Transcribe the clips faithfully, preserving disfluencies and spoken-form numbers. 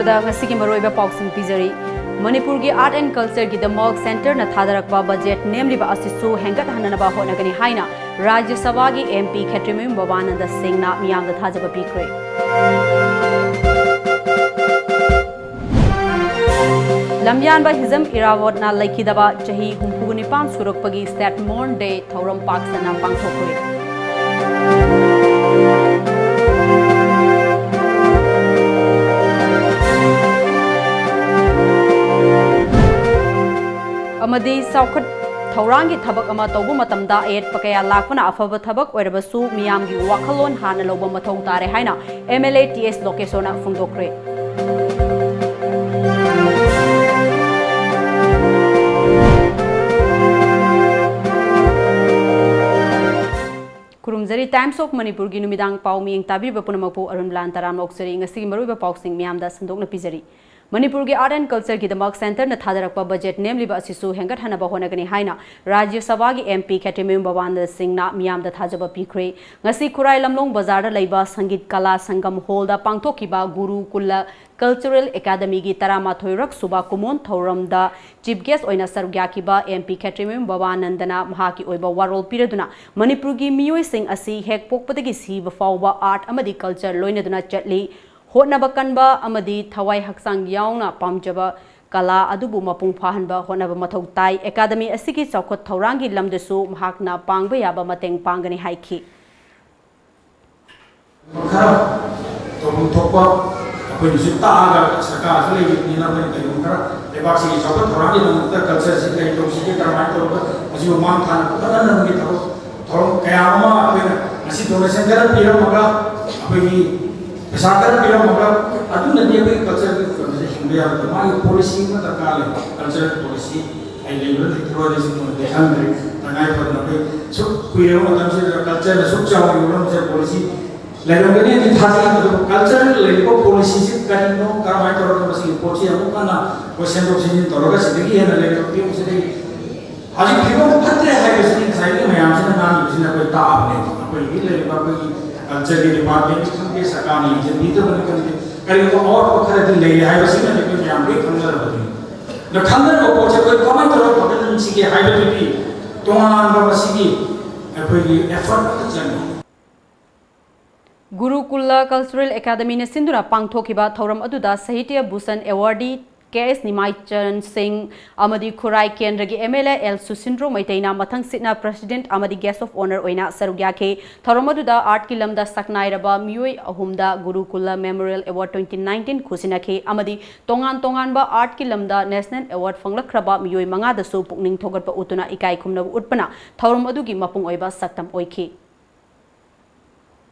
ꯗ ꯉꯁꯤꯒꯤ ꯃꯔꯨꯑꯣꯏꯕ ꯄꯥꯎꯁꯤꯡ ꯄꯤꯖꯔꯤ꯫ ꯃꯅꯤꯄꯨꯔꯒꯤ Art and Cultureꯒꯤꯗꯃꯛ centreꯅ ꯊꯥꯗꯔꯛꯄ budget ꯅꯦꯝꯂꯤꯕ ꯑꯁꯤꯁꯨ ꯍꯦꯟꯒꯠꯍꯟꯅꯅꯕ ꯍꯣꯠꯅꯒꯅꯤ ꯍꯥꯏꯅ ꯔꯥꯖ꯭ꯌ ꯁꯚꯥꯒꯤ MP ꯈꯦꯇ꯭ꯔꯤꯃꯌꯨꯝ ꯕꯕꯥꯅꯟꯗ ꯁꯤꯡꯅ ꯃꯤꯌꯥꯝꯗ ꯊꯥꯖꯕ ꯄꯤꯈ꯭ꯔꯦ꯫ ꯂꯝꯌꯥꯟꯕ ꯍꯤꯖꯝ ꯏꯔꯥꯕꯣꯠꯅ ꯂꯩꯈꯤꯗꯕ ꯆꯍꯤ ꯍꯨꯝꯐꯨ ꯅꯤꯄꯥꯟ ꯁꯨꯔꯛꯄꯒꯤ State Mourn Day ꯊꯧꯔꯝ ꯄꯥꯛ ꯁꯟꯅ ꯄꯥꯡꯊꯣꯛꯈ꯭ꯔꯦ꯫ ꯑꯃꯗꯤ ꯆꯥꯎꯈꯠ ꯊꯧꯔꯥꯡꯒꯤ ꯊꯕꯛ ꯑꯃ ꯇꯧꯕ ꯃꯇꯝꯗ ꯑꯌꯦꯠꯄ ꯀꯌꯥ ꯂꯥꯛꯄꯅ ꯑꯐꯕ ꯊꯕꯛ ꯑꯣꯏꯔꯕꯁꯨ ꯃꯤꯌꯥꯝꯒꯤ ꯋꯥꯈꯜꯂꯣꯟ ꯍꯥꯟꯅ ꯂꯧꯕ ꯃꯊꯧ ꯇꯥꯔꯦ ꯍꯥꯏꯅ MLA T S ꯂꯣꯀꯦꯁꯣꯔꯅ ꯐꯣꯡꯗꯣꯛꯈ꯭ꯔꯦ꯫ ꯈꯨꯔꯨꯝꯖꯔꯤ꯫ Times of Manipurꯒꯤ ꯅꯨꯃꯤꯗꯥꯡ ꯄꯥꯎ ꯃꯤꯌꯦꯡ ꯇꯥꯕꯤꯔꯤꯕ ꯄꯨꯝꯅꯃꯛꯄꯨ ꯑꯔꯨꯟ ꯕ꯭ꯂꯥꯟ ꯇꯔꯥꯝꯅ ꯑꯣꯛꯆꯔꯤ꯫ ꯉꯁꯤꯒꯤ ꯃꯔꯨꯑꯣꯏꯕ ꯄꯥꯎꯁꯤꯡ ꯃꯤꯌꯥꯝꯗ ꯁꯟꯗꯣꯛꯅ ꯄꯤꯖꯔꯤ꯫ ꯃꯅꯤꯄꯨꯔꯒꯤ Art and Cultureꯒꯤꯗꯃꯛ centreꯅ ꯊꯥꯗꯔꯛꯄ budget ꯅꯦꯝꯂꯤꯕ ꯑꯁꯤꯁꯨ ꯍꯦꯟꯒꯠꯍꯟꯅꯕ ꯍꯣꯠꯅꯒꯅꯤ ꯍꯥꯏꯅ ꯔꯥꯖ꯭ꯌ ꯁꯚꯥꯒꯤ MP ꯈꯦꯇ꯭ꯔꯤꯃꯌꯨꯝ ꯕꯕꯥꯅꯟꯗ ꯁꯤꯡꯅ ꯃꯤꯌꯥꯝꯗ ꯊꯥꯖꯕ ꯄꯤꯈ꯭ꯔꯦ꯫ ꯉꯁꯤ ꯈꯨꯔꯥꯏ ꯂꯝꯂꯣꯡ ꯕꯖꯥꯔꯗ ꯂꯩꯕ ꯁꯪꯒꯤꯠ ꯀꯂꯥ ꯁꯪꯒꯝ ꯍꯣꯜꯗ ꯄꯥꯡꯊꯣꯛꯈꯤꯕ ꯒꯨꯔꯨ ꯀꯨꯜꯂ Cultural Academyꯒꯤ ꯇꯔꯥꯃꯥꯊꯣꯏꯔꯛ ꯁꯨꯕ ꯀꯨꯝꯑꯣꯟ ꯊꯧꯔꯝꯗ Chief Guest ꯑꯣꯏꯅ ꯁꯔꯨꯛ ꯌꯥꯈꯤꯕ MP ꯈꯦꯇ꯭ꯔꯤꯃꯌꯨꯝ ꯕꯕꯥꯅꯟꯗꯅ ꯃꯍꯥꯛꯀꯤ ꯑꯣꯏꯕ ꯋꯥꯔꯣꯜ ꯄꯤꯔꯗꯨꯅ ꯃꯅꯤꯄꯨꯔꯒꯤ ꯃꯤꯑꯣꯏꯁꯤꯡ ꯑꯁꯤ ꯍꯦꯛ ꯄꯣꯛꯄꯗꯒꯤ ꯁꯤꯕ ꯐꯥꯎꯕ art ꯑꯃꯗꯤ culture ꯂꯣꯏꯅꯗꯨꯅ ꯆꯠꯂꯤ꯫ ꯍꯣꯠꯅꯕ ꯀꯟꯕ ꯑꯃꯗꯤ ꯊꯋꯥꯏ ꯍꯛꯆꯥꯡ ꯌꯥꯎꯅ ꯄꯥꯝꯖꯕ ꯀꯂꯥ ꯑꯗꯨꯕꯨ ꯃꯄꯨꯡ ꯐꯥꯍꯟꯕ ꯍꯣꯠꯅꯕ ꯃꯊꯧ ꯇꯥꯏ꯫ Academy ꯑꯁꯤꯒꯤ ꯆꯥꯎꯈꯠ ꯊꯧꯔꯥꯡꯒꯤ ꯂꯝꯗꯁꯨ ꯃꯍꯥꯛꯅ ꯄꯥꯡꯕ ꯌꯥꯕ ꯃꯇꯦꯡ ꯄꯥꯡꯒꯅꯤ ꯍꯥꯏꯈꯤ꯫ ꯈꯔ ꯇꯧꯐꯝ ꯊꯣꯛꯄ ꯑꯩꯈꯣꯏꯅꯁꯨ ꯇꯥꯛꯑꯒ ꯁꯔꯀꯥꯔꯁꯨ ꯂꯩꯔꯤꯕꯅꯤꯅ ꯑꯩꯈꯣꯏꯅ ꯀꯩꯒꯨꯝꯕ ꯈꯔ ꯂꯩꯕꯥꯛꯁꯤꯒꯤ ꯆꯥꯎꯈꯠ ꯊꯧꯔꯥꯡꯒꯤꯗꯃꯛꯇ cultureꯁꯤ ꯀꯔꯤ ꯇꯧꯁꯤꯒꯦ, ꯀꯔꯝꯍꯥꯏꯅ ꯇꯧꯔꯒ ꯃꯁꯤꯕꯨ ꯃꯥꯡ ꯊꯥꯅ ꯄꯨꯈꯠꯅꯅꯕꯒꯤ ꯊꯕꯛ ꯊꯧꯔꯝ ꯀꯌꯥ ꯑꯃ ꯑꯩꯈꯣꯏꯅ ꯉꯁꯤ donation ꯈꯔ ꯄꯤꯔꯝꯃꯒ, ꯑꯩꯈꯣꯏꯒꯤ ꯄꯩꯁꯥ ꯈꯔ ꯄꯤꯔꯝꯃꯒ, ꯑꯗꯨꯅꯗꯤ ꯑꯩꯈꯣꯏꯒꯤ cultureꯒꯤ ꯀꯩꯅꯣꯁꯦ ꯍꯤꯡꯕ ꯌꯥꯔꯣꯏꯗꯕ꯫ ꯃꯥꯒꯤ policy ꯑꯃ ꯗꯔꯀꯥꯔ ꯂꯩ꯫ Cultureꯒꯤ policy ꯑꯩ ꯂꯩꯕ꯭ꯔꯥ ꯂꯩꯇ꯭ꯔꯣ ꯍꯥꯏꯕꯁꯤ ꯃꯣꯏꯅꯗꯤ ꯈꯪꯗ꯭ꯔꯦ꯫ ꯇꯉꯥꯏ ꯐꯗꯅ ꯑꯩꯈꯣꯏ ꯁꯨꯛ ꯀꯨꯏꯔꯕ ꯃꯇꯝꯁꯤꯗ cultureꯅ ꯁꯨꯛ ꯆꯥꯎꯅ ꯌꯣꯛꯂꯝꯕꯁꯦ policy ꯂꯩꯔꯝꯒꯅꯤ ꯍꯥꯏꯅ ꯊꯥꯖꯩ꯫ ꯑꯗꯨꯕꯨ culture ꯂꯩꯔꯤꯕ policyꯁꯤ ꯀꯔꯤꯅꯣ, ꯀꯔꯝꯍꯥꯏꯅ ꯇꯧꯔꯒ ꯃꯁꯤꯒꯤ ꯄꯣꯠꯁꯤ ꯑꯃꯨꯛ ꯍꯟꯅ ꯑꯩꯈꯣꯏ ꯁꯦꯝꯗꯣꯛ ꯁꯦꯝꯖꯤꯟ ꯇꯧꯔꯒ ꯁꯤꯗꯒꯤ ꯍꯦꯟꯅ ꯂꯩꯔꯤꯕ ꯐꯤꯕꯝꯁꯤꯗꯒꯤ ꯍꯧꯖꯤꯛ ꯐꯤꯕꯝ ꯐꯠꯇ꯭ꯔꯦ ꯍꯥꯏꯕꯁꯤꯗꯤ ꯉꯁꯥꯏꯒꯤ ꯃꯌꯥꯝꯁꯤꯅ ꯉꯥꯡꯉꯤꯕꯁꯤꯅ ꯑꯩꯈꯣꯏ ꯇꯥꯕꯅꯦ꯫ ꯑꯩꯈꯣꯏꯒꯤ ꯂꯩꯔꯤꯕ ꯑꯩꯈꯣꯏꯒꯤ cultureꯒꯤ departmentꯅꯤ ꯈꯪꯗꯦ, ꯁꯔꯀꯥꯔꯅ ꯌꯦꯡꯁꯤꯟꯕꯤꯗꯕꯅꯤ ꯈꯪꯗꯦ, ꯀꯔꯤꯒꯨꯝꯕ ꯑꯋꯥꯠꯄ ꯈꯔꯗꯤ ꯂꯩꯔꯦ ꯍꯥꯏꯕꯁꯤꯃꯗꯤ ꯑꯩꯈꯣꯏ ꯃꯌꯥꯝ ꯂꯣꯏ ꯈꯪꯅꯔꯕꯅꯤ꯫ ꯑꯗꯣ ꯈꯪꯅꯔꯕ ꯄꯣꯠꯁꯦ ꯑꯩꯈꯣꯏ ꯀꯃꯥꯏꯅ ꯇꯧꯔꯒ ꯐꯒꯠꯍꯟꯁꯤꯒꯦ ꯍꯥꯏꯕꯗꯨꯗꯤ ꯇꯣꯉꯥꯟꯕ ꯃꯁꯤꯒꯤ ꯑꯩꯈꯣꯏꯒꯤ effort ꯑꯃ ꯆꯪꯉꯤ꯫ ꯒꯨꯔꯨꯀꯨꯂ ꯀꯜꯆꯔꯦꯜ ꯑꯦꯀꯥꯗꯃꯤꯅ ꯁꯤꯟꯗꯨꯅ ꯄꯥꯡꯊꯣꯛꯈꯤꯕ ꯊꯧꯔꯝ ꯑꯗꯨꯗ ꯁꯥꯍꯤꯇ꯭ꯌ ꯚꯨꯁꯟ ꯑꯦꯋꯥꯔꯗꯤ ꯀꯦ ꯑꯦꯁ ꯅꯤꯃꯥꯏꯆꯔꯟ ꯁꯤꯡ ꯑꯃꯗꯤ ꯈꯨꯔꯥꯏ ꯀꯦꯟꯗ꯭ꯔꯒꯤ ꯑꯦꯝ ꯑꯦꯜ ꯑꯦ ꯑꯦꯜ ꯁꯨꯁꯤꯟꯗ꯭ꯔꯣ ꯃꯩꯇꯩꯅ ꯃꯊꯪ ꯁꯤꯠꯅ president ꯑꯃꯗꯤ guest of honour ꯑꯣꯏꯅ ꯁꯔꯨꯛ ꯌꯥꯈꯤ꯫ ꯊꯧꯔꯝ ꯑꯗꯨꯗ artꯀꯤ ꯂꯝꯗ ꯁꯛꯅꯥꯏꯔꯕ ꯃꯤꯑꯣꯏ ꯑꯍꯨꯝꯗ ꯒꯨꯔꯨꯀꯨꯂ Memorial Award twenty nineteen ꯈꯨꯁꯤꯟꯅꯈꯤ ꯑꯃꯗꯤ ꯇꯣꯉꯥꯟ ꯇꯣꯉꯥꯟꯕ artꯀꯤ ꯂꯝꯗ national award ꯐꯪꯂꯛꯈ꯭ꯔꯕ ꯃꯤꯑꯣꯏ ꯃꯉꯥꯗꯁꯨ ꯄꯨꯛꯅꯤꯡ ꯊꯧꯒꯠꯄ ꯎꯠꯇꯨꯅ ꯏꯀꯥꯏ ꯈꯨꯝꯅꯕ ꯎꯠꯄꯅ ꯊꯧꯔꯝ ꯑꯗꯨꯒꯤ ꯃꯄꯨꯡ ꯑꯣꯏꯕ ꯁꯛꯇꯝ ꯑꯣꯏꯈꯤ꯫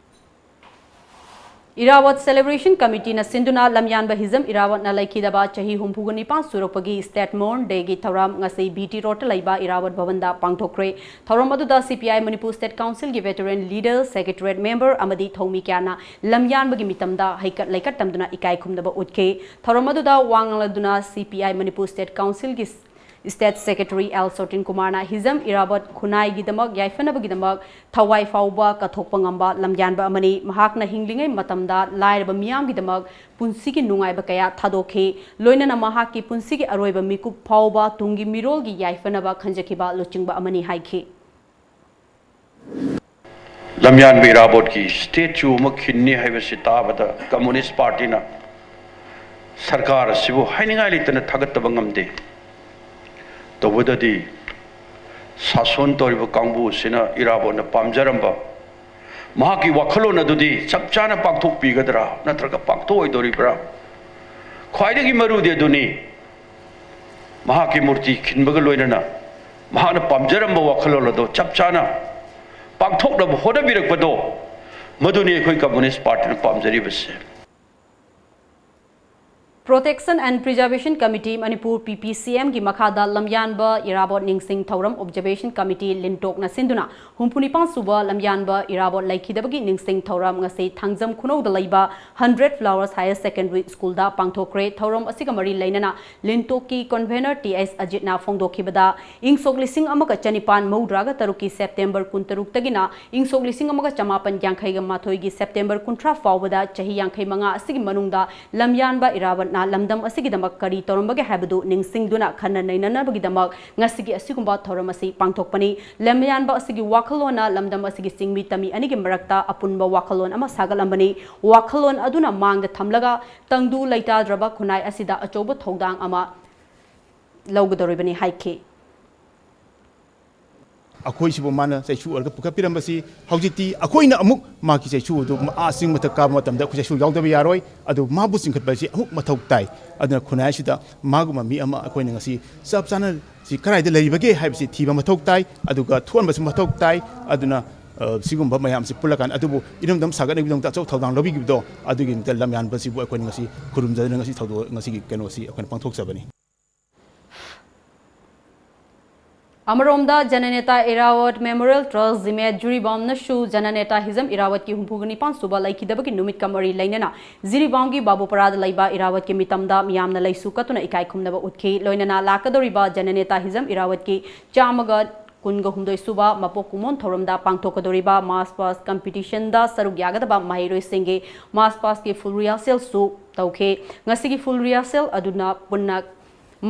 ꯏꯔꯥꯕꯣꯠ celebration committeeꯅ ꯁꯤꯟꯗꯨꯅ ꯂꯝꯌꯥꯟꯕ ꯍꯤꯖꯝ ꯏꯔꯥꯕꯣꯠꯅ ꯂꯩꯈꯤꯗꯕ ꯆꯍꯤ ꯍꯨꯝꯐꯨꯒ ꯅꯤꯄꯥꯟ ꯁꯨꯔꯛꯄꯒꯤ state mourn dayꯒꯤ ꯊꯧꯔꯝ ꯉꯁꯤ ꯕꯤ ꯇꯤ ꯔꯣꯗꯇ ꯂꯩꯕ ꯏꯔꯥꯕꯣꯠ ꯚꯕꯟꯗ ꯄꯥꯡꯊꯣꯛꯈ꯭ꯔꯦ꯫ ꯊꯧꯔꯝ ꯑꯗꯨꯗ ꯁꯤ P I Manipur state councilꯒꯤ veteran leader, secretariat member ꯑꯃꯗꯤ ꯊꯧꯃꯤ ꯀꯌꯥꯅ ꯂꯝꯌꯥꯟꯕꯒꯤ ꯃꯤꯇꯝꯗ ꯍꯩꯀꯠ ꯂꯩꯀꯠ ꯇꯝꯗꯨꯅ ꯏꯀꯥꯏ ꯈꯨꯝꯅꯕ ꯎꯠꯈꯤ꯫ ꯊꯧꯔꯝ ꯑꯗꯨꯗ ꯋꯥ ꯉꯥꯡꯂꯗꯨꯅ C P I Manipur state councilꯒꯤ state secretary ꯑꯦꯜ ꯁꯣꯇꯤꯟ ꯀꯨꯃꯥꯔꯅ ꯍꯤꯖꯝ ꯏꯔꯥꯕꯣꯠ ꯈꯨꯟꯅꯥꯏꯒꯤꯗꯃꯛ ꯌꯥꯏꯐꯅꯕꯒꯤꯗꯃꯛ ꯊꯋꯥꯏ ꯐꯥꯎꯕ ꯀꯠꯊꯣꯛꯄ ꯉꯝꯕ ꯂꯝꯌꯥꯟꯕ ꯑꯃꯅꯤ꯫ ꯃꯍꯥꯛꯅ ꯍꯤꯡꯂꯤꯉꯩ ꯃꯇꯝꯗ ꯂꯥꯏꯔꯕ ꯃꯤꯌꯥꯝꯒꯤꯗꯃꯛ ꯄꯨꯟꯁꯤꯒꯤ ꯅꯨꯡꯉꯥꯏꯕ ꯀꯌꯥ ꯊꯥꯗꯣꯛꯈꯤ꯫ ꯂꯣꯏꯅꯅ ꯃꯍꯥꯛꯀꯤ ꯄꯨꯟꯁꯤꯒꯤ ꯑꯔꯣꯏꯕ ꯃꯤꯀꯨꯞ ꯐꯥꯎꯕ ꯇꯨꯡꯒꯤ ꯃꯤꯔꯣꯜꯒꯤ ꯌꯥꯏꯐꯅꯕ ꯈꯟꯖꯈꯤꯕ ꯂꯨꯆꯤꯡꯕ ꯑꯃꯅꯤ ꯍꯥꯏꯈꯤ꯫ ꯂꯝꯌꯥꯟꯕ ꯏꯔꯥꯕꯣꯠꯀꯤ statue ꯑꯃ ꯈꯤꯟꯅꯤ ꯍꯥꯏꯕꯁꯤ ꯇꯥꯕꯗ Communist Partyꯅ ꯁꯔꯀꯥꯔ ꯑꯁꯤꯕꯨ ꯍꯥꯏꯅꯤꯡꯉꯥꯏ ꯂꯩꯇꯅ ꯊꯥꯒꯠꯇꯕ ꯉꯝꯗꯦ꯫ ꯇꯧꯕꯗꯗꯤ ꯁꯥꯁꯣꯟ ꯇꯧꯔꯤꯕ ꯀꯥꯡꯕꯨ ꯑꯁꯤꯅ ꯏꯔꯥꯕꯣꯠꯅ ꯄꯥꯝꯖꯔꯝꯕ ꯃꯍꯥꯛꯀꯤ ꯋꯥꯈꯜꯂꯣꯟ ꯑꯗꯨꯗꯤ ꯆꯞ ꯆꯥꯅ ꯄꯥꯡꯊꯣꯛꯄꯤꯒꯗ꯭ꯔꯥ ꯅꯠꯇ꯭ꯔꯒ ꯄꯥꯡꯊꯣꯛꯑꯣꯏꯗꯣꯔꯤꯕ꯭ꯔꯥ? ꯈ꯭ꯋꯥꯏꯗꯒꯤ ꯃꯔꯨꯗꯤ ꯑꯗꯨꯅꯤ꯫ ꯃꯍꯥꯛꯀꯤ ꯃꯨꯔꯇꯤ ꯈꯤꯟꯕꯒ ꯂꯣꯏꯅꯅ ꯃꯍꯥꯛꯅ ꯄꯥꯝꯖꯔꯝꯕ ꯋꯥꯈꯜꯂꯣꯟ ꯑꯗꯨ ꯆꯞ ꯆꯥꯅ ꯄꯥꯡꯊꯣꯛꯅꯕ ꯍꯣꯠꯅꯕꯤꯔꯛꯄꯗꯣ, ꯃꯗꯨꯅꯤ ꯑꯩꯈꯣꯏ Communist Partyꯅ ꯄꯥꯝꯖꯔꯤꯕꯁꯦ꯫ Protection and Preservation Committee Manipur, P P C M ꯒꯤ ꯃꯈꯥꯗ ꯂꯝꯌꯥꯟꯕ ꯏꯔꯥꯕꯣꯠ ꯅꯤꯡꯁꯤꯡ ꯊꯧꯔꯝ Observation Committee ꯂꯤꯟꯇꯣꯛꯅ ꯁꯤꯟꯗꯨꯅ ꯍꯨꯝꯐꯨ ꯅꯤꯄꯥꯟ ꯁꯨꯕ ꯂꯝꯌꯥꯟꯕ ꯏꯔꯥꯕꯣꯠ ꯂꯩꯈꯤꯗꯕꯒꯤ ꯅꯤꯡꯁꯤꯡ ꯊꯧꯔꯝ ꯉꯁꯤ ꯊꯥꯡꯖꯝ ꯈꯨꯅꯧꯗ ꯂꯩꯕ Hundred Flowers Higher Secondary School ꯗ ꯄꯥꯡꯊꯣꯛꯈ꯭ꯔꯦ꯫ ꯊꯧꯔꯝ ꯑꯁꯤꯒ ꯃꯔꯤ ꯂꯩꯅꯅ ꯂꯤꯟꯇꯣꯛꯀꯤ convener T S ꯑꯖꯤꯠꯅ ꯐꯣꯡꯗꯣꯛꯈꯤꯕꯗ, ꯏꯪ ꯁꯣꯛ ꯂꯤꯁꯤꯡ ꯑꯃꯒ ꯆꯅꯤꯄꯥꯟ ꯃꯧꯗ꯭ꯔꯥꯒ ꯇꯔꯨꯛꯀꯤ September ꯀꯨꯟꯇꯔꯨꯛꯇꯒꯤꯅ ꯏꯪ ꯁꯣꯛ ꯂꯤꯁꯤꯡ ꯑꯃꯒ ꯆꯃꯥꯄꯟ ꯌꯥꯡꯈꯩꯒ ꯃꯥꯊꯣꯏꯒꯤ September ꯀꯨꯟꯊ꯭ꯔꯥ ꯐꯥꯎꯕꯗ ꯆꯍꯤ ꯌꯥꯡꯈꯩ ꯃꯉꯥ ꯑꯁꯤꯒꯤ ꯃꯅꯨꯡꯗ ꯂꯝꯌꯥꯟꯕ ꯏꯔꯥꯕꯠꯅ ꯂꯝꯗꯝ ꯑꯁꯤꯒꯤꯗꯃꯛ ꯀꯔꯤ ꯇꯧꯔꯝꯕꯒꯦ ꯍꯥꯏꯕꯗꯨ ꯅꯤꯡꯁꯤꯡꯗꯨꯅ ꯈꯟꯅ ꯅꯩꯅꯅꯕꯒꯤꯗꯃꯛ ꯉꯁꯤꯒꯤ ꯑꯁꯤꯒꯨꯝꯕ ꯊꯧꯔꯝ ꯑꯁꯤ ꯄꯥꯡꯊꯣꯛꯄꯅꯤ꯫ ꯂꯝꯌꯥꯟꯕ ꯑꯁꯤꯒꯤ ꯋꯥꯈꯜꯂꯣꯟꯅ ꯂꯝꯗꯝ ꯑꯁꯤꯒꯤ ꯆꯤꯡꯃꯤ ꯇꯝꯃꯤ ꯑꯅꯤꯒꯤ ꯃꯔꯛꯇ ꯑꯄꯨꯟꯕ ꯋꯥꯈꯜꯂꯣꯟ ꯑꯃ ꯁꯥꯒꯠꯂꯝꯕꯅꯤ꯫ ꯋꯥꯈꯜꯂꯣꯟ ꯑꯗꯨꯅ ꯃꯥꯡꯗ ꯊꯝꯂꯒ ꯇꯪꯗꯨ ꯂꯩꯇꯥꯗ꯭ꯔꯕ ꯈꯨꯟꯅꯥꯏ ꯑꯁꯤꯗ ꯑꯆꯧꯕ ꯊꯧꯗꯥꯡ ꯑꯃ ꯂꯧꯒꯗꯧꯔꯤꯕꯅꯤ ꯍꯥꯏꯈꯤ꯫ ꯑꯩꯈꯣꯏꯁꯤꯕꯨ ꯃꯥꯅ ꯆꯩꯁꯨ ꯑꯣꯏꯔꯒ ꯄꯨꯈꯠꯄꯤꯔꯝꯕꯁꯤ, ꯍꯧꯖꯤꯛꯇꯤ ꯑꯩꯈꯣꯏꯅ ꯑꯃꯨꯛ ꯃꯥꯒꯤ ꯆꯩꯁꯨ ꯑꯗꯨ ꯑꯥ ꯆꯤꯡ ꯃꯊꯛ ꯀꯥꯕ ꯃꯇꯝꯗ ꯑꯩꯈꯣꯏ ꯆꯩꯁꯨ ꯌꯥꯎꯗꯕ ꯌꯥꯔꯣꯏ꯫ ꯑꯗꯨ ꯃꯥꯕꯨ ꯆꯤꯡꯈꯠꯄ ꯑꯁꯤ ꯑꯃꯨꯛ ꯃꯊꯧ ꯇꯥꯏ꯫ ꯑꯗꯨꯅ ꯈꯨꯟꯅꯥꯏ ꯑꯁꯤꯗ ꯃꯥꯒꯨꯝꯕ ꯃꯤ ꯑꯃ ꯑꯩꯈꯣꯏꯅ ꯉꯁꯤ ꯆꯞ ꯆꯥꯅ ꯁꯤ ꯀꯗꯥꯏꯗ ꯂꯩꯔꯤꯕꯒꯦ ꯍꯥꯏꯕꯁꯤ ꯊꯤꯕ ꯃꯊꯧ ꯇꯥꯏ, ꯑꯗꯨꯒ ꯊꯣꯛꯍꯟꯕꯁꯨ ꯃꯊꯧ ꯇꯥꯏ꯫ ꯑꯗꯨꯅ, ꯑ, ꯁꯤꯒꯨꯝꯕ ꯃꯌꯥꯝꯁꯤ ꯄꯨꯜꯂꯀꯥꯟꯗ, ꯑꯗꯨꯕꯨ ꯏꯔꯝꯗꯝ ꯁꯥꯒꯠꯅꯕꯒꯤꯗꯃꯛꯇ ꯑꯆꯧ ꯊꯧꯗꯥꯡ ꯂꯧꯕꯤꯈꯤꯕꯗꯣ, ꯑꯗꯨꯒꯤ ꯅꯤꯡꯁꯤꯡ ꯂꯝꯌꯥꯟꯕꯁꯤꯕꯨ ꯑꯩꯈꯣꯏꯅ ꯉꯁꯤ ꯈꯨꯔꯨꯝꯖꯗꯨꯅ ꯉꯁꯤ ꯊꯧꯗꯣꯛ, ꯉꯁꯤꯒꯤ ꯀꯩꯅꯣꯁꯤ ꯑꯩꯈꯣꯏꯅ ꯄꯥꯡꯊꯣꯛꯆꯕꯅꯤ꯫ ꯑꯃꯔꯣꯝꯗ, ꯖꯅꯅꯦꯇꯥ ꯏꯔꯥꯋꯠ Memorial Trust, ꯖꯤꯃꯦꯠ, ꯖꯤꯔꯤꯕꯥꯝꯅꯁꯨ ꯖꯅꯅꯦꯇꯥ ꯍꯤꯖꯝ ꯏꯔꯥꯋꯠꯀꯤ ꯍꯨꯝꯐꯨꯒ ꯅꯤꯄꯥꯟ ꯁꯨꯕ ꯂꯩꯈꯤꯗꯕꯒꯤ ꯅꯨꯃꯤꯠꯀ ꯃꯔꯤ ꯂꯩꯅꯅ ꯖꯤꯔꯤꯕꯥꯝꯒꯤ ꯕꯥꯕꯨꯄꯔꯥꯗ ꯂꯩꯕ ꯏꯔꯥꯋꯠꯀꯤ ꯃꯤꯇꯝꯗ ꯃꯤꯌꯥꯝꯅ ꯂꯩꯁꯨ ꯀꯠꯇꯨꯅ ꯏꯀꯥꯏ ꯈꯨꯝꯅꯕ ꯎꯠꯈꯤ꯫ ꯂꯣꯏꯅꯅ ꯂꯥꯛꯀꯗꯧꯔꯤꯕ ꯖꯅꯅꯦꯇꯥ ꯍꯤꯖꯝ ꯏꯔꯥꯋꯠꯀꯤ ꯆꯥꯝꯃꯒ ꯀꯨꯟꯒ ꯍꯨꯝꯗꯣꯏ ꯁꯨꯕ ꯃꯄꯣꯛ ꯀꯨꯝꯑꯣꯟ ꯊꯧꯔꯝꯗ ꯄꯥꯡꯊꯣꯛꯀꯗꯧꯔꯤꯕ March past competition ꯗ ꯁꯔꯨꯛ ꯌꯥꯒꯗꯕ ꯃꯍꯩꯔꯣꯏꯁꯤꯡꯒꯤ March past ꯀꯤ full rehearsal ꯁꯨ ꯇꯧꯈꯤ꯫ ꯉꯁꯤꯒꯤ full rehearsal ꯑꯗꯨꯅ ꯄꯨꯟꯅ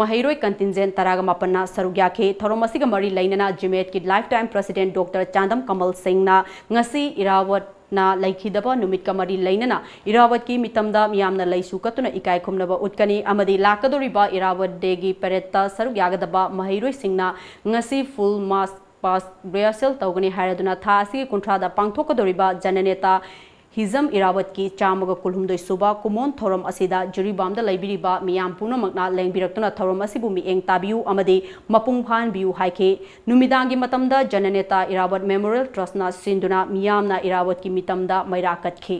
ꯃꯍꯩꯔꯣꯏ contingent ꯇꯔꯥꯒ ꯃꯥꯄꯟꯅ ꯁꯔꯨꯛ ꯌꯥꯈꯤ꯫ ꯊꯧꯔꯝ ꯑꯁꯤꯒ ꯃꯔꯤ ꯂꯩꯅꯅ ꯖꯤꯃꯦꯠꯀꯤ lifetime president Doctor ꯆꯥꯟꯗꯝ ꯀꯃꯜ ꯁꯤꯡꯅ ꯉꯁꯤ ꯏꯔꯥꯋꯠꯅ ꯂꯩꯈꯤꯗꯕ ꯅꯨꯃꯤꯠꯀ ꯃꯔꯤ ꯂꯩꯅꯅ ꯏꯔꯥꯋꯠꯀꯤ ꯃꯤꯇꯝꯗ ꯃꯤꯌꯥꯝꯅ ꯂꯩꯁꯨ ꯀꯠꯇꯨꯅ ꯏꯀꯥꯏ ꯈꯨꯝꯅꯕ ꯎꯠꯀꯅꯤ ꯑꯃꯗꯤ ꯂꯥꯛꯀꯗꯧꯔꯤꯕ ꯏꯔꯥꯋꯠ day ꯒꯤ parade ꯇ ꯁꯔꯨꯛ ꯌꯥꯒꯗꯕ ꯃꯍꯩꯔꯣꯏꯁꯤꯡꯅ ꯉꯁꯤ full March past rehearsal ꯇꯧꯒꯅꯤ ꯍꯥꯏꯔꯗꯨꯅ ꯊꯥ ꯑꯁꯤꯒꯤ ꯀꯨꯟꯊ꯭ꯔꯥꯗ ꯄꯥꯡꯊꯣꯛꯀꯗꯧꯔꯤꯕ ꯖꯅꯅꯦꯇꯥ ꯍꯤꯖꯝ ꯏꯔꯥꯋꯠꯀꯤ ꯆꯥꯝꯃꯒ ꯀꯨꯟꯍꯨꯝꯗꯣꯏ ꯁꯨꯕ ꯀꯨꯝꯑꯣꯟ ꯊꯧꯔꯝ ꯑꯁꯤꯗ ꯖꯤꯔꯤꯕꯥꯝꯗ ꯂꯩꯕꯤꯔꯤꯕ ꯃꯤꯌꯥꯝ ꯄꯨꯝꯅꯃꯛꯅ ꯂꯦꯡꯕꯤꯔꯛꯇꯨꯅ ꯊꯧꯔꯝ ꯑꯁꯤꯕꯨ ꯃꯤꯠꯌꯦꯡ ꯇꯥꯕꯤꯌꯨ ꯑꯃꯗꯤ ꯃꯄꯨꯡ ꯐꯥꯍꯟꯕꯤꯌꯨ ꯍꯥꯏꯈꯤ꯫ ꯅꯨꯃꯤꯗꯥꯡꯒꯤ ꯃꯇꯝꯗ ꯖꯅꯅꯦꯇꯥ ꯏꯔꯥꯋꯠ Memorial Trust ꯅ ꯁꯤꯟꯗꯨꯅ ꯃꯤꯌꯥꯝꯅ ꯏꯔꯥꯋꯠꯀꯤ ꯃꯤꯇꯝꯗ ꯃꯩꯔꯥ ꯀꯠꯈꯤ꯫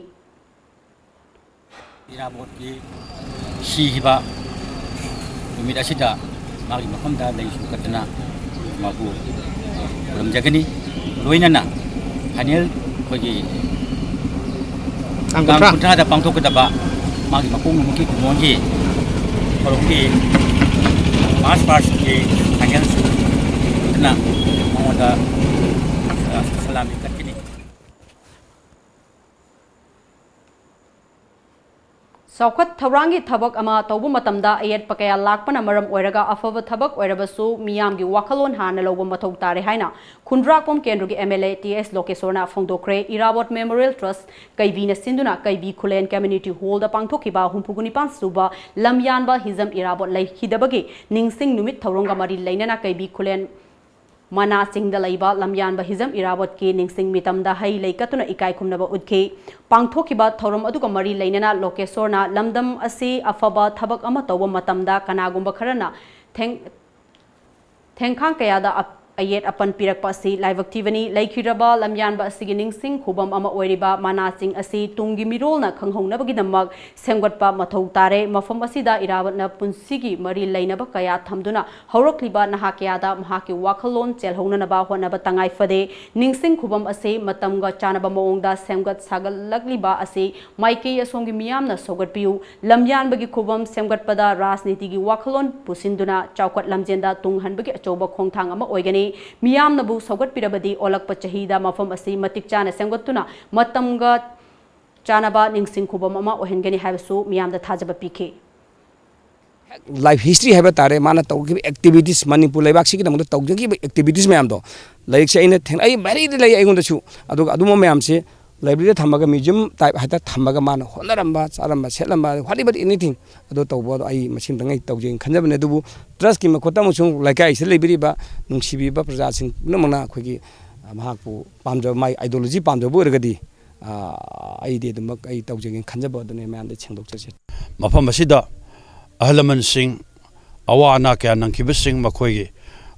ꯏꯔꯥꯕꯣꯠꯀꯤ ꯁꯤꯈꯤꯕ ꯅꯨꯃꯤꯠ ꯑꯁꯤꯗ ꯃꯥꯒꯤ ꯃꯐꯝꯗ ꯂꯩꯁꯨ ꯀꯠꯇꯅ ꯃꯥꯕꯨ ꯈꯨꯔꯨꯝꯖꯒꯅꯤ꯫ ꯂꯣꯏꯅꯅ ꯐꯥꯏꯅꯦꯜ ꯑꯩꯈꯣꯏꯒꯤ ꯇꯥꯡ ꯇꯥꯡ ꯀꯨꯟꯊ꯭ꯔꯥ꯫ ꯀꯨꯟꯊ꯭ꯔꯥꯗ ꯄꯥꯡꯊꯣꯛꯀꯗꯕ ꯃꯥꯒꯤ ꯃꯄꯣꯛ ꯅꯨꯃꯤꯠꯀꯤ ꯀꯨꯝꯑꯣꯟꯒꯤ ꯊꯧꯔꯝꯒꯤ ꯃꯥꯔꯁ ꯐꯥꯔꯁꯀꯤ ꯐꯥꯏꯅꯦꯜꯁꯨ ꯑꯗꯨꯅ ꯃꯉꯣꯟꯗ ꯁꯂꯥꯃꯤ ꯀꯠꯀꯅꯤ꯫ ꯆꯥꯎꯈꯠ ꯊꯧꯔꯥꯡꯒꯤ ꯊꯕꯛ ꯑꯃ ꯇꯧꯕ ꯃꯇꯝꯗ ꯑꯌꯦꯠꯄ ꯀꯌꯥ ꯂꯥꯛꯄꯅ ꯃꯔꯝ ꯑꯣꯏꯔꯒ ꯑꯐꯕ ꯊꯕꯛ ꯑꯣꯏꯔꯕꯁꯨ ꯃꯤꯌꯥꯝꯒꯤ ꯋꯥꯈꯜꯂꯣꯟ ꯍꯥꯟꯅ ꯂꯧꯕ ꯃꯊꯧ ꯇꯥꯔꯦ ꯍꯥꯏꯅ ꯈꯨꯟꯗ꯭ꯔꯥꯛꯄꯝ ꯀꯦꯟꯗ꯭ꯔꯒꯤ M L A T S ꯂꯣꯀꯦꯁꯣꯔꯅ ꯐꯣꯡꯗꯣꯛꯈ꯭ꯔꯦ꯫ ꯏꯔꯥꯕꯣꯠ ꯃꯦꯃꯣꯔꯤꯌꯦꯜ ꯇ꯭ꯔꯁ ꯀꯩꯕꯤꯅ ꯁꯤꯟꯗꯨꯅ ꯀꯩꯕꯤ ꯈꯨꯂꯦꯟ ꯀꯝꯃ꯭ꯌꯨꯅꯤꯇꯤ ꯍꯣꯜꯗ ꯄꯥꯡꯊꯣꯛꯈꯤꯕ ꯍꯨꯝꯐꯨ ꯅꯤꯄꯥꯟ ꯁꯨꯕ ꯂꯝꯌꯥꯟꯕ ꯍꯤꯖꯝ ꯏꯔꯥꯕꯣꯠ ꯂꯩꯈꯤꯗꯕꯒꯤ ꯅꯤꯡꯁꯤꯡ ꯅꯨꯃꯤꯠ ꯊꯧꯔꯝꯒ ꯃꯔꯤ ꯂꯩꯅꯅ ꯀꯩꯕꯤ ꯈꯨꯂꯦꯟ ꯃꯅꯥ ꯆꯤꯡꯗ ꯂꯩꯕ ꯂꯝꯌꯥꯟꯕ ꯍꯤꯖꯝ ꯏꯔꯥꯕꯣꯠꯀꯤ ꯅꯤꯡꯁꯤꯡ ꯃꯤꯇꯝꯗ ꯍꯩ ꯂꯩ ꯀꯠꯇꯨꯅ ꯏꯀꯥꯏ ꯈꯨꯝꯅꯕ ꯎꯠꯈꯤ꯫ ꯄꯥꯡꯊꯣꯛꯈꯤꯕ ꯊꯧꯔꯝ ꯑꯗꯨꯒ ꯃꯔꯤ ꯂꯩꯅꯅ ꯂꯣꯀꯦꯁꯣꯔꯅ ꯂꯝꯗꯝ ꯑꯁꯤ ꯑꯐꯕ ꯊꯕꯛ ꯑꯃ ꯇꯧꯕ ꯃꯇꯝꯗ ꯀꯅꯥꯒꯨꯝꯕ ꯈꯔꯅ ꯊꯦꯡ-, ꯊꯦꯡꯈꯥꯡ ꯀꯌꯥꯗ ꯑꯞ-, ꯑꯌꯦꯠ ꯑꯄꯟ ꯄꯤꯔꯛꯄ ꯑꯁꯤ ꯂꯥꯏꯕꯛ ꯊꯤꯕꯅꯤ꯫ ꯂꯩꯈꯤꯗ꯭ꯔꯕ ꯂꯝꯌꯥꯟꯕ ꯑꯁꯤꯒꯤ ꯅꯤꯡꯁꯤꯡ ꯈꯨꯕꯝ ꯑꯃ ꯑꯣꯏꯔꯤꯕ ꯃꯅꯥꯁꯤꯡ ꯑꯁꯤ ꯇꯨꯡꯒꯤ ꯃꯤꯔꯣꯜꯅ ꯈꯪꯍꯧꯅꯕꯒꯤꯗꯃꯛ ꯁꯦꯝꯒꯠꯄ ꯃꯊꯧ ꯇꯥꯔꯦ꯫ ꯃꯐꯝ ꯑꯁꯤꯗ ꯏꯔꯥꯕꯠꯅ ꯄꯨꯟꯁꯤꯒꯤ ꯃꯔꯤ ꯂꯩꯅꯕ ꯀꯌꯥ ꯊꯝꯗꯨꯅ ꯍꯧꯔꯛꯂꯤꯕ ꯅꯍꯥ ꯀꯌꯥꯗ ꯃꯍꯥꯛꯀꯤ ꯋꯥꯈꯜꯂꯣꯟ ꯆꯦꯜꯍꯧꯅꯅꯕ ꯍꯣꯠꯅꯕ ꯇꯉꯥꯏ ꯐꯗꯦ꯫ ꯅꯤꯡꯁꯤꯡ ꯈꯨꯕꯝ ꯑꯁꯤ ꯃꯇꯝꯒ ꯆꯥꯟꯅꯕ ꯃꯑꯣꯡꯗ ꯁꯦꯝꯒꯠ ꯁꯥꯒꯠꯂꯛꯂꯤꯕ ꯑꯁꯤ ꯃꯥꯏꯀꯩ ꯑꯁꯣꯝꯒꯤ ꯃꯤꯌꯥꯝꯅ ꯁꯧꯒꯠꯄꯤꯌꯨ꯫ ꯂꯝꯌꯥꯟꯕꯒꯤ ꯈꯨꯕꯝ ꯁꯦꯝꯒꯠꯄꯗ ꯔꯥꯖꯅꯤꯇꯤꯒꯤ ꯋꯥꯈꯜꯂꯣꯟ ꯄꯨꯁꯤꯟꯗꯨꯅ ꯆꯥꯎꯈꯠ ꯂꯝꯖꯦꯟꯗ ꯇꯨꯡꯍꯟꯕꯒꯤ ꯑꯆꯧꯕ ꯈꯣꯡꯊꯥꯡ ꯑꯃ ꯑꯣꯏꯒꯅꯤ꯫ ꯃꯤꯌꯥꯝꯅꯕꯨ ꯁꯧꯒꯠꯄꯤꯔꯕꯗꯤ ꯑꯣꯜꯂꯛꯄ ꯆꯍꯤꯗ ꯃꯐꯝ ꯑꯁꯤ ꯃꯇꯤꯛ ꯆꯥꯅ ꯁꯦꯝꯒꯠꯇꯨꯅ ꯃꯇꯝꯒ ꯆꯥꯟꯅꯕ ꯅꯤꯡꯁꯤꯡ ꯈꯨꯕꯝ ꯑꯃ ꯑꯣꯏꯍꯟꯒꯅꯤ ꯍꯥꯏꯕꯁꯨ ꯃꯤꯌꯥꯝꯗ ꯊꯥꯖꯕ ꯄꯤꯈꯤ꯫ ꯂꯥꯏꯐ ꯍꯤꯁꯇ꯭ꯔꯤ ꯍꯥꯏꯕ ꯇꯥꯔꯦ, ꯃꯥꯅ ꯇꯧꯈꯤꯕ ꯑꯦꯛꯇꯤꯚꯤꯇꯤꯁ, ꯃꯅꯤꯄꯨꯔ ꯂꯩꯕꯥꯛꯁꯤꯒꯤꯗꯃꯛꯇ ꯇꯧꯖꯈꯤꯕ ꯑꯦꯛꯇꯤꯚꯤꯇꯤꯁ ꯃꯌꯥꯝꯗꯣ, ꯂꯥꯏꯔꯤꯛꯁꯦ ꯑꯩꯅ ꯊꯦꯡꯅ, ꯑꯩ ꯃꯔꯤꯗꯤ ꯂꯩ ꯑꯩꯉꯣꯟꯗꯁꯨ, ꯑꯗꯨꯒ ꯑꯗꯨꯝꯕ ꯃꯌꯥꯝꯁꯦ ꯂꯥꯏꯕ꯭ꯔꯦꯔꯤꯗ ꯊꯝꯃꯒ, ꯃ꯭ꯌꯨꯖꯤꯌꯝ ꯇꯥꯏꯞ ꯍꯥꯏꯇꯥꯔꯦ, ꯊꯝꯃꯒ ꯃꯥꯅ ꯍꯣꯠꯅꯔꯝꯕ, ꯆꯥꯔꯝꯕ, ꯁꯦꯠꯂꯝꯕ, whatever anything, ꯑꯗꯨ ꯇꯧꯕ ꯑꯗꯣ ꯑꯩ ꯃꯁꯤꯃꯇꯪ ꯑꯩ ꯇꯧꯖꯒꯦꯅ ꯈꯟꯖꯕꯅꯦ꯫ ꯑꯗꯨꯕꯨ ꯇ꯭ꯔꯁꯀꯤ ꯃꯈꯨꯠꯇ ꯑꯃꯁꯨꯡ ꯂꯩꯀꯥꯏꯁꯤꯗ ꯂꯩꯕꯤꯔꯤꯕ ꯅꯨꯡꯁꯤꯕꯤꯕ ꯄ꯭ꯔꯖꯥꯁꯤꯡ ꯄꯨꯝꯅꯃꯛꯅ ꯑꯩꯈꯣꯏꯒꯤ ꯃꯍꯥꯛꯄꯨ ꯄꯥꯝꯖꯕ, ꯃꯥꯒꯤ ꯑꯥꯏꯗꯤꯌꯣꯂꯣꯖꯤ ꯄꯥꯝꯖꯕ ꯑꯣꯏꯔꯒꯗꯤ, ꯑꯩꯗꯤ ꯑꯗꯨꯃꯛ ꯑꯩ ꯇꯧꯖꯒꯦꯅ ꯈꯟꯖꯕ ꯑꯗꯨꯅꯤ꯫ ꯃꯌꯥꯝꯗ ꯁꯦꯡꯗꯣꯛꯆꯁꯤ꯫ ꯃꯐꯝ ꯑꯁꯤꯗ ꯑꯍꯜ ꯂꯃꯟꯁꯤꯡ, ꯑꯋꯥ ꯑꯅꯥ ꯀꯌꯥ ꯅꯪꯈꯤꯕꯁꯤꯡ, ꯃꯈꯣꯏꯒꯤ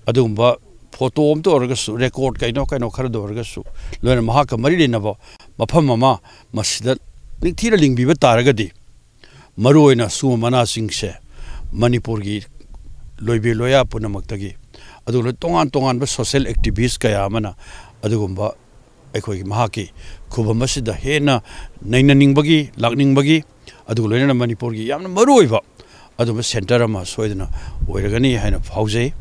ꯑꯗꯨꯒꯨꯝꯕ ꯐꯣꯇꯣ ꯑꯃꯇ ꯑꯣꯏꯔꯒꯁꯨ, ꯔꯦꯀꯣꯔꯗ ꯀꯩꯅꯣ ꯀꯩꯅꯣ ꯈꯔꯗ ꯑꯣꯏꯔꯒꯁꯨ, ꯂꯣꯏꯅ ꯃꯍꯥꯛꯀ ꯃꯔꯤ ꯂꯩꯅꯕ ꯃꯐꯝ ꯑꯃ ꯃꯁꯤꯗ ꯅꯤꯡꯊꯤꯅ ꯂꯤꯡꯕꯤꯕ ꯇꯥꯔꯒꯗꯤ, ꯃꯔꯨꯑꯣꯏꯅ ꯁꯤꯒꯨꯝꯕ ꯃꯅꯥꯁꯤꯡꯁꯦ ꯃꯅꯤꯄꯨꯔꯒꯤ ꯂꯣꯏꯕꯤ ꯂꯣꯌꯥ ꯄꯨꯝꯅꯃꯛꯇꯒꯤ, ꯑꯗꯨꯒ ꯇꯣꯉꯥꯟ ꯇꯣꯉꯥꯟꯕ social activist ꯀꯌꯥ ꯑꯃꯅ ꯑꯗꯨꯒꯨꯝꯕ ꯑꯩꯈꯣꯏꯒꯤ ꯃꯍꯥꯛꯀꯤ ꯈꯨꯕꯝ ꯑꯁꯤꯗ ꯍꯦꯟꯅ ꯅꯩꯅꯅꯤꯡꯕꯒꯤ, ꯂꯥꯛꯅꯤꯡꯕꯒꯤ, ꯑꯗꯨꯒ ꯂꯣꯏꯅꯅ ꯃꯅꯤꯄꯨꯔꯒꯤ ꯌꯥꯝꯅ ꯃꯔꯨꯑꯣꯏꯕ ꯑꯗꯨꯝꯕ centre ꯑꯃ ꯁꯣꯏꯗꯅ ꯑꯣꯏꯔꯒꯅꯤ ꯍꯥꯏꯅ ꯐꯥꯎꯖꯩ꯫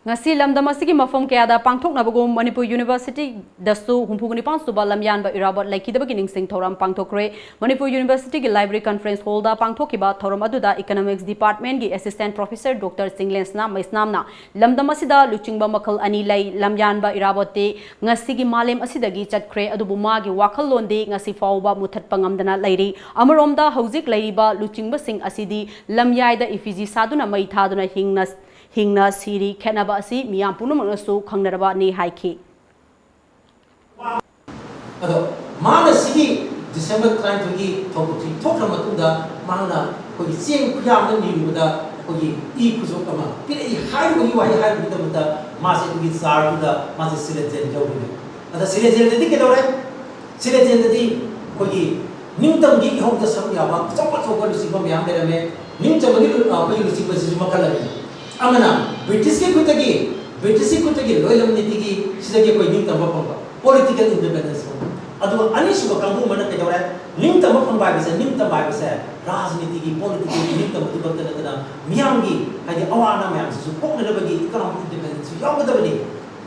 ꯉꯁꯤ ꯂꯝꯗꯝ ꯑꯁꯤꯒꯤ ꯃꯐꯝ ꯀꯌꯥꯗ ꯄꯥꯡꯊꯣꯛꯅꯕꯒꯨꯝ ꯃꯅꯤꯄꯨꯔ ꯌꯨꯅꯤꯚꯔꯁꯤꯇꯤꯗꯁꯨ ꯍꯨꯝꯐꯨꯒ ꯅꯤꯄꯥꯟ ꯁꯨꯕ ꯂꯝꯌꯥꯟꯕ ꯏꯔꯥꯕꯣꯠ ꯂꯩꯈꯤꯗꯕꯒꯤ ꯅꯤꯡꯁꯤꯡ ꯊꯧꯔꯝ ꯄꯥꯡꯊꯣꯛꯈ꯭ꯔꯦ꯫ ꯃꯅꯤꯄꯨꯔ ꯌꯨꯅꯤꯚꯔꯁꯤꯇꯤꯒꯤ library conference hallꯗ ꯄꯥꯡꯊꯣꯛꯈꯤꯕ ꯊꯧꯔꯝ ꯑꯗꯨꯗ Economics Departmentꯀꯤ Assistant Professor Doctor Chinglensana ꯃꯩꯁꯅꯥꯝꯅ ꯂꯝꯗꯝ ꯑꯁꯤꯗ ꯂꯨꯆꯤꯡꯕ ꯃꯈꯜ ꯑꯅꯤ ꯂꯩ, ꯂꯝꯌꯥꯟꯕ ꯏꯔꯥꯕꯣꯠꯇꯤ ꯉꯁꯤꯒꯤ ꯃꯥꯂꯦꯝ ꯑꯁꯤꯗꯒꯤ ꯆꯠꯈ꯭ꯔꯦ, ꯑꯗꯨꯕꯨ ꯃꯥꯒꯤ ꯋꯥꯈꯜꯂꯣꯟꯗꯤ ꯉꯁꯤ ꯐꯥꯎꯕ ꯃꯨꯊꯠꯄ ꯉꯝꯗꯅ ꯂꯩꯔꯤ꯫ ꯑꯃꯔꯣꯝꯗ ꯍꯧꯖꯤꯛ ꯂꯩꯔꯤꯕ ꯂꯨꯆꯤꯡꯕꯁꯤꯡ ꯑꯁꯤꯗꯤ ꯂꯝꯌꯥꯏꯗ effigy ꯁꯥꯗꯨꯅ ꯃꯩ ꯊꯥꯗꯨꯅ ꯍꯤꯡꯅ ꯍꯤꯡꯅ ꯁꯤꯔꯤ꯫ ꯈꯦꯠꯅꯕ ꯑꯁꯤ ꯃꯤꯌꯥꯝ ꯄꯨꯝꯅꯃꯛꯅꯁꯨ ꯈꯪꯅꯔꯕꯅꯤ ꯍꯥꯏꯈꯤ꯫ ꯑꯗꯣ ꯃꯥꯅ ꯁꯤꯒꯤ December ꯇꯔꯥꯅꯤꯊꯣꯏꯒꯤ ꯊꯧꯗꯣꯛꯁꯤ ꯊꯣꯛꯈ꯭ꯔ ꯃꯇꯨꯡꯗ ꯃꯍꯥꯛꯅ ꯑꯩꯈꯣꯏꯒꯤ ꯆꯦꯡ ꯈꯨꯌꯥꯝ ꯑꯃ ꯅꯤꯔꯨꯕꯗ ꯑꯩꯈꯣꯏꯒꯤ ꯏ ꯈꯨꯖꯣꯞ ꯑꯃ ꯄꯤꯔꯛꯏ ꯍꯥꯏꯔꯤꯕꯒꯤ ꯋꯥꯍꯩ ꯍꯥꯏꯕꯒꯤꯗꯃꯛꯇ ꯃꯥꯁꯦ ꯑꯩꯈꯣꯏꯒꯤ ꯆꯥꯔꯗꯨꯗ ꯃꯥꯁꯦ ꯁꯤꯂꯦꯖꯦꯟ ꯌꯧꯔꯤꯅꯦ꯫ ꯑꯗ ꯁꯤꯂꯦꯖꯦꯟꯗꯗꯤ ꯀꯩꯗꯧꯔꯦ? ꯁꯤꯂꯦꯖꯦꯟꯗꯗꯤ ꯑꯩꯈꯣꯏꯒꯤ ꯅꯤꯡꯇꯝꯒꯤ ꯏꯍꯧꯗ ꯁꯔꯨꯛ ꯌꯥꯕ ꯑꯆꯧ ꯑꯆꯧꯕ ꯂꯨꯆꯤꯡꯕ ꯃꯌꯥꯝ ꯂꯩꯔꯝꯃꯦ꯫ ꯅꯤꯡꯇꯝꯕꯒꯤ ꯑꯩꯈꯣꯏꯒꯤ ꯂꯨꯆꯤꯡꯕꯁꯤꯁꯨ ꯃꯈꯜ ꯑꯅꯤ, ꯑꯃꯅ ꯕ꯭ꯔꯤꯇꯤꯁꯀꯤ ꯈꯨꯠꯇꯒꯤ ꯕ꯭ꯔꯤꯇꯤꯁꯀꯤ ꯈꯨꯠꯇꯒꯤ ꯂꯣꯏꯂꯝ ꯅꯤꯇꯤꯒꯤ ꯁꯤꯗꯒꯤ ꯑꯩꯈꯣꯏ ꯅꯤꯡꯇꯝꯕ ꯐꯪꯕ, political independence ꯐꯪꯕ꯫ ꯑꯗꯨꯒ ꯑꯅꯤꯁꯨꯕ ꯀꯥꯡꯕꯨ ꯑꯃꯅ ꯀꯩꯗꯧꯔꯦ? ꯅꯤꯡꯇꯝꯕ ꯐꯪꯕ ꯍꯥꯏꯕꯁꯦ, ꯅꯤꯡꯇꯝꯕ ꯍꯥꯏꯕꯁꯦ ꯔꯥꯖꯅꯤꯇꯤꯒꯤ, political ꯅꯤꯡꯇꯝꯕꯗꯨ ꯈꯛꯇ ꯅꯠꯇꯅ ꯃꯤꯌꯥꯝꯒꯤ, ꯍꯥꯏꯗꯤ, ꯑꯋꯥ ꯑꯅꯥ ꯃꯌꯥꯝꯁꯤꯁꯨ ꯀꯣꯛꯅꯅꯕꯒꯤ economic independence ꯁꯨ ꯌꯥꯎꯒꯗꯕꯅꯤ꯫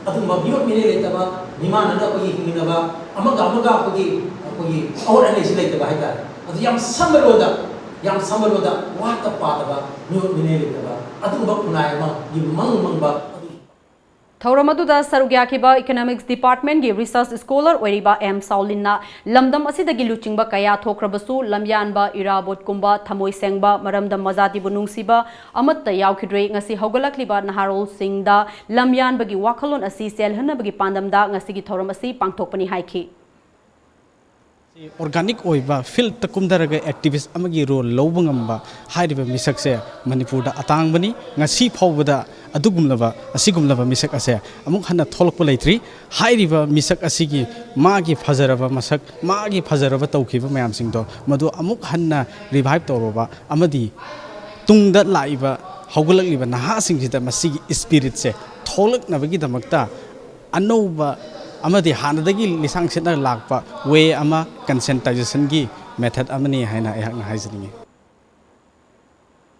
ꯑꯗꯨꯒꯨꯝꯕ ꯃꯤꯑꯣꯠ ꯃꯤꯅꯩ ꯂꯩꯇꯕ, ꯃꯤꯃꯥꯟꯅꯅ ꯑꯩꯈꯣꯏꯒꯤ ꯍꯤꯡꯃꯤꯟꯅꯕ, ꯑꯃꯒ ꯑꯃꯒ ꯑꯩꯈꯣꯏꯒꯤ, ꯑꯩꯈꯣꯏꯒꯤ ꯑꯋꯥꯠ ꯑꯅꯩꯁꯤ ꯂꯩꯇꯕ ꯍꯥꯏꯇꯥꯔꯦ꯫ ꯑꯗꯨ ꯌꯥꯝ ꯁꯝꯕ ꯂꯣꯟꯗ, ꯌꯥꯝ ꯁꯝꯕ ꯂꯣꯟꯗ ꯋꯥꯠꯇ ꯄꯥꯗꯕ, ꯃꯤꯑꯣꯠ ꯃꯤꯅꯩ ꯂꯩꯇꯕ, ꯑꯗꯨꯒꯨꯝꯕ ꯈꯨꯟꯅꯥꯏ ꯑꯃꯒꯤ ꯃꯪ ꯃꯪꯕ ꯑꯗꯨ ꯊꯧꯔꯝ ꯑꯗꯨꯗ ꯁꯔꯨꯛ ꯌꯥꯈꯤꯕ Economics Departmentꯀꯤ research scholar ꯑꯣꯏꯔꯤꯕ ꯑꯦꯝ ꯁꯥꯎꯂꯤꯟꯅ ꯂꯝꯗꯝ ꯑꯁꯤꯗꯒꯤ ꯂꯨꯆꯤꯡꯕ ꯀꯌꯥ ꯊꯣꯛꯈ꯭ꯔꯕꯁꯨ ꯂꯝꯌꯥꯟꯕ ꯏꯔꯥꯕꯣꯠꯀꯨꯝꯕ ꯊꯃꯣꯏ ꯁꯦꯡꯕ, ꯃꯔꯝꯗꯝ ꯃꯖꯥꯇꯤꯕꯨ ꯅꯨꯡꯁꯤꯕ ꯑꯃꯠꯇ ꯌꯥꯎꯈꯤꯗ꯭ꯔꯦ꯫ ꯉꯁꯤ ꯍꯧꯒꯠꯂꯛꯂꯤꯕ ꯅꯍꯥꯔꯣꯜꯁꯤꯡꯗ ꯂꯝꯌꯥꯟꯕꯒꯤ ꯋꯥꯈꯜꯂꯣꯟ ꯑꯁꯤ ꯆꯦꯜꯍꯟꯅꯕꯒꯤ ꯄꯥꯟꯗꯝꯗ ꯉꯁꯤꯒꯤ ꯊꯧꯔꯝ ꯑꯁꯤ ꯄꯥꯡꯊꯣꯛꯄꯅꯤ ꯍꯥꯏꯈꯤ꯫ ꯑꯣꯔꯒꯥꯅꯤꯛ ꯑꯣꯏꯕ ꯐꯤꯜꯗꯇ ꯀꯨꯝꯊꯔꯒ ꯑꯦꯛꯇꯤꯚꯤꯁ ꯑꯃꯒꯤ ꯔꯣꯜ ꯂꯧꯕ ꯉꯝꯕ ꯍꯥꯏꯔꯤꯕ ꯃꯤꯁꯛꯁꯦ ꯃꯅꯤꯄꯨꯔꯗ ꯑꯇꯥꯡꯕꯅꯤ꯫ ꯉꯁꯤ ꯐꯥꯎꯕꯗ ꯑꯗꯨꯒꯨꯝꯂꯕ ꯑꯁꯤꯒꯨꯝꯂꯕ ꯃꯤꯁꯛ ꯑꯁꯦ ꯑꯃꯨꯛ ꯍꯟꯅ ꯊꯣꯛꯂꯛꯄ ꯂꯩꯇ꯭ꯔꯤ꯫ ꯍꯥꯏꯔꯤꯕ ꯃꯤꯁꯛ ꯑꯁꯤꯒꯤ ꯃꯥꯒꯤ ꯐꯖꯔꯕ ꯃꯁꯛ, ꯃꯥꯒꯤ ꯐꯖꯔꯕ ꯇꯧꯈꯤꯕ ꯃꯌꯥꯝꯁꯤꯡꯗꯣ, ꯃꯗꯨ ꯑꯃꯨꯛ ꯍꯟꯅ ꯔꯤꯚꯥꯏꯚ ꯇꯧꯔꯕ ꯑꯃꯗꯤ ꯇꯨꯡꯗ ꯂꯥꯛꯏꯕ ꯍꯧꯒꯠꯂꯛꯂꯤꯕ ꯅꯍꯥꯁꯤꯡꯁꯤꯗ ꯃꯁꯤꯒꯤ ꯏꯁꯄꯤꯔꯤꯠꯁꯦ ꯊꯣꯛꯂꯛꯅꯕꯒꯤꯗꯃꯛꯇ ꯑꯅꯧꯕ ꯑꯃꯗꯤ ꯍꯥꯟꯅꯗꯒꯤ ꯂꯤꯁꯥꯡ ꯁꯤꯠꯅ ꯂꯥꯛꯄ ꯋꯦ ꯑꯃ, ꯀꯟꯁꯤꯌꯦꯟꯇꯥꯏꯖꯦꯁꯟꯒꯤ ꯃꯦꯊꯠ ꯑꯃꯅꯤ ꯍꯥꯏꯅ ꯑꯩꯍꯥꯛꯅ ꯍꯥꯏꯖꯅꯤꯡꯉꯤ꯫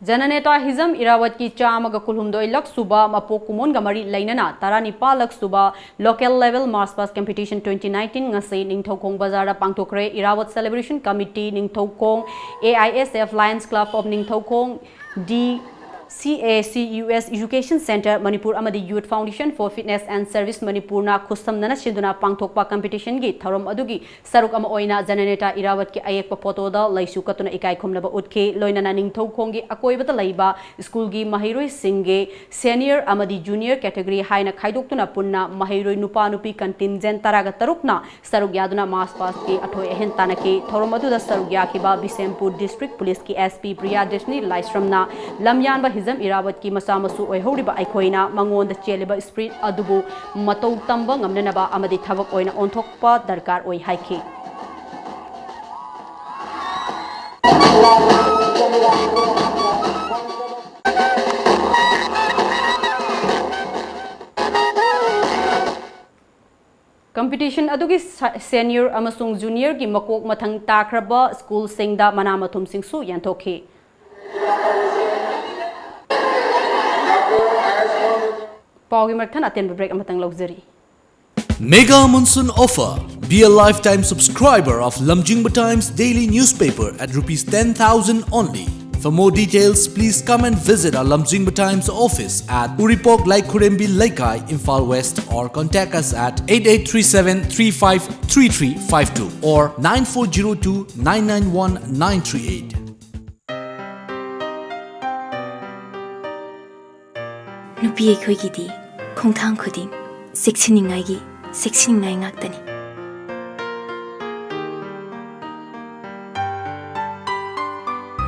ꯖꯅꯅꯦꯇꯥ ꯍꯤꯖꯝ ꯏꯔꯥꯋꯠꯀꯤ ꯆꯥꯝꯃꯒ ꯀꯨꯟꯍꯨꯝꯗꯣꯏ ꯂꯛ ꯁꯨꯕ ꯃꯄꯣꯛ ꯀꯨꯝꯑꯣꯟꯒ ꯃꯔꯤ ꯂꯩꯅꯅ ꯇꯔꯥꯅꯤꯄꯥꯜ ꯂꯛ ꯁꯨꯕ Local Level March Past Competition twenty nineteen ꯉꯁꯤ ꯅꯤꯡꯊꯧꯈꯣꯡ ꯕꯖꯥꯔꯗ ꯄꯥꯡꯊꯣꯛꯈ꯭ꯔꯦ꯫ ꯏꯔꯥꯋꯠ Celebration Committee, Ningthoukhong, A I S F, Lions Club of Ningthoukhong, D C A C U S Education Centre Manipur ꯑꯃꯗꯤ Youth Foundation for Fitness and Service ꯃꯅꯤꯄꯨꯔꯅ ꯈꯨꯠꯁꯝꯅꯅ ꯁꯤꯟꯗꯨꯅ ꯄꯥꯡꯊꯣꯛꯄ competitionꯒꯤ ꯊꯧꯔꯝ ꯑꯗꯨꯒꯤ ꯁꯔꯨꯛ ꯑꯃ ꯑꯣꯏꯅ ꯖꯅꯅꯦꯇꯥ ꯏꯔꯥꯋꯠꯀꯤ ꯑꯌꯦꯛꯄ ꯐꯣꯇꯣꯗ ꯂꯩꯁꯨ ꯀꯠꯇꯨꯅ ꯏꯀꯥꯏ ꯈꯨꯝꯅꯕ ꯎꯠꯈꯤ꯫ ꯂꯣꯏꯅꯅ ꯅꯤꯡꯊꯧꯈꯣꯡꯒꯤ ꯑꯀꯣꯏꯕꯗ ꯂꯩꯕ ꯁ꯭ꯀꯨꯜꯒꯤ ꯃꯍꯩꯔꯣꯏꯁꯤꯡꯒꯤ senior ꯑꯃꯗꯤ junior category ꯍꯥꯏꯅ ꯈꯥꯏꯗꯣꯛꯇꯨꯅ ꯄꯨꯟꯅ ꯃꯍꯩꯔꯣꯏ ꯅꯨꯄꯥ ꯅꯨꯄꯤ contingent ꯇꯔꯥꯒ ꯇꯔꯨꯛꯅ ꯁꯔꯨꯛ ꯌꯥꯗꯨꯅ March Pastꯀꯤ ꯑꯊꯣꯏ ꯑꯍꯦꯟ ꯇꯥꯟꯅꯈꯤ꯫ ꯊꯧꯔꯝ ꯑꯗꯨꯗ ꯁꯔꯨꯛ ꯌꯥꯈꯤꯕ ꯕꯤꯁꯦꯝꯄꯨꯔ District Policeꯀꯤ S P ꯄ꯭ꯔꯤꯌꯥꯗꯔꯁꯤꯅꯤ ꯂꯥꯏꯁ꯭ꯔꯝꯅ ꯂꯝꯌꯥꯟꯕ ꯍꯤꯖꯝ ꯏꯔꯥꯋꯠꯀꯤ ꯃꯆꯥ ꯃꯁꯨ ꯑꯣꯏꯍꯧꯔꯤꯕ ꯑꯩꯈꯣꯏꯅ ꯃꯉꯣꯟꯗ ꯆꯦꯜꯂꯤꯕ spirit ꯑꯗꯨꯕꯨ ꯃꯇꯧ ꯇꯝꯕ ꯉꯝꯅꯅꯕ ꯑꯃꯗꯤ ꯊꯕꯛ ꯑꯣꯏꯅ ꯑꯣꯟꯊꯣꯛꯄ ꯗꯔꯀꯥꯔ ꯑꯣꯏ ꯍꯥꯏꯈꯤ꯫ Competition ꯑꯗꯨꯒꯤ senior ꯑꯃꯁꯨꯡ juniorꯒꯤ ꯃꯀꯣꯛ ꯃꯊꯪ ꯇꯥꯈ꯭ꯔꯕ ꯁ꯭ꯀꯨꯜꯁꯤꯡꯗ ꯃꯅꯥ ꯃꯊꯨꯝꯁꯤꯡꯁꯨ ꯌꯦꯟꯊꯣꯛꯈꯤ꯫ ꯄꯥꯎꯒꯤ ꯃꯔꯛ ꯊꯠꯅ ꯑꯇꯦꯟꯕ break ꯑꯃꯇꯪ ꯂꯧꯖꯔꯤ꯫ Mega Monsoon Offer. Be a lifetime subscriber of Lamjingba Times daily newspaper at rupees ten thousand only. For more details, please come and visit our Lamjingba Times office at Uripok Laikhurembi Leikai, Imphal West, or contact us at eight eight three seven three five three three five two or nine four zero two nine nine one nine three eight. ꯅꯨꯄꯤ ꯑꯩꯈꯣꯏꯒꯤꯗꯤ ꯈꯣꯡꯊꯥꯡ ꯈꯨꯗꯤꯡ ꯆꯦꯛꯁꯤꯟꯅꯤꯡꯉꯥꯏꯒꯤ ꯆꯦꯛꯁꯤꯟꯅꯤꯡꯉꯥꯏ ꯉꯥꯛꯇꯅꯤ꯫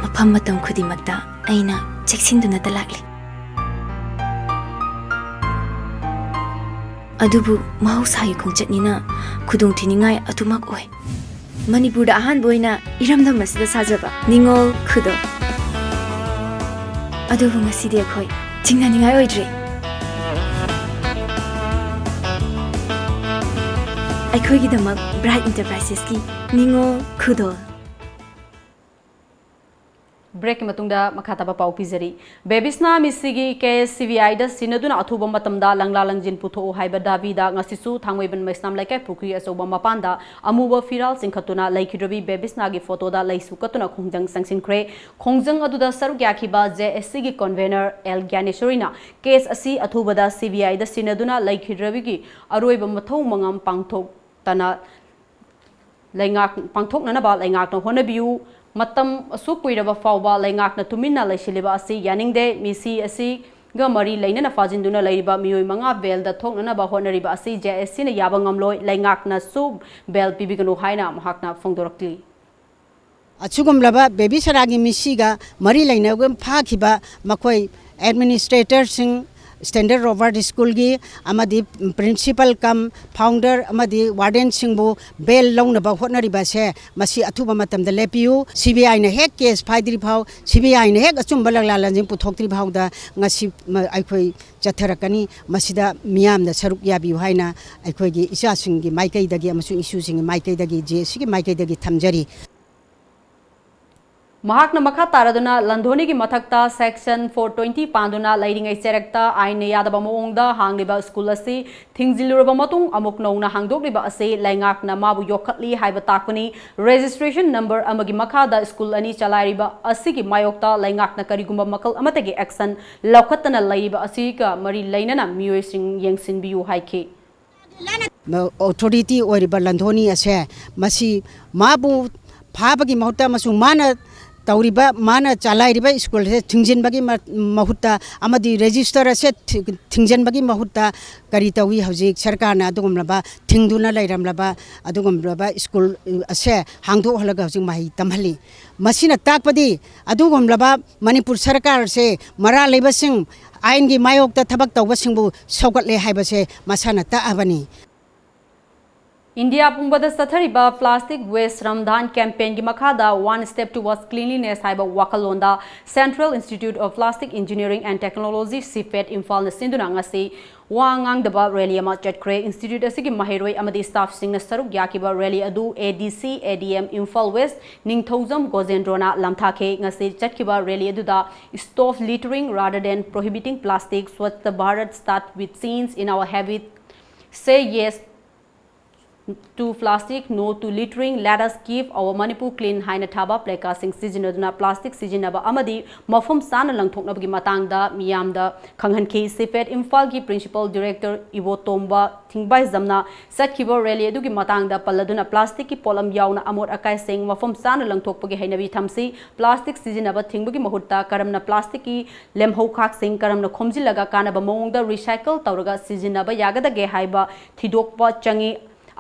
ꯃꯐꯝ ꯃꯇꯝ ꯈꯨꯗꯤꯡꯃꯛꯇ ꯑꯩꯅ ꯆꯦꯛꯁꯤꯟꯗꯨꯅꯇ ꯂꯥꯛꯂꯤ꯫ ꯑꯗꯨꯕꯨ ꯃꯍꯧꯁꯥꯒꯤ ꯈꯣꯡꯆꯠꯅꯤꯅ ꯈꯨꯗꯣꯡꯊꯤꯅꯤꯡꯉꯥꯏ ꯑꯗꯨꯃꯛ ꯑꯣꯏ꯫ ꯃꯅꯤꯄꯨꯔꯗ ꯑꯍꯥꯟꯕ ꯑꯣꯏꯅ ꯏꯔꯝꯗꯝ ꯑꯁꯤꯗ ꯁꯥꯖꯕ ꯅꯤꯉꯣꯜ ꯈꯨꯗꯣꯜ꯫ ꯑꯗꯨꯕꯨ ꯉꯁꯤꯗꯤ ꯑꯩꯈꯣꯏ ꯆꯤꯡꯅꯅꯤꯡꯉꯥꯏ ꯑꯣꯏꯗ꯭ꯔꯦ꯫ ꯑꯩꯈꯣꯏꯒꯤꯗꯃꯛ ꯕ꯭ꯔꯥꯏꯠ ꯏꯟꯇꯔꯄ꯭ꯔꯥꯏꯁꯦꯁꯀꯤ ꯅꯤꯉꯣꯜ ꯈꯨꯗꯣꯜ꯫ ꯕ꯭ꯔꯦꯛꯀꯤ ꯃꯇꯨꯡꯗ ꯃꯈꯥ ꯇꯥꯕ ꯄꯥꯎ ꯄꯤꯖꯔꯤ꯫ ꯕꯦꯕꯤꯁꯅꯥ ꯃꯤꯁꯤꯒꯤ ꯀꯦꯁ ꯁꯤ ꯕꯤ ꯑꯥꯏꯗ ꯁꯤꯟꯅꯗꯨꯅ ꯑꯊꯨꯕ ꯃꯇꯝꯗ ꯂꯪꯂꯥ ꯂꯪꯖꯤꯟ ꯄꯨꯊꯣꯛꯎ ꯍꯥꯏꯕ ꯗꯥꯕꯤꯗ ꯉꯁꯤꯁꯨ ꯊꯥꯡꯃꯩꯕꯟ ꯃꯩꯁꯅꯥꯝ ꯂꯩꯀꯥꯏ ꯄꯨꯈ꯭ꯔꯤ ꯑꯆꯧꯕ ꯃꯄꯥꯟꯗ ꯑꯃꯨꯕ ꯐꯤꯔꯥꯜ ꯆꯤꯡꯈꯠꯇꯨꯅ ꯂꯩꯈꯤꯗ꯭ꯔꯕꯤ ꯕꯦꯕꯤꯁꯅꯥꯒꯤ ꯐꯣꯇꯣꯗ ꯂꯩꯁꯨ ꯀꯠꯇꯨꯅ ꯈꯣꯡꯖꯪ ꯆꯪꯁꯤꯟꯈ꯭ꯔꯦ꯫ ꯈꯣꯡꯖꯪ ꯑꯗꯨꯗ ꯁꯔꯨꯛ ꯌꯥꯈꯤꯕ ꯖꯦ ꯑꯦꯁ ꯁꯤꯒꯤ ꯀꯣꯟꯚꯦꯅꯔ ꯑꯦꯜ ꯒ꯭ꯌꯥꯅꯦꯁꯣꯔꯤꯅ ꯀꯦꯁ ꯑꯁꯤ ꯑꯊꯨꯕꯗ ꯁꯤ ꯕꯤ ꯑꯥꯏꯗ ꯁꯤꯟꯅꯗꯨꯅ ꯂꯩꯈꯤꯗ꯭ꯔꯕꯤꯒꯤ ꯑꯔꯣꯏꯕ ꯃꯊꯧ ꯃꯉꯝ ꯄꯥꯡꯊꯣꯛꯇꯅ ꯂꯩꯉꯥꯛ ꯄꯥꯡꯊꯣꯛꯅꯅꯕ ꯂꯩꯉꯥꯛꯅ ꯍꯣꯠꯅꯕꯤꯌꯨ꯫ ꯃꯇꯝ ꯑꯁꯨꯛ ꯀꯨꯏꯔꯕ ꯐꯥꯎꯕ ꯂꯩꯉꯥꯛꯅ ꯇꯨꯃꯤꯟꯅ ꯂꯩꯁꯤꯜꯂꯤꯕ ꯑꯁꯤ ꯌꯥꯅꯤꯡꯗꯦ꯫ ꯃꯤꯁꯤ ꯑꯁꯤꯒ ꯃꯔꯤ ꯂꯩꯅꯅ ꯐꯥꯖꯤꯟꯗꯨꯅ ꯂꯩꯔꯤꯕ ꯃꯤꯑꯣꯏ ꯃꯉꯥ ꯕꯦꯜꯗ ꯊꯣꯛꯅꯅꯕ ꯍꯣꯠꯅꯔꯤꯕ ꯑꯁꯤ ꯖꯦ ꯑꯦꯁ ꯁꯤꯅ ꯌꯥꯕ ꯉꯝꯂꯣꯏ꯫ ꯂꯩꯉꯥꯛꯅꯁꯨ ꯕꯦꯜ ꯄꯤꯕꯤꯒꯅꯨ ꯍꯥꯏꯅ ꯃꯍꯥꯛꯅ ꯐꯣꯡꯗꯣꯔꯛꯂꯤ꯫ ꯑꯁꯤꯒꯨꯝꯂꯕ ꯕꯦꯕꯤꯁꯅꯥꯒꯤ ꯃꯤꯁꯤꯒ ꯃꯔꯤ ꯂꯩꯅꯕ ꯐꯥꯈꯤꯕ ꯃꯈꯣꯏ ꯑꯦꯗꯃꯤꯅꯤꯁꯇ꯭ꯔꯦꯇꯔꯁꯤꯡ, ꯁ꯭ꯇꯦꯟꯗꯔꯗ ꯔꯣꯕꯥꯔꯠ ꯁ꯭ꯀꯨꯜꯒꯤ ꯑꯃꯗꯤ ꯄ꯭ꯔꯤꯟꯁꯤꯄꯜ ꯀꯝ ꯐꯥꯎꯟꯗꯔ ꯑꯃꯗꯤ ꯋꯥꯔꯗꯦꯟꯁꯤꯡꯕꯨ ꯕꯦꯜ ꯂꯧꯅꯕ ꯍꯣꯠꯅꯔꯤꯕ ꯑꯁꯦ ꯃꯁꯤ ꯑꯊꯨꯕ ꯃꯇꯝꯗ ꯂꯦꯞꯄꯤꯌꯨ꯫ ꯁꯤ ꯕꯤ ꯑꯥꯏꯅ ꯍꯦꯛ ꯀꯦꯁ ꯐꯥꯏꯗ꯭ꯔꯤ ꯐꯥꯎ, ꯁꯤ ꯕꯤ ꯑꯥꯏꯅ ꯍꯦꯛ ꯑꯆꯨꯝꯕ ꯂꯪꯂꯥ ꯂꯪꯖꯤꯟ ꯄꯨꯊꯣꯛꯇ꯭ꯔꯤ ꯐꯥꯎꯗ ꯉꯁꯤ ꯑꯩꯈꯣꯏ ꯆꯠꯊꯔꯛꯀꯅꯤ꯫ ꯃꯁꯤꯗ ꯃꯤꯌꯥꯝꯅ ꯁꯔꯨꯛ ꯌꯥꯕꯤꯌꯨ ꯍꯥꯏꯅ ꯑꯩꯈꯣꯏꯒꯤ ꯏꯆꯥꯁꯤꯡꯒꯤ ꯃꯥꯏꯀꯩꯗꯒꯤ ꯑꯃꯁꯨꯡ ꯏꯁꯨꯁꯤꯡꯒꯤ ꯃꯥꯏꯀꯩꯗꯒꯤ, ꯖꯦ ꯑꯦꯁ ꯁꯤꯒꯤ ꯃꯥꯏꯀꯩꯗꯒꯤ ꯊꯝꯖꯔꯤ꯫ ꯃꯍꯥꯛꯅ ꯃꯈꯥ ꯇꯥꯔꯗꯨꯅ ꯂꯟꯙꯣꯅꯤꯒꯤ ꯃꯊꯛꯇ ꯁꯦꯛꯁꯟ ꯐꯣꯔ ꯇ꯭ꯋꯦꯟꯇꯤ ꯄꯥꯟꯗꯨꯅ ꯂꯩꯔꯤꯉꯩ ꯆꯦꯔꯛꯇ ꯑꯥꯏꯟꯅ ꯌꯥꯗꯕ ꯃꯑꯣꯡꯗ ꯍꯥꯡꯂꯤꯕ ꯁ꯭ꯀꯨꯜ ꯑꯁꯤ ꯊꯤꯡꯖꯤꯜꯂꯨꯔꯕ ꯃꯇꯨꯡ ꯑꯃꯨꯛ ꯅꯧꯅ ꯍꯥꯡꯗꯣꯛꯂꯤꯕ ꯑꯁꯤ ꯂꯩꯉꯥꯛꯅ ꯃꯥꯕꯨ ꯌꯣꯛꯈꯠꯂꯤ ꯍꯥꯏꯕ ꯇꯥꯛꯄꯅꯤ꯫ ꯔꯦꯖꯤꯁꯇ꯭ꯔꯦꯁꯟ ꯅꯝꯕꯔ ꯑꯃꯒꯤ ꯃꯈꯥꯗ ꯁ꯭ꯀꯨꯜ ꯑꯅꯤ ꯆꯂꯥꯏꯔꯤꯕ ꯑꯁꯤꯒꯤ ꯃꯥꯌꯣꯛꯇ ꯂꯩꯉꯥꯛꯅ ꯀꯔꯤꯒꯨꯝꯕ ꯃꯈꯜ ꯑꯃꯠꯇꯒꯤ ꯑꯦꯛꯁꯟ ꯂꯧꯈꯠꯇꯅ ꯂꯩꯔꯤꯕ ꯑꯁꯤꯒ ꯃꯔꯤ ꯂꯩꯅꯅ ꯃꯤꯑꯣꯏꯁꯤꯡ ꯌꯦꯡꯁꯤꯟꯕꯤꯌꯨ ꯍꯥꯏꯈꯤ꯫ ꯑꯣꯊꯣꯔꯤꯇꯤ ꯑꯣꯏꯔꯤꯕ ꯂꯟꯙꯣꯅꯤ ꯑꯁꯦ ꯃꯁꯤ ꯃꯥꯕꯨ ꯐꯥꯕꯒꯤ ꯃꯍꯨꯠꯇ ꯑꯃꯁꯨꯡ ꯃꯥꯅ ꯇꯧꯔꯤꯕ, ꯃꯥꯅ ꯆꯂꯥꯏꯔꯤꯕ ꯁ꯭ꯀꯨꯜꯁꯦ ꯊꯤꯡꯖꯤꯟꯕꯒꯤ ꯃ-, ꯃꯍꯨꯠꯇ ꯑꯃꯗꯤ ꯔꯦꯖꯤꯁꯇꯔ ꯑꯁꯦ ꯊꯤ-, ꯊꯤꯡꯖꯤꯟꯕꯒꯤ ꯃꯍꯨꯠꯇ ꯀꯔꯤ ꯇꯧꯏ? ꯍꯧꯖꯤꯛ ꯁꯔꯀꯥꯔꯅ ꯑꯗꯨꯒꯨꯝꯂꯕ ꯊꯤꯡꯗꯨꯅ ꯂꯩꯔꯝꯂꯕ ꯑꯗꯨꯒꯨꯝꯂꯕ ꯁ꯭ꯀꯨꯜ ꯑꯁꯦ ꯍꯥꯡꯗꯣꯛꯍꯜꯂꯒ ꯍꯧꯖꯤꯛ ꯃꯍꯩ ꯇꯝꯍꯜꯂꯤ꯫ ꯃꯁꯤꯅ ꯇꯥꯛꯄꯗꯤ ꯑꯗꯨꯒꯨꯝꯂꯕ ꯃꯅꯤꯄꯨꯔ ꯁꯔꯀꯥꯔꯁꯦ ꯃꯔꯥꯜ ꯂꯩꯕꯁꯤꯡ ꯑꯥꯏꯟꯒꯤ ꯃꯥꯌꯣꯛꯇ ꯊꯕꯛ ꯇꯧꯕꯁꯤꯡꯕꯨ ꯁꯧꯒꯠꯂꯦ ꯍꯥꯏꯕꯁꯦ ꯃꯁꯥꯅ ꯇꯥꯛꯑꯕꯅꯤ꯫ ꯏꯟꯗꯤꯌꯥ ꯄꯨꯝꯕꯗ ꯆꯠꯊꯔꯤꯕ Plastic Waste Shramdaan campaignꯒꯤ ꯃꯈꯥꯗ One Step Towards Cleanliness ꯍꯥꯏꯕ ꯋꯥꯈꯜꯂꯣꯟꯗ Central Institute of Plastic Engineering and Technology, CIPET, ꯏꯝꯐꯥꯜꯅ ꯁꯤꯟꯗꯨꯅ ꯉꯁꯤ ꯋꯥ ꯉꯥꯡꯗꯕ rally ꯑꯃ ꯆꯠꯈ꯭ꯔꯦ꯫ Institute ꯑꯁꯤꯒꯤ ꯃꯍꯩꯔꯣꯏ ꯑꯃꯗꯤ staffꯁꯤꯡꯅ ꯁꯔꯨꯛ ꯌꯥꯈꯤꯕ rally ꯑꯗꯨ ADC, ADM Imphal West ꯅꯤꯡꯊꯧꯖꯝ ꯒꯣꯖꯦꯟꯗ꯭ꯔꯣꯅ ꯂꯥꯟꯊꯥꯈꯤ꯫ ꯉꯁꯤ ꯆꯠꯈꯤꯕ rally ꯑꯗꯨꯗ "Stop littering rather than prohibiting plastic, Swachh Bharat start with change in our habit, say yes to plastic, no to littering, let us keep our Manipur clean" ꯍꯥꯏꯅ ꯊꯥꯕ placardꯁꯤꯡ ꯁꯤꯖꯤꯟꯅꯗꯨꯅ plastic ꯁꯤꯖꯤꯟꯅꯕ ꯑꯃꯗꯤ ꯃꯐꯝ ꯆꯥꯅ ꯂꯪꯊꯣꯛꯅꯕꯒꯤ ꯃꯇꯥꯡꯗ ꯃꯤꯌꯥꯝꯗ ꯈꯪꯍꯟꯈꯤ꯫ CIPET ꯏꯝꯐꯥꯜꯒꯤ Principal Director ꯏꯕꯣꯇꯣꯝꯕ ꯊꯤꯡꯕꯥꯏꯖꯝꯅ ꯆꯠꯈꯤꯕ rally ꯑꯗꯨꯒꯤ ꯃꯇꯥꯡꯗ ꯄꯜꯂꯗꯨꯅ, plasticꯀꯤ ꯄꯣꯠꯂꯝ ꯌꯥꯎꯅ ꯑꯃꯣꯠ ꯑꯀꯥꯏꯁꯤꯡ ꯃꯐꯝ ꯆꯥꯅ ꯂꯪꯊꯣꯛꯄꯒꯤ ꯍꯩꯅꯕꯤ ꯊꯝꯁꯤ, plastic ꯁꯤꯖꯤꯟꯅꯕ ꯊꯤꯡꯕꯒꯤ ꯃꯍꯨꯠꯇ ꯀꯔꯝꯅ plasticꯀꯤ ꯂꯦꯝꯍꯧ ꯈꯥꯛꯁꯤꯡ ꯀꯔꯝꯅ ꯈꯣꯝꯖꯤꯜꯂꯒ ꯀꯥꯟꯅꯕ ꯃꯑꯣꯡꯗ recycle ꯇꯧꯔꯒ ꯁꯤꯖꯤꯟꯅꯕ ꯌꯥꯒꯗꯒꯦ ꯍꯥꯏꯕ ꯊꯤꯗꯣꯛꯄ ꯆꯪꯏ꯫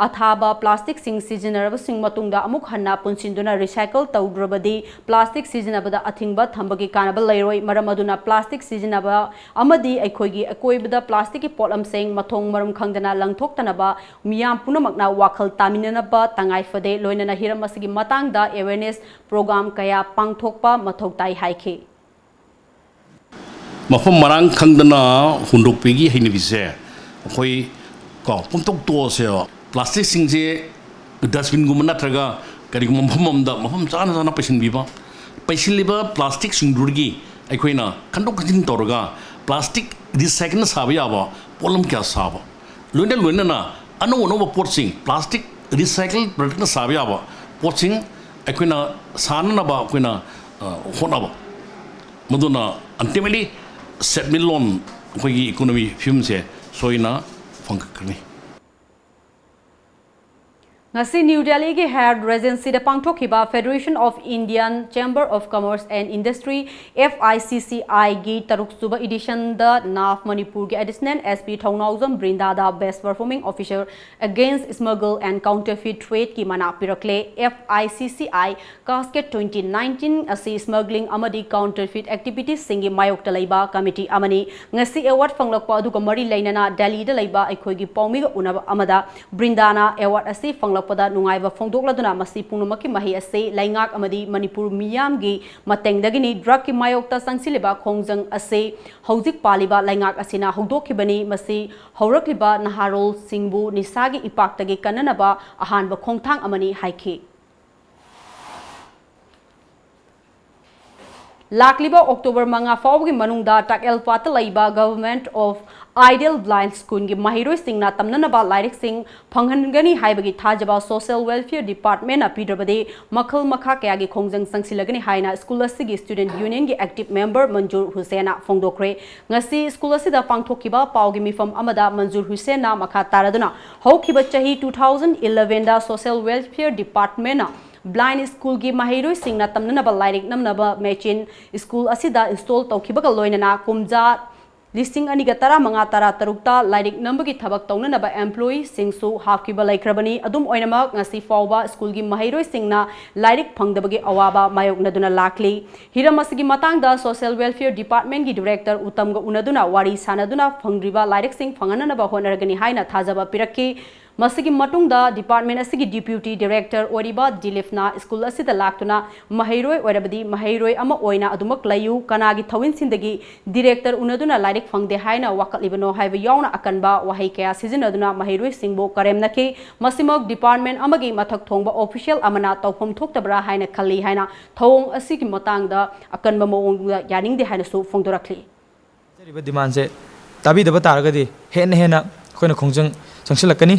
ꯑꯊꯥꯕ plasticꯁꯤꯡ ꯁꯤꯖꯤꯟꯅꯔꯕꯁꯤꯡ ꯃꯇꯨꯡꯗ ꯑꯃꯨꯛ ꯍꯟꯅ ꯄꯨꯟꯁꯤꯟꯗꯨꯅ recycle ꯇꯧꯗ꯭ꯔꯕꯗꯤ plastic ꯁꯤꯖꯤꯟꯅꯕꯗ ꯑꯊꯤꯡꯕ ꯊꯝꯕꯒꯤ ꯀꯥꯟꯅꯕ ꯂꯩꯔꯣꯏ꯫ ꯃꯔꯝ ꯑꯗꯨꯅ plastic ꯁꯤꯖꯤꯟꯅꯕ ꯑꯃꯗꯤ ꯑꯩꯈꯣꯏꯒꯤ ꯑꯀꯣꯏꯕꯗ plasticꯀꯤ ꯄꯣꯠꯂꯝꯁꯤꯡ ꯃꯊꯣꯡ ꯃꯔꯝ ꯈꯪꯗꯅ ꯂꯪꯊꯣꯛꯇꯅꯕ ꯃꯤꯌꯥꯝ ꯄꯨꯝꯅꯃꯛꯅ ꯋꯥꯈꯜ ꯇꯥꯃꯤꯟꯅꯅꯕ ꯇꯉꯥꯏ ꯐꯗꯦ꯫ ꯂꯣꯏꯅꯅ ꯍꯤꯔꯝ ꯑꯁꯤꯒꯤ ꯃꯇꯥꯡꯗ awareness program ꯀꯌꯥ ꯄꯥꯡꯊꯣꯛꯄ ꯃꯊꯧ ꯇꯥꯏ ꯍꯥꯏꯈꯤ꯫ ꯃꯐꯝ ꯃꯔꯥꯡ ꯈꯪꯗꯅ ꯍꯨꯟꯗꯣꯛꯄꯒꯤ ꯍꯩꯅꯕꯤꯁꯦ ꯑꯩꯈꯣꯏ ꯀꯣ ꯄꯨꯝꯇꯣꯛ ꯇꯣꯛꯑꯁꯦꯕ꯫ Plasticꯁꯤꯡꯁꯦ dustbinꯒꯨꯝꯕ ꯅꯠꯇ꯭ꯔꯒ ꯀꯔꯤꯒꯨꯝꯕ ꯃꯐꯝ ꯑꯃꯗ ꯃꯐꯝ ꯆꯥꯅ ꯆꯥꯅ ꯄꯩꯁꯤꯟꯕꯤꯕ꯫ ꯄꯩꯁꯤꯜꯂꯤꯕ plasticꯁꯤꯡꯗꯨꯗꯒꯤ ꯑꯩꯈꯣꯏꯅ ꯈꯟꯗꯣꯛ ꯈꯟꯖꯤꯟ ꯇꯧꯔꯒ plastic recycleꯅ ꯁꯥꯕ ꯌꯥꯕ ꯄꯣꯠꯂꯝ ꯀꯌꯥ ꯁꯥꯕ, ꯂꯣꯏꯅ ꯂꯣꯏꯅꯅ ꯑꯅꯧ ꯑꯅꯧꯕ ꯄꯣꯠꯁꯤꯡ, plastic recycle productꯅ ꯁꯥꯕ ꯌꯥꯕ ꯄꯣꯠꯁꯤꯡ ꯑꯩꯈꯣꯏꯅ ꯁꯥꯅꯅꯕ ꯑꯩꯈꯣꯏꯅ, ꯑ, ꯍꯣꯠꯅꯕ꯫ ꯃꯗꯨꯅ ultimately ꯁꯦꯟꯃꯤꯠꯂꯣꯟ, ꯑꯩꯈꯣꯏꯒꯤ economy ꯐꯤꯕꯝꯁꯦ ꯁꯣꯏꯅ ꯐꯪꯒꯠꯀꯅꯤ꯫ ꯉꯁꯤ ꯅ꯭ꯌꯨ ꯗꯦꯜꯂꯤꯒꯤ ꯍꯌꯥꯠ ꯔꯦꯖꯦꯟꯁꯤꯗ ꯄꯥꯡꯊꯣꯛꯈꯤꯕ Federation of Indian Chamber of Commerce and Industry, F I C C I ꯒꯤ ꯇꯔꯨꯛꯁꯨꯕ edition ꯗ ꯅꯥꯐ ꯃꯅꯤꯄꯨꯔꯒꯤ Additional S P Thounaojam ꯕ꯭ꯔꯤꯟꯗꯥꯗ Best Performing Officer Against Smuggle and Counterfeit Trade ꯀꯤ ꯃꯅꯥ ꯄꯤꯔꯛꯂꯦ꯫ F I C C I Cascade twenty nineteen ꯑꯁꯤ smuggling ꯑꯃꯗꯤ counterfeit activities ꯁꯤꯡꯒꯤ ꯃꯥꯌꯣꯛꯇ ꯂꯩꯕ committee ꯑꯃꯅꯤ꯫ ꯉꯁꯤ award ꯐꯪꯂꯛꯄ ꯑꯗꯨꯒ ꯃꯔꯤ ꯂꯩꯅꯅ ꯗꯦꯜꯂꯤꯗ ꯂꯩꯕ ꯑꯩꯈꯣꯏꯒꯤ ꯄꯥꯎꯃꯤꯒ ꯎꯅꯕ ꯑꯃꯗ ꯕ꯭ꯔꯤꯟꯗꯥꯅ award ꯑꯁꯤ ꯐꯪꯂꯛꯄꯗ ꯅꯨꯡꯉꯥꯏꯕ ꯐꯣꯡꯗꯣꯛꯂꯗꯨꯅ, ꯃꯁꯤ ꯄꯨꯝꯅꯃꯛꯀꯤ ꯃꯍꯩ ꯑꯁꯤ ꯂꯩꯉꯥꯛ ꯑꯃꯗꯤ ꯃꯅꯤꯄꯨꯔ ꯃꯤꯌꯥꯝꯒꯤ ꯃꯇꯦꯡꯗꯒꯤꯅꯤ꯫ Drug ꯀꯤ ꯃꯥꯌꯣꯛꯇ ꯆꯪꯁꯤꯜꯂꯤꯕ ꯈꯣꯡꯖꯪ ꯑꯁꯤ ꯍꯧꯖꯤꯛ ꯄꯥꯜꯂꯤꯕ ꯂꯩꯉꯥꯛ ꯑꯁꯤꯅ ꯍꯧꯗꯣꯛꯈꯤꯕꯅꯤ꯫ ꯃꯁꯤ ꯍꯧꯔꯛꯂꯤꯕ ꯅꯍꯥꯔꯣꯜꯁꯤꯡꯕꯨ ꯅꯤꯁꯥꯒꯤ ꯏꯄꯥꯛꯇꯒꯤ ꯀꯟꯅꯅꯕ ꯑꯍꯥꯟꯕ ꯈꯣꯡꯊꯥꯡ ꯑꯃꯅꯤ ꯍꯥꯏꯈꯤ꯫ ꯂꯥꯛꯂꯤꯕ ꯑꯣꯛꯇꯣꯕꯔ ꯃꯉꯥ ꯐꯥꯎꯕꯒꯤ ꯃꯅꯨꯡꯗ ꯇꯥꯛꯑꯦꯜꯄꯥꯠꯇ ꯂꯩꯕ Government of Ideal Blind School ꯒꯤ ꯃꯍꯩꯔꯣꯏꯁꯤꯡꯅ ꯇꯝꯅꯅꯕ ꯂꯥꯏꯔꯤꯛꯁꯤꯡ ꯐꯪꯍꯟꯒꯅꯤ ꯍꯥꯏꯕꯒꯤ ꯊꯥꯖꯕ Social Welfare Department ꯅ ꯄꯤꯗ꯭ꯔꯕꯗꯤ, ꯃꯈꯜ ꯃꯈꯥ ꯀꯌꯥꯒꯤ ꯈꯣꯡꯖꯪ ꯆꯪꯁꯤꯜꯂꯒꯅꯤ ꯍꯥꯏꯅ school ꯑꯁꯤꯒꯤ student union ꯒꯤ active member ꯃꯟꯖꯨꯔ ꯍꯨꯁꯦꯟꯅ ꯐꯣꯡꯗꯣꯛꯈ꯭ꯔꯦ꯫ ꯉꯁꯤ school ꯑꯁꯤꯗ ꯄꯥꯡꯊꯣꯛꯈꯤꯕ ꯄꯥꯎꯒꯤ ꯃꯤꯐꯝ ꯑꯃꯗ ꯃꯟꯖꯨꯔ ꯍꯨꯁꯦꯟꯅ ꯃꯈꯥ ꯇꯥꯔꯗꯨꯅ, ꯍꯧꯈꯤꯕ ꯆꯍꯤ two thousand eleven ꯗ Social Welfare Department ꯅ blind school ꯒꯤ ꯃꯍꯩꯔꯣꯏꯁꯤꯡꯅ ꯇꯝꯅꯅꯕ ꯂꯥꯏꯔꯤꯛ ꯅꯝꯅꯕ machine school ꯑꯁꯤꯗ install ꯇꯧꯈꯤꯕꯒ ꯂꯣꯏꯅꯅ ꯀꯨꯝꯖꯥ ꯂꯤꯁꯤꯡ ꯑꯅꯤꯒ ꯇꯔꯥꯃꯉꯥ ꯇꯔꯥꯇꯔꯨꯛꯇ ꯂꯥꯏꯔꯤꯛ ꯅꯝꯕꯒꯤ ꯊꯕꯛ ꯇꯧꯅꯅꯕ employee ꯁꯤꯡꯁꯨ ꯍꯥꯞꯈꯤꯕ ꯂꯩꯈ꯭ꯔꯕꯅꯤ꯫ ꯑꯗꯨꯝ ꯑꯣꯏꯅꯃꯛ, ꯉꯁꯤ ꯐꯥꯎꯕ school ꯒꯤ ꯃꯍꯩꯔꯣꯏꯁꯤꯡꯅ ꯂꯥꯏꯔꯤꯛ ꯐꯪꯗꯕꯒꯤ ꯑꯋꯥꯕ ꯃꯥꯌꯣꯛꯅꯗꯨꯅ ꯂꯥꯛꯂꯤ꯫ ꯍꯤꯔꯝ ꯑꯁꯤꯒꯤ ꯃꯇꯥꯡꯗ Social Welfare Department ꯒꯤ director ꯎꯇꯝꯒ ꯎꯅꯗꯨꯅ ꯋꯥꯔꯤ ꯁꯥꯅꯗꯨꯅ ꯐꯪꯗ꯭ꯔꯤꯕ ꯂꯥꯏꯔꯤꯛꯁꯤꯡ ꯐꯪꯍꯟꯅꯅꯕ ꯍꯣꯠꯅꯔꯒꯅꯤ ꯍꯥꯏꯅ ꯊꯥꯖꯕ ꯄꯤꯔꯛꯈꯤ꯫ ꯃꯁꯤꯒꯤ ꯃꯇꯨꯡꯗ department ꯑꯁꯤꯒꯤ deputy director ꯑꯣꯏꯔꯤꯕ ꯗꯤꯂꯤꯞꯅ school ꯑꯁꯤꯗ ꯂꯥꯛꯇꯨꯅ ꯃꯍꯩꯔꯣꯏ ꯑꯣꯏꯔꯕꯗꯤ ꯃꯍꯩꯔꯣꯏ ꯑꯃ ꯑꯣꯏꯅ ꯑꯗꯨꯃꯛ ꯂꯩꯌꯨ, ꯀꯅꯥꯒꯤ ꯊꯧꯏꯟꯁꯤꯟꯗꯒꯤ director ꯎꯅꯗꯨꯅ ꯂꯥꯏꯔꯤꯛ ꯐꯪꯗꯦ ꯍꯥꯏꯅ ꯋꯥꯀꯠꯂꯤꯕꯅꯣ ꯍꯥꯏꯕ ꯌꯥꯎꯅ ꯑꯀꯟꯕ ꯋꯥꯍꯩ ꯀꯌꯥ ꯁꯤꯖꯤꯟꯅꯗꯨꯅ ꯃꯍꯩꯔꯣꯏꯁꯤꯡꯕꯨ ꯀꯔꯦꯝꯅꯈꯤ꯫ ꯃꯁꯤꯃꯛ department ꯑꯃꯒꯤ ꯃꯊꯛ ꯊꯣꯡꯕ official ꯑꯃꯅ ꯇꯧꯐꯝ ꯊꯣꯛꯇꯕ꯭ꯔꯥ ꯍꯥꯏꯅ ꯈꯜꯂꯤ ꯍꯥꯏꯅ ꯊꯧꯑꯣꯡ ꯑꯁꯤꯒꯤ ꯃꯇꯥꯡꯗ ꯑꯀꯟꯕ ꯃꯑꯣꯡꯗ ꯌꯥꯅꯤꯡꯗꯦ ꯍꯥꯏꯅꯁꯨ ꯐꯣꯡꯗꯣꯔꯛꯂꯤ꯫ ꯍꯥꯏꯖꯔꯤꯕ demand ꯁꯦ ꯇꯥꯕꯤꯗꯕ ꯇꯥꯔꯒꯗꯤ ꯍꯦꯟꯅ ꯍꯦꯟꯅ ꯑꯩꯈꯣꯏꯅ ꯈꯣꯡꯖꯪ ꯆꯪꯁꯤꯜꯂꯛꯀꯅꯤ꯫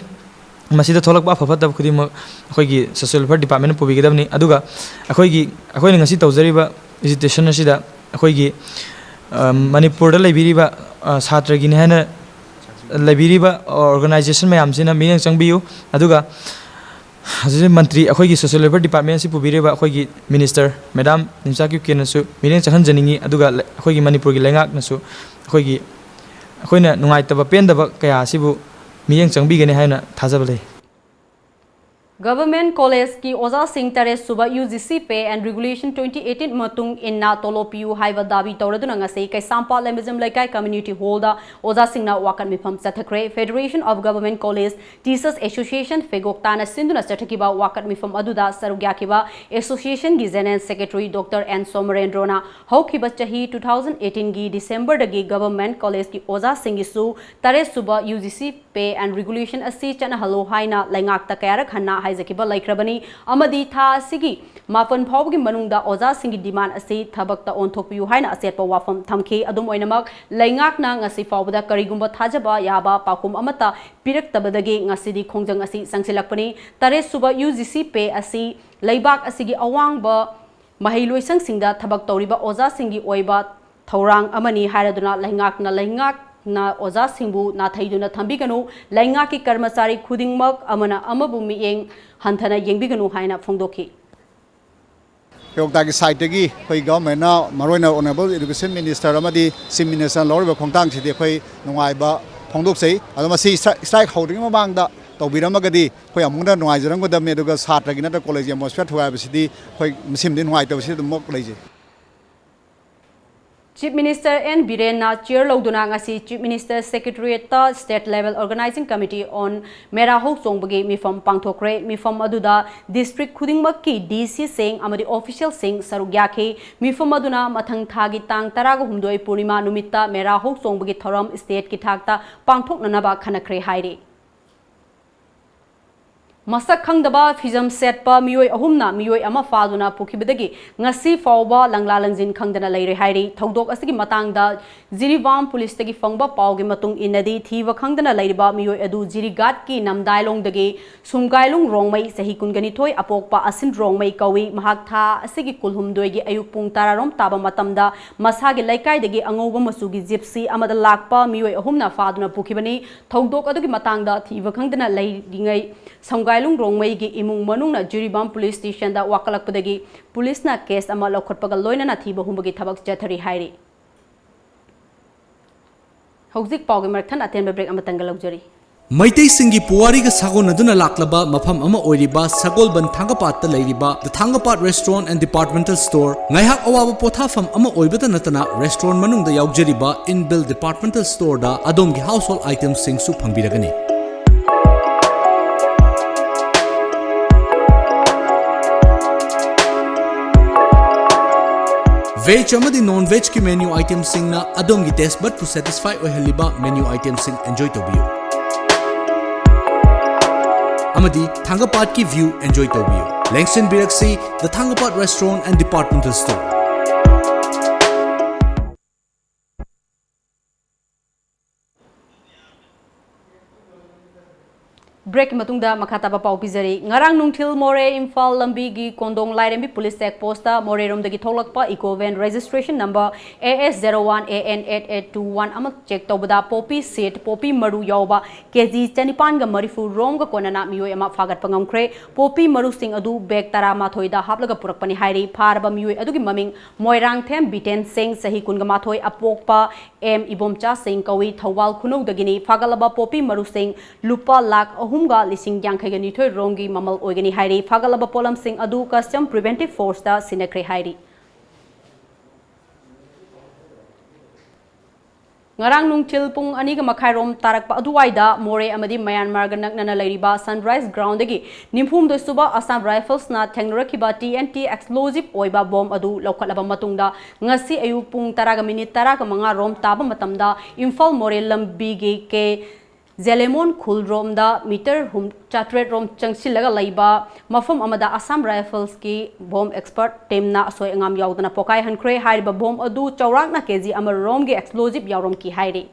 ꯃꯁꯤꯗ ꯊꯣꯛꯂꯛꯄ ꯑꯐ ꯐꯠꯇꯕ ꯈꯨꯗꯤꯡꯃꯛ ꯑꯩꯈꯣꯏꯒꯤ Social Welfare Department ꯅ ꯄꯨꯕꯤꯒꯗꯕꯅꯤ꯫ ꯑꯗꯨꯒ ꯑꯩꯈꯣꯏꯒꯤ, ꯑꯩꯈꯣꯏꯅ ꯉꯁꯤ ꯇꯧꯖꯔꯤꯕ agitation ꯑꯁꯤꯗ ꯑꯩꯈꯣꯏꯒꯤ, ꯑ, ꯃꯅꯤꯄꯨꯔꯗ ꯂꯩꯕꯤꯔꯤꯕ, ꯑ, ꯁꯥꯇ꯭ꯔꯒꯤꯅꯤ ꯍꯥꯏꯅ ꯂꯩꯕꯤꯔꯤꯕ organization ꯃꯌꯥꯝꯁꯤꯅ ꯃꯤꯠꯌꯦꯡ ꯆꯪꯕꯤꯌꯨ꯫ ꯑꯗꯨꯒ ꯍꯧꯖꯤꯛ ꯃꯟꯇ꯭ꯔꯤ, ꯑꯩꯈꯣꯏꯒꯤ ꯁꯣꯁꯤꯌꯦꯜ ꯋꯦꯜꯐꯤꯌꯔ ꯗꯤꯄꯥꯔꯠꯃꯦꯟ ꯑꯁꯤ ꯄꯨꯕꯤꯔꯤꯕ ꯑꯩꯈꯣꯏꯒꯤ ꯃꯤꯅꯤꯁꯇꯔ ꯃꯦꯗꯥꯝ ꯅꯤꯝꯆꯥ ꯀ꯭ꯌꯨꯀꯦꯟꯅꯁꯨ ꯃꯤꯠꯌꯦꯡ ꯆꯪꯍꯟꯖꯅꯤꯡꯏ, ꯑꯗꯨꯒ ꯂ-, ꯑꯩꯈꯣꯏꯒꯤ ꯃꯅꯤꯄꯨꯔꯒꯤ ꯂꯩꯉꯥꯛꯅꯁꯨ ꯑꯩꯈꯣꯏꯒꯤ, ꯑꯩꯈꯣꯏꯅ ꯅꯨꯡꯉꯥꯏꯇꯕ ꯄꯦꯟꯗꯕ ꯀꯌꯥ ꯑꯁꯤꯕꯨ ꯃꯤꯠꯌꯦꯡ ꯆꯪꯕꯤꯒꯅꯤ ꯍꯥꯏꯅ ꯊꯥꯖꯕ ꯂꯩ꯫ Government College ꯀꯤ ꯑꯣꯖꯥꯁꯤꯡ ꯇꯔꯦꯠ ꯁꯨꯕ U G C Pay and Regulation twenty eighteen ꯃꯇꯨꯡ ꯏꯟꯅ ꯇꯣꯂꯣꯞ ꯄꯤꯌꯨ ꯍꯥꯏꯕ ꯗꯥꯕꯤ ꯇꯧꯔꯗꯨꯅ ꯉꯁꯤ ꯀꯩꯁꯥꯝꯄꯥꯠ ꯂꯩꯃꯖꯝ ꯂꯩꯀꯥꯏ community hall ꯗ ꯑꯣꯖꯥꯁꯤꯡꯅ ꯋꯥꯀꯠ ꯃꯤꯐꯝ ꯆꯠꯊꯈ꯭ꯔꯦ꯫ Federation of Government College Teachers Association, ꯐꯦꯒꯣꯛ ꯇꯥꯅ ꯁꯤꯟꯗꯨꯅ ꯆꯠꯊꯈꯤꯕ ꯋꯥꯀꯠ ꯃꯤꯐꯝ ꯑꯗꯨꯗ ꯁꯔꯨꯛ ꯌꯥꯈꯤꯕ association ꯒꯤ general secretary Doctor N ꯁꯣꯃꯔꯦꯟꯗ꯭ꯔꯣꯅ ꯍꯧꯈꯤꯕ ꯆꯍꯤ two thousand eighteen ꯒꯤ December ꯗꯒꯤ government college ꯀꯤ ꯑꯣꯖꯥꯁꯤꯡꯒꯤꯁꯨ ꯇꯔꯦꯠ ꯁꯨꯕ U G C Pay and Regulation ꯑꯁꯤ ꯆꯠꯅꯍꯜꯂꯨ ꯍꯥꯏꯅ ꯂꯩꯉꯥꯛꯇ ꯀꯌꯥꯔꯛ ꯍꯟꯅ ꯍꯥꯏꯖꯈꯤꯕ ꯂꯩꯈ꯭ꯔꯕꯅꯤ, ꯑꯃꯗꯤ ꯊꯥ ꯑꯁꯤꯒꯤ ꯃꯥꯄꯟ ꯐꯥꯎꯕꯒꯤ ꯃꯅꯨꯡꯗ ꯑꯣꯖꯥꯁꯤꯡꯒꯤ demand ꯑꯁꯤ ꯊꯕꯛꯇ ꯑꯣꯟꯊꯣꯛꯄꯤꯌꯨ ꯍꯥꯏꯅ ꯑꯆꯦꯠꯄ ꯋꯥꯐꯝ ꯊꯝꯈꯤ꯫ ꯑꯗꯨꯝ ꯑꯣꯏꯅꯃꯛ, ꯂꯩꯉꯥꯛꯅ ꯉꯁꯤ ꯐꯥꯎꯕꯗ ꯀꯔꯤꯒꯨꯝꯕ ꯊꯥꯖꯕ ꯌꯥꯕ ꯄꯥꯎꯈꯨꯝ ꯑꯃꯠꯇ ꯄꯤꯔꯛꯇꯕꯗꯒꯤ ꯉꯁꯤꯗꯤ ꯈꯣꯡꯖꯪ ꯑꯁꯤ ꯆꯪꯁꯤꯜꯂꯛꯄꯅꯤ꯫ ꯇꯔꯦꯠ ꯁꯨꯕ U G C Pay ꯑꯁꯤ ꯂꯩꯕꯥꯛ ꯑꯁꯤꯒꯤ ꯑꯋꯥꯡꯕ ꯃꯍꯩꯂꯣꯏꯁꯪꯁꯤꯡꯗ ꯊꯕꯛ ꯇꯧꯔꯤꯕ ꯑꯣꯖꯥꯁꯤꯡꯒꯤ ꯑꯣꯏꯕ ꯊꯧꯔꯥꯡ ꯑꯃꯅꯤ ꯍꯥꯏꯔꯗꯨꯅ ꯂꯩꯉꯥꯛꯅ, ꯂꯩꯉꯥꯛꯅ ꯑꯣꯖꯥꯁꯤꯡꯕꯨ ꯅꯥꯊꯩꯗꯨꯅ ꯊꯝꯕꯤꯒꯅꯨ, ꯂꯩꯉꯥꯛꯀꯤ ꯀꯔꯃꯆꯥꯔꯤ ꯈꯨꯗꯤꯡꯃꯛ ꯑꯃꯅ ꯑꯃꯕꯨ ꯃꯤꯠꯌꯦꯡ ꯍꯟꯊꯅ ꯌꯦꯡꯕꯤꯒꯅꯨ ꯍꯥꯏꯅ ꯐꯣꯡꯗꯣꯛꯈꯤ꯫ ꯐꯦꯒꯣꯛ ꯇꯥꯒꯤ side ꯇꯒꯤ ꯑꯩꯈꯣꯏ government ꯅ, ꯃꯔꯨꯑꯣꯏꯅ Honourable Education Minister ꯑꯃꯗꯤ Chief Minister ꯅ ꯂꯧꯔꯤꯕ ꯈꯣꯡꯊꯥꯡꯁꯤꯗꯤ ꯑꯩꯈꯣꯏ ꯅꯨꯡꯉꯥꯏꯕ ꯐꯣꯡꯗꯣꯛꯆꯩ꯫ ꯑꯗꯣ ꯃꯁꯤ strike, strike ꯍꯧꯗ꯭ꯔꯤꯉꯩ ꯃꯃꯥꯡꯗ ꯇꯧꯕꯤꯔꯝꯃꯒꯗꯤ ꯑꯩꯈꯣꯏ ꯑꯃꯨꯛ ꯍꯟꯅ ꯅꯨꯡꯉꯥꯏꯖꯔꯝꯒꯗꯕꯅꯤ, ꯑꯗꯨꯒ ꯁꯥꯇ꯭ꯔꯒꯤ ꯅꯠꯇ꯭ꯔꯒ college ꯒꯤ atmosphere ꯊꯨꯒꯥꯏꯕꯁꯤꯗꯤ ꯑꯩꯈꯣꯏ ꯃꯁꯤꯃꯗꯤ ꯅꯨꯡꯉꯥꯏꯇꯕꯁꯤ ꯑꯗꯨꯃꯛ ꯂꯩꯖꯩ꯫ Chief Minister N ꯕꯤꯔꯦꯟꯅ chair ꯂꯧꯗꯨꯅ ꯉꯁꯤ Chief Minister Secretariat ꯇ State Level Organizing Committee on ꯃꯦꯔꯥ ꯍꯧꯆꯣꯡꯕꯒꯤ ꯃꯤꯐꯝ ꯄꯥꯡꯊꯣꯛꯈ꯭ꯔꯦ꯫ ꯃꯤꯐꯝ ꯑꯗꯨꯗ district ꯈꯨꯗꯤꯡꯃꯛꯀꯤ D C ꯁꯤꯡ ꯑꯃꯗꯤ official ꯁꯤꯡ ꯁꯔꯨꯛ ꯌꯥꯈꯤ꯫ ꯃꯤꯐꯝ ꯑꯗꯨꯅ ꯃꯊꯪ ꯊꯥꯒꯤ ꯇꯥꯡ ꯇꯔꯥꯒ ꯍꯨꯝꯗꯣꯏ ꯄꯨꯔꯅꯤꯃꯥ ꯅꯨꯃꯤꯠꯇ ꯃꯦꯔꯥ ꯍꯧꯆꯣꯡꯕꯒꯤ ꯊꯧꯔꯝ state ꯀꯤ ꯊꯥꯛꯇ ꯄꯥꯡꯊꯣꯛꯅꯅꯕ ꯈꯟꯅꯈ꯭ꯔꯦ ꯍꯥꯏꯔꯤ꯫ ꯃꯁꯛ ꯈꯪꯗꯕ ꯐꯤꯖꯝ ꯁꯦꯠꯄ ꯃꯤꯑꯣꯏ ꯑꯍꯨꯝꯅ ꯃꯤꯑꯣꯏ ꯑꯃ ꯐꯥꯗꯨꯅ ꯄꯨꯈꯤꯕꯗꯒꯤ ꯉꯁꯤ ꯐꯥꯎꯕ ꯂꯪꯂꯥ ꯂꯪꯖꯤꯟ ꯈꯪꯗꯅ ꯂꯩꯔꯦ ꯍꯥꯏꯔꯤ꯫ ꯊꯧꯗꯣꯛ ꯑꯁꯤꯒꯤ ꯃꯇꯥꯡꯗ ꯖꯤꯔꯤꯕꯥꯝ ꯄꯨꯂꯤꯁꯇꯒꯤ ꯐꯪꯕ ꯄꯥꯎꯒꯤ ꯃꯇꯨꯡ ꯏꯟꯅꯗꯤ, ꯊꯤꯕ ꯈꯪꯗꯅ ꯂꯩꯔꯤꯕ ꯃꯤꯑꯣꯏ ꯑꯗꯨ ꯖꯤꯔꯤꯒꯥꯠꯀꯤ ꯅꯝꯗꯥꯏꯂꯣꯡꯗꯒꯤ ꯁꯨꯝꯒꯥꯏꯂꯨꯡ ꯔꯣꯡꯃꯩ, ꯆꯍꯤ ꯀꯨꯟꯒ ꯅꯤꯊꯣꯏ, ꯑꯄꯣꯛꯄ ꯑꯁꯤꯟ ꯔꯣꯡꯃꯩ ꯀꯧꯏ꯫ ꯃꯍꯥꯛ ꯊꯥ ꯑꯁꯤꯒꯤ ꯀꯨꯟꯍꯨꯝꯗꯣꯏꯒꯤ ꯑꯌꯨꯛ ꯄꯨꯡ ꯇꯔꯥꯔꯣꯝ ꯇꯥꯕ ꯃꯇꯝꯗ ꯃꯁꯥꯒꯤ ꯂꯩꯀꯥꯏꯗꯒꯤ ꯑꯉꯧꯕ ꯃꯆꯨꯒꯤ ꯖꯤꯞꯁꯤ ꯑꯃꯗ ꯂꯥꯛꯄ ꯃꯤꯑꯣꯏ ꯑꯍꯨꯝꯅ ꯐꯥꯗꯨꯅ ꯄꯨꯈꯤꯕꯅꯤ꯫ ꯊꯧꯗꯣꯛ ꯑꯗꯨꯒꯤ ꯃꯇꯥꯡꯗ ꯊꯤꯕ ꯈꯪꯗꯅ ꯂꯩꯔꯤꯉꯩ ꯁꯝꯒꯥꯏ ꯂꯥꯏꯂꯨꯡ ꯔꯣꯡꯃꯩꯒꯤ ꯏꯃꯨꯡ ꯃꯅꯨꯡꯅ ꯖꯤꯔꯤꯕꯥꯝ ꯄꯨꯂꯤꯁ ꯁ꯭ꯇꯦꯁꯟꯗ ꯋꯥꯀꯠꯂꯛꯄꯗꯒꯤ ꯄꯨꯂꯤꯁꯅ ꯀꯦꯁ ꯑꯃ ꯂꯧꯈꯠꯄꯒ ꯂꯣꯏꯅꯅ ꯊꯤꯕ ꯍꯨꯝꯕꯒꯤ ꯊꯕꯛ ꯆꯠꯊꯔꯤ ꯍꯥꯏꯔꯤ꯫ ꯍꯧꯖꯤꯛ ꯄꯥꯎꯒꯤ ꯃꯔꯛ ꯊꯠꯅ ꯑꯇꯦꯟꯕ ꯕ꯭ꯔꯦꯛ ꯑꯃꯇꯪꯒ ꯂꯧꯖꯔꯤ꯫ ꯃꯩꯇꯩꯁꯤꯡꯒꯤ ꯄꯨꯋꯥꯔꯤꯒ ꯁꯥꯒꯣꯟꯅꯗꯨꯅ ꯂꯥꯛꯂꯕ ꯃꯐꯝ ꯑꯃ ꯑꯣꯏꯔꯤꯕ ꯁꯒꯣꯜꯕꯟ ꯊꯥꯡꯒꯄꯥꯠꯇ ꯂꯩꯔꯤꯕ The Thangapad Restaurant and Departmental Store ꯉꯥꯏꯍꯥꯛ ꯑꯋꯥꯕ ꯄꯣꯊꯥꯐꯝ ꯑꯃ ꯑꯣꯏꯕꯇ ꯅꯠꯇꯅ, restaurant ꯃꯅꯨꯡꯗ ꯌꯥꯎꯖꯔꯤꯕ inbuilt departmental storeꯗ ꯑꯗꯣꯝꯒꯤ household itemꯁꯤꯡꯁꯨ ꯐꯪꯕꯤꯔꯒꯅꯤ꯫ Veg ꯑꯃꯗꯤ non vegꯀꯤ menu itemꯁꯤꯡꯅ ꯑꯗꯣꯝꯒꯤ taste budꯄꯨ satisfy ꯑꯣꯏꯍꯜꯂꯤꯕ menu itemꯁꯤꯡ enjoy ꯇꯧꯕꯤꯌꯨ ꯑꯃꯗꯤ ꯊꯥꯡꯒꯄꯥꯠꯀꯤ view enjoy ꯇꯧꯕꯤꯌꯨ꯫ ꯂꯦꯡꯁꯤꯟꯕꯤꯔꯛꯁꯤ, The Thangapad Restaurant and Departmental Store꯫ ꯕ꯭ꯔꯦꯛꯀꯤ ꯃꯇꯨꯡꯗ ꯃꯈꯥ ꯇꯥꯕ ꯄꯥꯎ ꯄꯤꯖꯔꯤ꯫ ꯉꯔꯥꯡ ꯅꯨꯡꯊꯤꯜ ꯃꯣꯔꯦ ꯏꯝꯐꯥꯜ ꯂꯝꯕꯤꯒꯤ ꯀꯣꯟꯗꯣꯡ ꯂꯥꯏꯔꯦꯝꯕꯤ ꯄꯨꯂꯤꯁ ꯆꯦꯛ ꯄꯣꯁꯇ ꯃꯣꯔꯦꯔꯣꯝꯗꯒꯤ ꯊꯣꯛꯂꯛꯄ eco van registration number A S zero one A N eight eight two one ꯑꯃ ꯆꯦꯛ ꯇꯧꯕꯗ ꯄꯣꯄꯤ ꯁꯤꯠ, ꯄꯣꯄꯤ ꯃꯔꯨ ꯌꯥꯎꯕ ꯀꯦ ꯖꯤ ꯆꯅꯤꯄꯥꯟꯒ ꯃꯔꯤꯐꯨ ꯔꯣꯝꯒ ꯀꯣꯟꯅꯅ ꯃꯤꯑꯣꯏ ꯑꯃ ꯐꯥꯒꯠꯄ ꯉꯝꯈ꯭ꯔꯦ꯫ ꯄꯣꯄꯤ ꯃꯔꯨꯁꯤꯡ ꯑꯗꯨ ꯕꯦꯒ ꯇꯔꯥꯃꯥꯊꯣꯏꯗ ꯍꯥꯞꯂꯒ ꯄꯨꯔꯛꯄꯅꯤ ꯍꯥꯏꯔꯤ꯫ ꯐꯥꯔꯕ ꯃꯤꯑꯣꯏ ꯑꯗꯨꯒꯤ ꯃꯃꯤꯡ ꯃꯣꯏꯔꯥꯡꯊꯦꯝ ꯕꯤꯇꯦꯟ ꯁꯤꯡ, ꯆꯍꯤ ꯀꯨꯟꯒ ꯃꯥꯊꯣꯏ, ꯑꯄꯣꯛꯄ ꯑꯦꯝ ꯏꯕꯣꯝꯆꯥ ꯁꯤꯡ ꯀꯧꯏ꯫ ꯊꯧꯕꯥꯜ ꯈꯨꯅꯧꯗꯒꯤꯅꯤ꯫ ꯐꯥꯒꯠꯂꯕ ꯄꯣꯄꯤ ꯃꯔꯨꯁꯤꯡ ꯂꯨꯄꯥ ꯂꯥꯈ ꯑꯍꯨꯝꯒ ꯂꯤꯁꯤꯡ ꯌꯥꯡꯈꯩꯒ ꯅꯤꯊꯣꯏ ꯔꯣꯝꯒꯤ ꯃꯃꯜ ꯑꯣꯏꯒꯅꯤ ꯍꯥꯏꯔꯤ꯫ ꯐꯥꯒꯠꯂꯕ ꯄꯣꯠꯂꯝꯁꯤꯡ ꯑꯗꯨ Custom Preventive Forceꯇ ꯁꯤꯟꯅꯈ꯭ꯔꯦ ꯍꯥꯏꯔꯤ꯫ ꯉꯔꯥꯡ ꯅꯨꯡꯊꯤꯜ ꯄꯨꯡ ꯑꯅꯤꯒ ꯃꯈꯥꯏꯔꯣꯝ ꯇꯥꯔꯛꯄ ꯑꯗꯨꯋꯥꯏꯗ ꯃꯣꯔꯦ ꯑꯃꯗꯤ ꯃꯌꯥꯟꯃꯥꯔꯒ ꯅꯛꯅꯅ ꯂꯩꯔꯤꯕ Sunrise Groundꯗꯒꯤ ꯅꯤꯐꯨꯍꯨꯝꯗꯣꯏ ꯁꯨꯕ Assam Riflesꯅ ꯊꯦꯡꯅꯔꯛꯈꯤꯕ T N T explosive ꯑꯣꯏꯕ ꯕꯣꯝ ꯑꯗꯨ ꯂꯧꯈꯠꯂꯕ ꯃꯇꯨꯡꯗ, ꯉꯁꯤ ꯑꯌꯨꯛ ꯄꯨꯡ ꯇꯔꯥꯒ ꯃꯤꯅꯤꯠ ꯇꯔꯥꯒ ꯃꯉꯥ ꯔꯣꯝ ꯇꯥꯕ ꯃꯇꯝꯗ ꯏꯝꯐꯥꯜ ꯃꯣꯔꯦ ꯂꯝꯕꯤꯒꯤ ꯀꯦ ꯖꯦꯂꯦꯃꯣꯟ ꯈꯨꯜꯔꯣꯝꯗ ꯃꯤꯇꯔ ꯍꯨꯝ-, ꯆꯥꯇ꯭ꯔꯦꯠ ꯔꯣꯝ ꯆꯪꯁꯤꯜꯂꯒ ꯂꯩꯕ ꯃꯐꯝ ꯑꯃꯗ Assam Riflesꯀꯤ ꯕꯣꯝ expert teamꯅ ꯑꯁꯣꯏ ꯑꯉꯥꯝ ꯌꯥꯎꯗꯅ ꯄꯣꯈꯥꯏꯍꯟꯈ꯭ꯔꯦ꯫ ꯍꯥꯏꯔꯤꯕ ꯕꯣꯝ ꯑꯗꯨ ꯆꯥꯎꯔꯥꯛꯅ ꯀꯦ ꯖꯤ ꯑꯃ ꯔꯣꯝꯒꯤ explosive ꯌꯥꯎꯔꯝꯈꯤ ꯍꯥꯏꯔꯤ꯫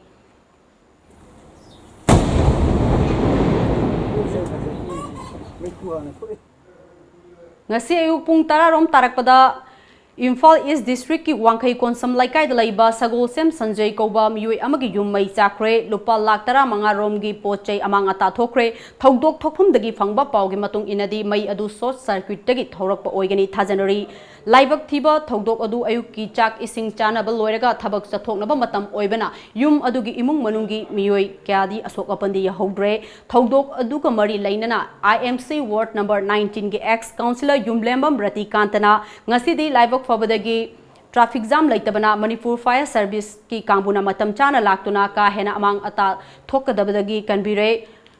ꯉꯁꯤ ꯑꯌꯨꯛ ꯄꯨꯡ ꯇꯔꯥ ꯔꯣꯝ ꯇꯥꯔꯛꯄꯗ ꯏꯝꯐꯥꯜ ꯏꯁ ꯗꯤꯁꯇ꯭ꯔꯤꯛꯀꯤ ꯋꯥꯡꯈꯩ ꯀꯣꯟꯁꯝ ꯂꯩꯀꯥꯏꯗ ꯂꯩꯕ ꯁꯒꯣꯜꯁꯦꯝ ꯁꯟꯖꯣꯏ ꯀꯧꯕ ꯃꯤꯑꯣꯏ ꯑꯃꯒꯤ ꯌꯨꯝ ꯃꯩ ꯆꯥꯛꯈ꯭ꯔꯦ꯫ ꯂꯨꯄꯥ ꯂꯥꯈ ꯇꯔꯥꯃꯉꯥ ꯔꯣꯝꯒꯤ ꯄꯣꯠ ꯆꯩ ꯑꯃꯥꯡ ꯑꯇꯥ ꯊꯣꯛꯈ꯭ꯔꯦ꯫ ꯊꯧꯗꯣꯛ ꯊꯣꯛꯐꯝꯗꯒꯤ ꯐꯪꯕ ꯄꯥꯎꯒꯤ ꯃꯇꯨꯡ ꯏꯟꯅꯗꯤ ꯃꯩ ꯑꯗꯨ ꯁꯣꯔꯠ ꯁꯔꯀ꯭ꯌꯨꯠꯇꯒꯤ ꯊꯧꯔꯛꯄ ꯑꯣꯏꯒꯅꯤ ꯊꯥꯖꯅꯔꯤ꯫ ꯂꯥꯏꯕꯛ ꯊꯤꯕ ꯊꯧꯗꯣꯛ ꯑꯗꯨ ꯑꯌꯨꯛꯀꯤ ꯆꯥꯛ ꯏꯁꯤꯡ ꯆꯥꯅꯕ ꯂꯣꯏꯔꯒ ꯊꯕꯛ ꯆꯠꯊꯣꯛꯅꯕ ꯃꯇꯝ ꯑꯣꯏꯕꯅ ꯌꯨꯝ ꯑꯗꯨꯒꯤ ꯏꯃꯨꯡ ꯃꯅꯨꯡꯒꯤ ꯃꯤꯑꯣꯏ ꯀꯌꯥꯗꯤ ꯑꯁꯣꯛ ꯑꯄꯟꯗꯤ ꯌꯥꯍꯧꯗ꯭ꯔꯦ꯫ ꯊꯧꯗꯣꯛ ꯑꯗꯨꯒ ꯃꯔꯤ ꯂꯩꯅꯅ ꯑꯥꯏ ꯑꯦꯝ ꯁꯤ ꯋꯥꯔꯗ ꯅꯝꯕꯔ ꯅꯥꯏꯟꯇꯤꯟꯒꯤ ꯑꯦꯛꯁ ꯀꯥꯎꯟꯁꯤꯂꯔ ꯌꯨꯝꯂꯦꯝꯕꯝ ꯔꯇꯤꯀꯥꯟꯇꯅ ꯉꯁꯤꯗꯤ ꯂꯥꯏꯕꯛ ꯐꯕꯗꯒꯤ ꯇ꯭ꯔꯥꯐꯤꯛ ꯖꯥꯝ ꯂꯩꯇꯕꯅ ꯃꯅꯤꯄꯨꯔ ꯐꯥꯌꯔ ꯁꯔꯚꯤꯁꯀꯤ ꯀꯥꯡꯕꯨꯅ ꯃꯇꯝ ꯆꯥꯅ ꯂꯥꯛꯇꯨꯅ ꯀꯥ ꯍꯦꯟꯅ ꯑꯃꯥꯡ ꯑꯇꯥ ꯊꯣꯛꯀꯗꯕꯗꯒꯤ ꯀꯟꯕꯤꯔꯦ꯫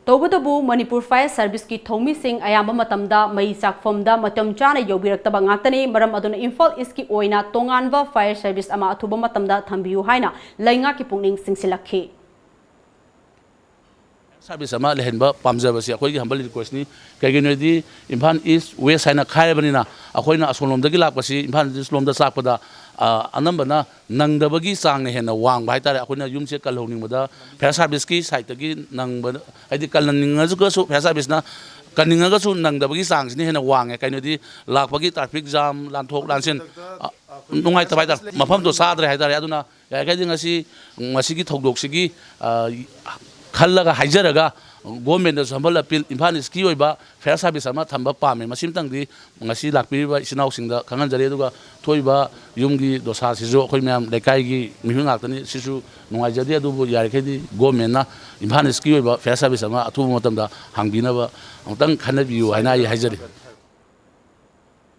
ꯇꯧꯕꯇꯕꯨ ꯃꯅꯤꯄꯨꯔ ꯐꯥꯌꯔ ꯁꯔꯚꯤꯁꯀꯤ ꯊꯧꯃꯤꯁꯤꯡ ꯑꯌꯥꯝꯕ ꯃꯇꯝꯗ ꯃꯩ ꯆꯥꯛꯐꯝꯗ ꯃꯇꯝ ꯆꯥꯅ ꯌꯧꯕꯤꯔꯛꯇꯕ ꯉꯥꯛꯇꯅꯤ꯫ ꯃꯔꯝ ꯑꯗꯨꯅ ꯏꯝꯐꯥꯜ ꯏꯁꯀꯤ ꯑꯣꯏꯅ ꯇꯣꯉꯥꯟꯕ ꯐꯥꯌꯔ ꯁꯔꯚꯤꯁ ꯑꯃ ꯑꯊꯨꯕ ꯃꯇꯝꯗ ꯊꯝꯕꯤꯌꯨ ꯍꯥꯏꯅ ꯂꯩꯉꯥꯛꯀꯤ ꯄꯨꯛꯅꯤꯡ ꯆꯤꯡꯁꯤꯜꯂꯛꯈꯤ꯫ ꯁꯥꯔꯚꯤꯁ ꯑꯃ ꯂꯩꯍꯟꯕ ꯄꯥꯝꯖꯕꯁꯤ ꯑꯩꯈꯣꯏꯒꯤ ꯍꯝꯕꯜ ꯔꯤꯀ꯭ꯋꯦꯁꯅꯤ꯫ ꯀꯩꯒꯤꯅꯣ ꯍꯥꯏꯗꯤ ꯏꯝꯐꯥꯜ ꯏꯁ ꯋꯦꯁ ꯍꯥꯏꯅ ꯈꯥꯏꯔꯕꯅꯤꯅ ꯑꯩꯈꯣꯏꯅ ꯑꯁꯣꯝꯂꯣꯝꯗꯒꯤ ꯂꯥꯛꯄꯁꯤ ꯏꯝꯐꯥꯜ ꯏꯁ ꯂꯣꯝꯗ ꯆꯥꯛꯄꯗ ꯑꯅꯝꯕꯅ ꯅꯪꯗꯕꯒꯤ ꯆꯥꯡꯅ ꯍꯦꯟꯅ ꯋꯥꯡꯕ ꯍꯥꯏꯇꯥꯔꯦ꯫ ꯑꯩꯈꯣꯏꯅ ꯌꯨꯝꯁꯦ ꯀꯜꯍꯧꯅꯤꯡꯕꯗ ꯐꯥꯌꯔ ꯁꯥꯔꯚꯤꯁꯀꯤ ꯁꯥꯏꯠꯇꯒꯤ ꯅꯪꯕ ꯍꯥꯏꯗꯤ ꯀꯜꯍꯟꯅꯤꯡꯉꯒꯁꯨ ꯐꯥꯌꯔ ꯁꯥꯔꯚꯤꯁꯅ ꯀꯟꯅꯤꯡꯉꯒꯁꯨ ꯅꯪꯗꯕꯒꯤ ꯆꯥꯡꯁꯤꯅ ꯍꯦꯟꯅ ꯋꯥꯡꯉꯦ꯫ ꯀꯩꯅꯣꯗꯤ ꯂꯥꯛꯄꯒꯤ ꯇ꯭ꯔꯥꯐꯤꯛ ꯖꯥꯝ ꯂꯥꯟꯊꯣꯛ ꯂꯥꯟꯁꯤꯟ ꯅꯨꯡꯉꯥꯏꯇꯕ ꯍꯥꯏꯇꯥꯔꯦ꯫ ꯃꯐꯝꯗꯣ ꯆꯥꯗ꯭ꯔꯦ ꯍꯥꯏꯇꯥꯔꯦ꯫ ꯑꯗꯨꯅ ꯌꯥꯔꯤꯈꯩꯗꯤ ꯉꯁꯤ ꯃꯁꯤꯒꯤ ꯊꯧꯗꯣꯛꯁꯤꯒꯤ ꯈꯜꯂꯒ ꯍꯥꯏꯖꯔꯒ ꯒꯣꯔꯃꯦꯟꯗꯁꯨ ꯍꯝꯕꯜ ꯑꯄꯤꯜ ꯏꯝꯐꯥꯜ ꯏꯁꯀꯤ ꯑꯣꯏꯕ ꯐꯥꯌꯔ ꯁꯥꯔꯚꯤꯁ ꯑꯃ ꯊꯝꯕ ꯄꯥꯝꯃꯦ꯫ ꯃꯁꯤꯃꯇꯪꯗꯤ ꯉꯁꯤ ꯂꯥꯛꯄꯤꯔꯤꯕ ꯏꯆꯤꯟ ꯏꯅꯥꯎꯁꯤꯡꯗ ꯈꯪꯍꯟꯖꯔꯤ꯫ ꯑꯗꯨꯒ ꯊꯣꯛꯏꯕ ꯌꯨꯝꯒꯤ ꯗꯣꯁꯥꯁꯤꯁꯨ ꯑꯩꯈꯣꯏ ꯃꯌꯥꯝ ꯂꯩꯀꯥꯏꯒꯤ ꯃꯤꯍꯨꯠ ꯉꯥꯛꯇꯅꯤ꯫ ꯁꯤꯁꯨ ꯅꯨꯡꯉꯥꯏꯖꯗꯦ꯫ ꯑꯗꯨꯕꯨ ꯌꯥꯔꯤꯈꯩꯗꯤ ꯒꯣꯔꯃꯦꯟꯅ ꯏꯝꯐꯥꯜ ꯏꯁꯀꯤ ꯑꯣꯏꯕ ꯐꯥꯌꯔ ꯁꯥꯔꯚꯤꯁ ꯑꯃ ꯑꯊꯨꯕ ꯃꯇꯝꯗ ꯍꯥꯡꯕꯤꯅꯕ ꯑꯃꯨꯛꯇꯪ ꯈꯟꯅꯕꯤꯌꯨ ꯍꯥꯏꯅ ꯑꯩ ꯍꯥꯏꯖꯔꯤ꯫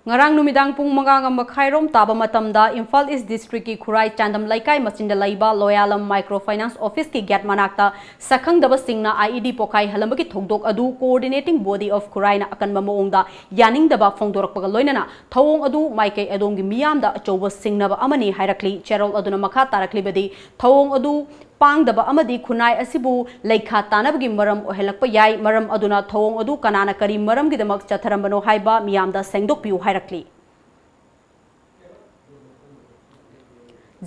ꯉꯔꯥꯡ ꯅꯨꯃꯤꯗꯥꯡ ꯄꯨꯡ ꯃꯉꯥꯒ ꯃꯈꯥꯏꯔꯣꯝ ꯇꯥꯕ ꯃꯇꯝꯗ ꯏꯝꯐꯥꯜ ꯏꯁ ꯗꯤꯁꯇ꯭ꯔꯤꯛꯀꯤ ꯈꯨꯔꯥꯏ ꯆꯥꯟꯗꯝ ꯂꯩꯀꯥꯏ ꯃꯆꯤꯟꯗ ꯂꯩꯕ ꯂꯣꯌꯥꯂꯝ ꯃꯥꯏꯀ꯭ꯔꯣ ꯐꯥꯏꯅꯥꯟꯁ ꯑꯣꯐꯤꯁꯀꯤ ꯒꯦꯠ ꯃꯅꯥꯛꯇ ꯁꯛꯈꯪꯗꯕꯁꯤꯡꯅ ꯑꯥꯏ ꯏ ꯗꯤ ꯄꯣꯈꯥꯏꯍꯜꯂꯝꯕꯒꯤ ꯊꯧꯗꯣꯛ ꯑꯗꯨ ꯀꯣꯑꯣꯔꯗꯤꯅꯦꯇꯤꯡ ꯕꯣꯗꯤ ꯑꯣꯐ ꯈꯨꯔꯥꯏꯅ ꯑꯀꯟꯕ ꯃꯑꯣꯡꯗ ꯌꯥꯅꯤꯡꯗꯕ ꯐꯣꯡꯗꯣꯔꯛꯄꯒ ꯂꯣꯏꯅꯅ ꯊꯧꯑꯣꯡ ꯑꯗꯨ ꯃꯥꯏꯀꯩ ꯑꯗꯣꯝꯒꯤ ꯃꯤꯌꯥꯝꯗ ꯑꯆꯧꯕ ꯁꯤꯡꯅꯕ ꯑꯃꯅꯤ ꯍꯥꯏꯔꯛꯂꯤ꯫ ꯆꯦꯔꯣꯜ ꯑꯗꯨꯅ ꯃꯈꯥ ꯇꯥꯔꯛꯂꯤꯕꯗꯤ ꯊꯧꯑꯣꯡ ꯑꯗꯨ ꯄꯥꯡꯗꯕ ꯑꯃꯗꯤ ꯈꯨꯟꯅꯥꯏ ꯑꯁꯤꯕꯨ ꯂꯩꯈꯥ ꯇꯥꯅꯕꯒꯤ ꯃꯔꯝ ꯑꯣꯏꯍꯜꯂꯛꯄ ꯌꯥꯏ꯫ ꯃꯔꯝ ꯑꯗꯨꯅ ꯊꯧꯑꯣꯡ ꯑꯗꯨ ꯀꯅꯥꯅ ꯀꯔꯤ ꯃꯔꯝꯒꯤꯗꯃꯛ ꯆꯠꯊꯔꯝꯕꯅꯣ ꯍꯥꯏꯕ ꯃꯤꯌꯥꯝꯗ ꯁꯦꯡꯗꯣꯛꯄꯤꯌꯨ ꯍꯥꯏꯔꯛꯂꯤ꯫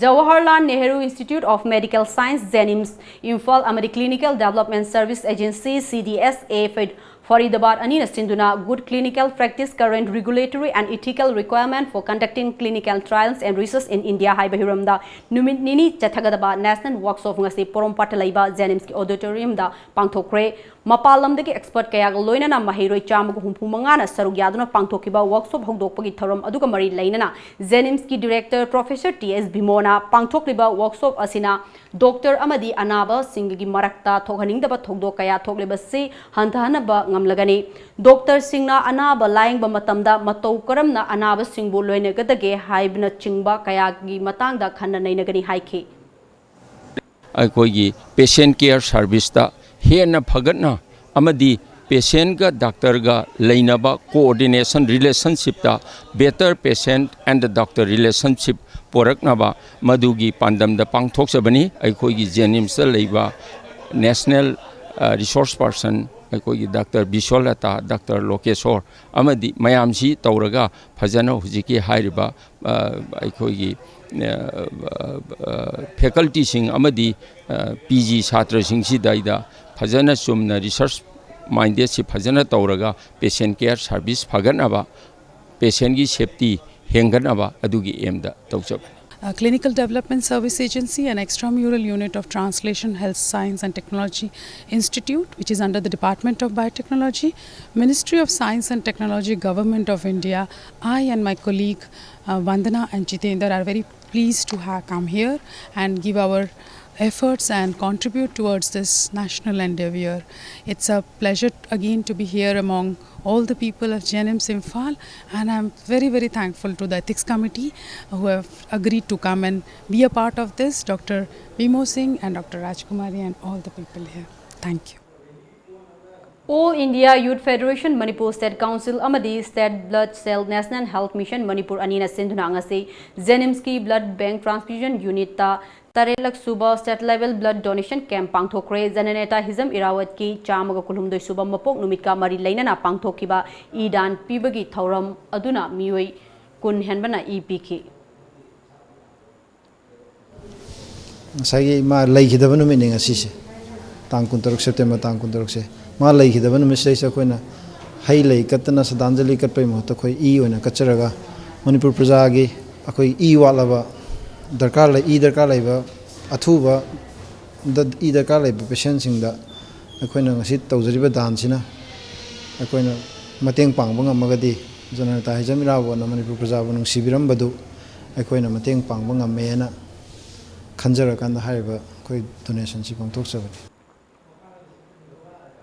Jawaharlal Nehru institute of medical science, JNIMS, Imphal ꯑꯃꯗꯤ ꯀ꯭ꯂꯤꯅꯤꯀꯦꯜ ꯗꯦꯕꯂꯞꯃꯦꯟ ꯁꯔꯚꯤꯁ ꯑꯦꯖꯦꯟꯁꯤ, ꯁꯤ ꯗꯤ ꯑꯦꯁ ꯑꯦ, ꯐꯔꯤꯗꯕꯥꯗ ꯑꯅꯤꯅ ꯁꯤꯟꯗꯨꯅ Good Clinical Practice, Current Regulatory and Ethical Requirement for Conducting Clinical Trials and Research in India ꯍꯥꯏꯕ ꯍꯤꯔꯝꯗ ꯅꯨꯃꯤꯠ ꯅꯤꯅꯤ ꯆꯠꯊꯒꯗꯕ ꯅꯦꯁꯅꯦꯜ ꯋꯥꯔꯛꯁꯣꯞ ꯉꯁꯤ ꯄꯣꯔꯣꯝꯄꯥꯠꯇ ꯂꯩꯕ ꯖꯦꯅꯤꯝꯁꯀꯤ ꯑꯣꯗꯤꯇꯣꯔꯤꯌꯝꯗ ꯄꯥꯡꯊꯣꯛꯈ꯭ꯔꯦ꯫ ꯃꯄꯥꯟ ꯂꯝꯗꯒꯤ ꯑꯦꯛꯁꯄꯔꯠ ꯀꯌꯥꯒ ꯂꯣꯏꯅꯅ ꯃꯍꯩꯔꯣꯏ ꯆꯥꯝꯃꯒ ꯍꯨꯝꯐꯨ ꯃꯉꯥꯅ ꯁꯔꯨꯛ ꯌꯥꯗꯨꯅ ꯄꯥꯡꯊꯣꯛꯈꯤꯕ ꯋꯥꯔꯛꯁꯣꯞ ꯍꯧꯗꯣꯛꯄꯒꯤ ꯊꯧꯔꯝ ꯑꯗꯨꯒ ꯃꯔꯤ ꯂꯩꯅꯅ ꯖꯦꯅꯤꯝꯁꯀꯤ ꯗꯤꯔꯦꯛꯇꯔ ꯄ꯭ꯔꯣꯐꯦꯁꯔ ꯇꯤ ꯑꯦꯁ ꯚꯤꯃꯣꯅ ꯄꯥꯡꯊꯣꯛꯂꯤꯕ ꯋꯥꯔꯛꯁꯣꯞ ꯑꯁꯤꯅ ꯗꯣꯛꯇꯔ ꯑꯃꯗꯤ ꯑꯅꯥꯕꯁꯤꯡꯒꯤ ꯃꯔꯛꯇ ꯊꯣꯛꯍꯟꯅꯤꯡꯗꯕ ꯊꯧꯗꯣꯛ ꯀꯌꯥ ꯊꯣꯛꯂꯤꯕꯁꯤ ꯍꯟꯊꯍꯟꯅꯕ ꯉꯝꯂꯒꯅꯤ꯫ ꯗꯣꯛꯇꯔꯁꯤꯡꯅ ꯑꯅꯥꯕ ꯂꯥꯌꯦꯡꯕ ꯃꯇꯝꯗ ꯃꯇꯧ ꯀꯔꯝꯅ ꯑꯅꯥꯕꯁꯤꯡꯕꯨ ꯂꯣꯏꯅꯒꯗꯒꯦ ꯍꯥꯏꯕꯅꯆꯤꯡꯕ ꯀꯌꯥꯒꯤ ꯃꯇꯥꯡꯗ ꯈꯟꯅ ꯅꯩꯅꯒꯅꯤ ꯍꯥꯏꯈꯤ꯫ ꯑꯩꯈꯣꯏꯒꯤ ꯄꯦꯁꯦꯟ ꯀꯦꯌꯔ ꯁꯥꯔꯚꯤꯁꯇ ꯍꯦꯟꯅ ꯐꯒꯠꯅ ꯑꯃꯗꯤ ꯄꯦꯁꯦꯟꯒ ꯗꯥꯛꯇꯔꯒ ꯂꯩꯅꯕ ꯀꯣꯑꯣꯔꯗꯤꯅꯦꯁꯟ ꯔꯤꯂꯦꯁꯟꯁꯤꯞꯇ Better Patient and Doctor Relationship ꯄꯣꯔꯛꯅꯕ ꯃꯗꯨꯒꯤ ꯄꯥꯟꯗꯝꯗ ꯄꯥꯡꯊꯣꯛꯆꯕꯅꯤ꯫ ꯑꯩꯈꯣꯏꯒꯤ ꯖꯦꯅꯤꯝꯁꯇ ꯂꯩꯕ ꯅꯦꯁꯅꯦꯜ ꯔꯤꯁꯣꯔꯁ ꯄꯥꯔꯁꯟ ꯑꯩꯈꯣꯏꯒꯤ ꯗꯥꯛꯇꯔ ꯕꯤꯁ꯭ꯋꯂꯇꯥ, ꯗꯥꯛꯇꯔ ꯂꯣꯀꯦꯁꯣꯔ ꯑꯃꯗꯤ ꯃꯌꯥꯝꯁꯤ ꯇꯧꯔꯒ ꯐꯖꯅ ꯍꯧꯖꯤꯛꯀꯤ ꯍꯥꯏꯔꯤꯕ ꯑꯩꯈꯣꯏꯒꯤ ꯐꯦꯀꯜꯇꯤꯁꯤꯡ ꯑꯃꯗꯤ ꯄꯤ ꯖꯤ ꯁꯥꯇ꯭ꯔꯁꯤꯡꯁꯤꯗꯩꯗ ꯐꯖꯅ ꯆꯨꯝꯅ ꯔꯤꯁꯔꯁ ꯃꯥꯏꯟꯗꯦꯠꯁꯤ ꯐꯖꯅ ꯇꯧꯔꯒ ꯄꯦꯁꯦꯟ ꯀꯦꯌꯔ ꯁꯥꯔꯚꯤꯁ ꯐꯒꯠꯅꯕ, ꯄꯦꯁꯦꯟꯒꯤ ꯁꯦꯐꯇꯤ ꯍꯦꯟꯒꯠꯅꯕ ꯑꯗꯨꯒꯤ ꯑꯦꯝꯗ ꯇꯧꯖꯕꯅꯤ꯫ A clinical development service agency and extramural unit of Translation Health Science and Technology Institute, which is under the Department of Biotechnology, Ministry of Science and Technology, Government of India. I and my colleague uh, Vandana and Jitendra are very pleased to have come here and give our efforts and contribute towards this national endeavor. It's a pleasure again to be here among all the people of J N M Imphal, and I'm very, very thankful to the Ethics Committee who have agreed to come and be a part of this, Doctor Bimo Singh and Doctor Rajkumari and all the people here. Thank you. All India Youth Federation Manipur State Council ꯑꯃꯗꯤ State Blood Cell National Health Mission Manipur ꯑꯅꯤꯅ ꯁꯤꯟꯗꯨꯅ ꯉꯁꯤ ꯖꯦꯅꯤꯝꯁꯀꯤ blood bank ꯇ꯭ꯔꯥꯟꯁꯐ꯭ꯌꯨꯖꯟ ꯌꯨꯅꯤꯠꯇ ꯇꯔꯦꯠꯂꯛ ꯁꯨꯕ state level blood donation camp ꯄꯥꯡꯊꯣꯛꯈ꯭ꯔꯦ꯫ ꯖꯅꯅꯦꯇꯥ ꯍꯤꯖꯝ ꯏꯔꯥꯋꯠꯀꯤ ꯆꯥꯝꯃꯒ ꯀꯨꯟꯍꯨꯝꯗꯣꯏ ꯁꯨꯕ ꯃꯄꯣꯛ ꯅꯨꯃꯤꯠꯀ ꯃꯔꯤ ꯂꯩꯅꯅ ꯄꯥꯡꯊꯣꯛꯈꯤꯕ ꯏ ꯗꯥꯟ ꯄꯤꯕꯒꯤ ꯊꯧꯔꯝ ꯑꯗꯨꯅ ꯃꯤꯑꯣꯏ ꯀꯨꯟ ꯍꯦꯟꯕꯅ ꯏ ꯄꯤꯈꯤ꯫ ꯉꯁꯥꯏꯒꯤ ꯏꯃꯥ ꯂꯩꯈꯤꯗꯕ ꯅꯨꯃꯤꯠꯅꯤ ꯉꯁꯤꯁꯦ, ꯇꯥꯡ ꯀꯨꯟꯇꯔꯨꯛ, ꯁꯦꯞꯇꯦꯝꯕꯔ ꯇꯥꯡ ꯀꯨꯟꯇꯔꯨꯛꯁꯦ꯫ ꯃꯥ ꯂꯩꯈꯤꯗꯕ ꯅꯨꯃꯤꯠꯁꯤꯗꯩꯁꯤꯗ ꯑꯩꯈꯣꯏꯅ ꯍꯩ ꯂꯩ ꯀꯠꯇꯅ ꯁ꯭ꯔꯗꯥꯟꯖꯂꯤ ꯀꯠꯄꯒꯤ ꯃꯍꯨꯠꯇ ꯑꯩꯈꯣꯏ ꯏ ꯑꯣꯏꯅ ꯀꯠꯆꯔꯒ, ꯃꯅꯤꯄꯨꯔ ꯄ꯭ꯔꯖꯥꯒꯤ ꯑꯩꯈꯣꯏ ꯏ ꯋꯥꯠꯂꯕ, ꯗꯔꯀꯥꯔ ꯂꯩ, ꯏ ꯗꯔꯀꯥꯔ ꯂꯩꯕ ꯑꯊꯨꯕ ꯗ-, ꯏ ꯗꯔꯀꯥꯔ ꯂꯩꯕ ꯄꯦꯁꯦꯟꯁꯤꯡꯗ ꯑꯩꯈꯣꯏꯅ ꯉꯁꯤ ꯇꯧꯖꯔꯤꯕ ꯗꯥꯟꯁꯤꯅ ꯑꯩꯈꯣꯏꯅ ꯃꯇꯦꯡ ꯄꯥꯡꯕ ꯉꯝꯃꯒꯗꯤ, ꯖꯅꯅꯇꯥ ꯍꯤꯖꯝ ꯏꯔꯥꯕꯣꯠꯅ ꯃꯅꯤꯄꯨꯔ ꯄ꯭ꯔꯖꯥꯕꯨ ꯅꯨꯡꯁꯤꯕꯤꯔꯝꯕꯗꯨ ꯑꯩꯈꯣꯏꯅ ꯃꯇꯦꯡ ꯄꯥꯡꯕ ꯉꯝꯃꯦꯅ ꯈꯟꯖꯔꯀꯥꯟꯗ ꯍꯥꯏꯔꯤꯕ ꯑꯩꯈꯣꯏ ꯗꯣꯅꯦꯁꯟꯁꯤ ꯄꯥꯡꯊꯣꯛꯆꯕꯅꯤ꯫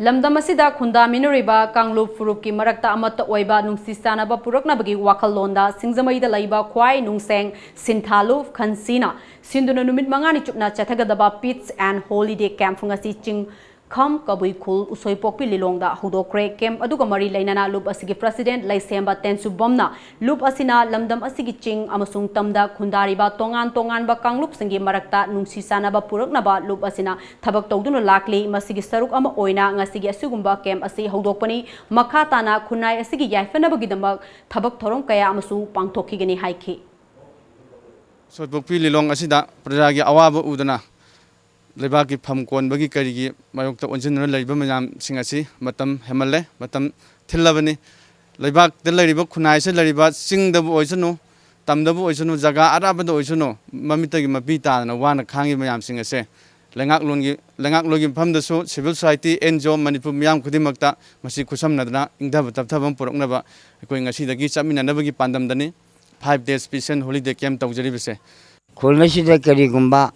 ꯂꯝꯗꯝ ꯑꯁꯤꯗ ꯈꯨꯟꯗꯥꯃꯤꯟꯅꯔꯤꯕ ꯀꯥꯡꯂꯨꯞ ꯐꯨꯔꯨꯞꯀꯤ ꯃꯔꯛꯇ ꯑꯃꯠꯇ ꯑꯣꯏꯕ ꯅꯨꯡꯁꯤ ꯆꯥꯟꯅꯕ ꯄꯨꯔꯛꯅꯕꯒꯤ ꯋꯥꯈꯜꯂꯣꯟꯗ ꯁꯤꯡꯖꯃꯩꯗ ꯂꯩꯕ ꯈ꯭ꯋꯥꯏ ꯅꯨꯡꯁꯦꯡ ꯁꯤꯟꯊꯥꯂꯨꯞ ꯈꯟꯁꯤꯅ ꯁꯤꯟꯗꯨꯅ ꯅꯨꯃꯤꯠ ꯃꯉꯥꯅꯤ ꯆꯨꯞꯅ ꯆꯠꯊꯒꯗꯕ Peace and Holiday Camp ꯉꯁꯤ ꯆꯤꯡ ꯈꯝ ꯀꯕꯨꯏ ꯈꯨꯜ ꯎꯁꯣꯏꯄꯣꯛꯄꯤ ꯂꯤꯂꯣꯡꯗ ꯍꯧꯗꯣꯛꯈ꯭ꯔꯦ꯫ Camp ꯑꯗꯨꯒ ꯃꯔꯤ ꯂꯩꯅꯅ ꯂꯨꯞ ꯑꯁꯤꯒꯤ President ꯂꯩꯁꯦꯝꯕ ꯇꯦꯟꯁꯨꯕꯝꯅ ꯂꯨꯞ ꯑꯁꯤꯅ ꯂꯝꯗꯝ ꯑꯁꯤꯒꯤ ꯆꯤꯡ ꯑꯃꯁꯨꯡ ꯇꯝꯗ ꯈꯨꯟꯗꯥꯔꯤꯕ ꯇꯣꯉꯥꯟ ꯇꯣꯉꯥꯟꯕ ꯀꯥꯡꯂꯨꯞꯁꯤꯡꯒꯤ ꯃꯔꯛꯇ ꯅꯨꯡꯁꯤ ꯆꯥꯟꯅꯕ ꯄꯨꯔꯛꯅꯕ ꯂꯨꯞ ꯑꯁꯤꯅ ꯊꯕꯛ ꯇꯧꯗꯨꯅ ꯂꯥꯛꯂꯤ꯫ ꯃꯁꯤꯒꯤ ꯁꯔꯨꯛ ꯑꯃ ꯑꯣꯏꯅ ꯉꯁꯤꯒꯤ ꯑꯁꯤꯒꯨꯝꯕ camp ꯑꯁꯤ ꯍꯧꯗꯣꯛꯄꯅꯤ꯫ ꯃꯈꯥ ꯇꯥꯅ ꯈꯨꯟꯅꯥꯏ ꯑꯁꯤꯒꯤ ꯌꯥꯏꯐꯅꯕꯒꯤꯗꯃꯛ ꯊꯕꯛ ꯊꯧꯔꯝ ꯀꯌꯥ ꯑꯃꯁꯨ ꯄꯥꯡꯊꯣꯛꯈꯤꯒꯅꯤ ꯍꯥꯏꯈꯤ꯫ ꯎꯁꯣꯏꯄꯣꯛꯄꯤ ꯂꯤꯂꯣꯡ ꯑꯁꯤꯗ ꯄ꯭ꯔꯖꯥꯒꯤ ꯑꯋꯥꯕ ꯎꯗꯅ ꯂꯩꯕꯥꯛꯀꯤ ꯐꯝ ꯀꯣꯟꯕꯒꯤ ꯀꯔꯤꯒꯤ ꯃꯥꯌꯣꯛꯇ ꯑꯣꯟꯁꯤꯟꯗꯨꯅ ꯂꯩꯔꯤꯕ ꯃꯌꯥꯝꯁꯤꯡ ꯑꯁꯤ ꯃꯇꯝ ꯍꯦꯟꯃꯜꯂꯦ, ꯃꯇꯝ ꯊꯤꯜꯂꯕꯅꯤ꯫ ꯂꯩꯕꯥꯛꯇ ꯂꯩꯔꯤꯕ, ꯈꯨꯟꯅꯥꯏꯁꯤꯗ ꯂꯩꯔꯤꯕ, ꯆꯤꯡꯗꯕꯨ ꯑꯣꯏꯁꯅꯨ, ꯇꯝꯗꯕꯨ ꯑꯣꯏꯁꯅꯨ, ꯖꯒꯥ ꯑꯔꯥꯞꯄꯗ ꯑꯣꯏꯁꯅꯨ, ꯃꯃꯤꯠꯇꯒꯤ ꯃꯄꯤ ꯇꯥꯗꯅ ꯋꯥꯅ ꯈꯥꯡꯉꯤꯕ ꯃꯌꯥꯝꯁꯤꯡ ꯑꯁꯦ ꯂꯩꯉꯥꯛꯂꯣꯟꯒꯤ, ꯂꯩꯉꯥꯛꯂꯣꯟꯒꯤ ꯃꯐꯝꯗꯁꯨ, civil society, N G O, Manipur ꯃꯤꯌꯥꯝ ꯈꯨꯗꯤꯡꯃꯛꯇ ꯃꯁꯤ ꯈꯨꯠꯁꯝꯅꯗꯨꯅ ꯏꯪꯊꯕ ꯇꯞꯊꯕ ꯑꯃ ꯄꯨꯔꯛꯅꯕ ꯑꯩꯈꯣꯏ ꯉꯁꯤꯗꯒꯤ ꯆꯠꯃꯤꯟꯅꯅꯕꯒꯤ ꯄꯥꯟꯗꯝꯗꯅꯤ five days Peace and Holiday Camp ꯇꯧꯖꯔꯤꯕꯁꯦ꯫ ꯈꯨꯜ ꯑꯁꯤꯗ ꯀꯔꯤꯒꯨꯝꯕ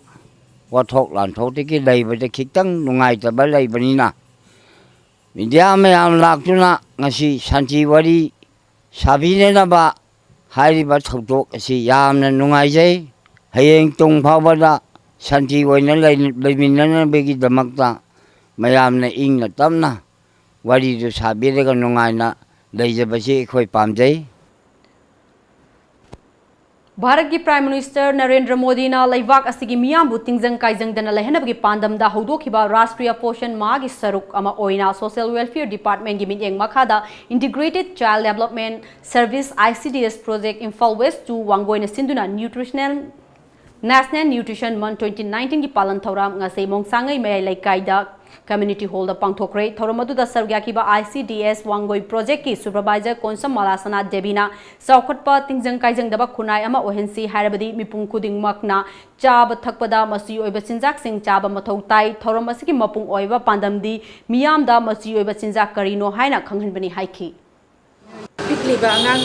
ꯋꯥꯊꯣꯛ ꯂꯥꯟꯊꯣꯛꯇꯒꯤ ꯂꯩꯕꯗ ꯈꯤꯇꯪ ꯅꯨꯡꯉꯥꯏꯇꯕ ꯂꯩꯕꯅꯤꯅ, media ꯃꯌꯥꯝ ꯂꯥꯛꯇꯨꯅ ꯉꯁꯤ ꯁꯥꯟꯇꯤ ꯋꯥꯔꯤ ꯁꯥꯕꯤꯅꯅꯕ ꯍꯥꯏꯔꯤꯕ ꯊꯧꯗꯣꯛ ꯑꯁꯤ ꯌꯥꯝꯅ ꯅꯨꯡꯉꯥꯏꯖꯩ꯫ ꯍꯌꯦꯡ ꯇꯨꯡ ꯐꯥꯎꯕꯗ ꯁꯥꯟꯇꯤ ꯑꯣꯏꯅ ꯂꯩ-, ꯂꯩꯃꯤꯟꯅꯅꯕꯒꯤꯗꯃꯛꯇ ꯃꯌꯥꯝꯅ ꯏꯪꯅ ꯇꯞꯅ ꯋꯥꯔꯤꯗꯨ ꯁꯥꯕꯤꯔꯒ ꯅꯨꯡꯉꯥꯏꯅ ꯂꯩꯖꯕꯁꯤ ꯑꯩꯈꯣꯏ ꯄꯥꯝꯖꯩ꯫ ꯚꯥꯔꯠꯀꯤ Prime Minister ꯅꯔꯦꯟꯗ꯭ꯔ ꯃꯣꯗꯤꯅ ꯂꯩꯕꯥꯛ ꯑꯁꯤꯒꯤ ꯃꯤꯌꯥꯝꯕꯨ ꯇꯤꯡꯖꯪ ꯀꯥꯏꯖꯪꯗꯅ ꯂꯩꯍꯟꯅꯕꯒꯤ ꯄꯥꯟꯗꯝꯗ ꯍꯧꯗꯣꯛꯈꯤꯕ ꯔꯥꯁꯇ꯭ꯔꯤꯌꯥ ꯄꯣꯁꯟ ꯃꯥꯍꯒꯤ ꯁꯔꯨꯛ ꯑꯃ ꯑꯣꯏꯅ Social Welfare Departmentꯀꯤ ꯃꯤꯠꯌꯦꯡ ꯃꯈꯥꯗ Integrated Child Development Service, I C D S, Project Imphal West two ꯋꯥꯡꯒꯣꯏꯅ ꯁꯤꯟꯗꯨꯅ Nutritional National Nutrition Month twenty nineteen ꯒꯤ ꯄꯥꯂꯟ ꯊꯧꯔꯝ ꯉꯁꯤ ꯃꯣꯡꯁꯥꯡꯉꯩ ꯃꯌꯥꯏ ꯂꯩꯀꯥꯏꯗ community hall ꯗ ꯄꯥꯡꯊꯣꯛꯈ꯭ꯔꯦ꯫ ꯊꯧꯔꯝ ꯑꯗꯨꯗ ꯁꯔꯨꯛ ꯌꯥꯈꯤꯕ I C D S Wangoi project ꯀꯤ supervisor ꯀꯣꯟꯁꯝ ꯃꯂꯥꯁꯅꯥ ꯗꯦꯕꯤꯅ ꯆꯥꯎꯈꯠꯄ ꯇꯤꯡꯖꯪ ꯀꯥꯏꯖꯪꯗꯕ ꯈꯨꯟꯅꯥꯏ ꯑꯃ ꯑꯣꯏꯍꯟꯁꯤ ꯍꯥꯏꯔꯕꯗꯤ ꯃꯤꯄꯨꯝ ꯈꯨꯗꯤꯡꯃꯛꯅ ꯆꯥꯕ ꯊꯛꯄꯗ ꯃꯆꯤ ꯑꯣꯏꯕ ꯆꯤꯟꯖꯥꯛꯁꯤꯡ ꯆꯥꯕ ꯃꯊꯧ ꯇꯥꯏ꯫ ꯊꯧꯔꯝ ꯑꯁꯤꯒꯤ ꯃꯄꯨꯡ ꯑꯣꯏꯕ ꯄꯥꯟꯗꯝꯗꯤ ꯃꯤꯌꯥꯝꯗ ꯃꯆꯤ ꯑꯣꯏꯕ ꯆꯤꯟꯖꯥꯛ ꯀꯔꯤꯅꯣ ꯍꯥꯏꯅ ꯈꯪꯍꯟꯕꯅꯤ ꯍꯥꯏꯈꯤ꯫ ꯄꯤꯛꯂꯤꯕ ꯑꯉꯥꯡ,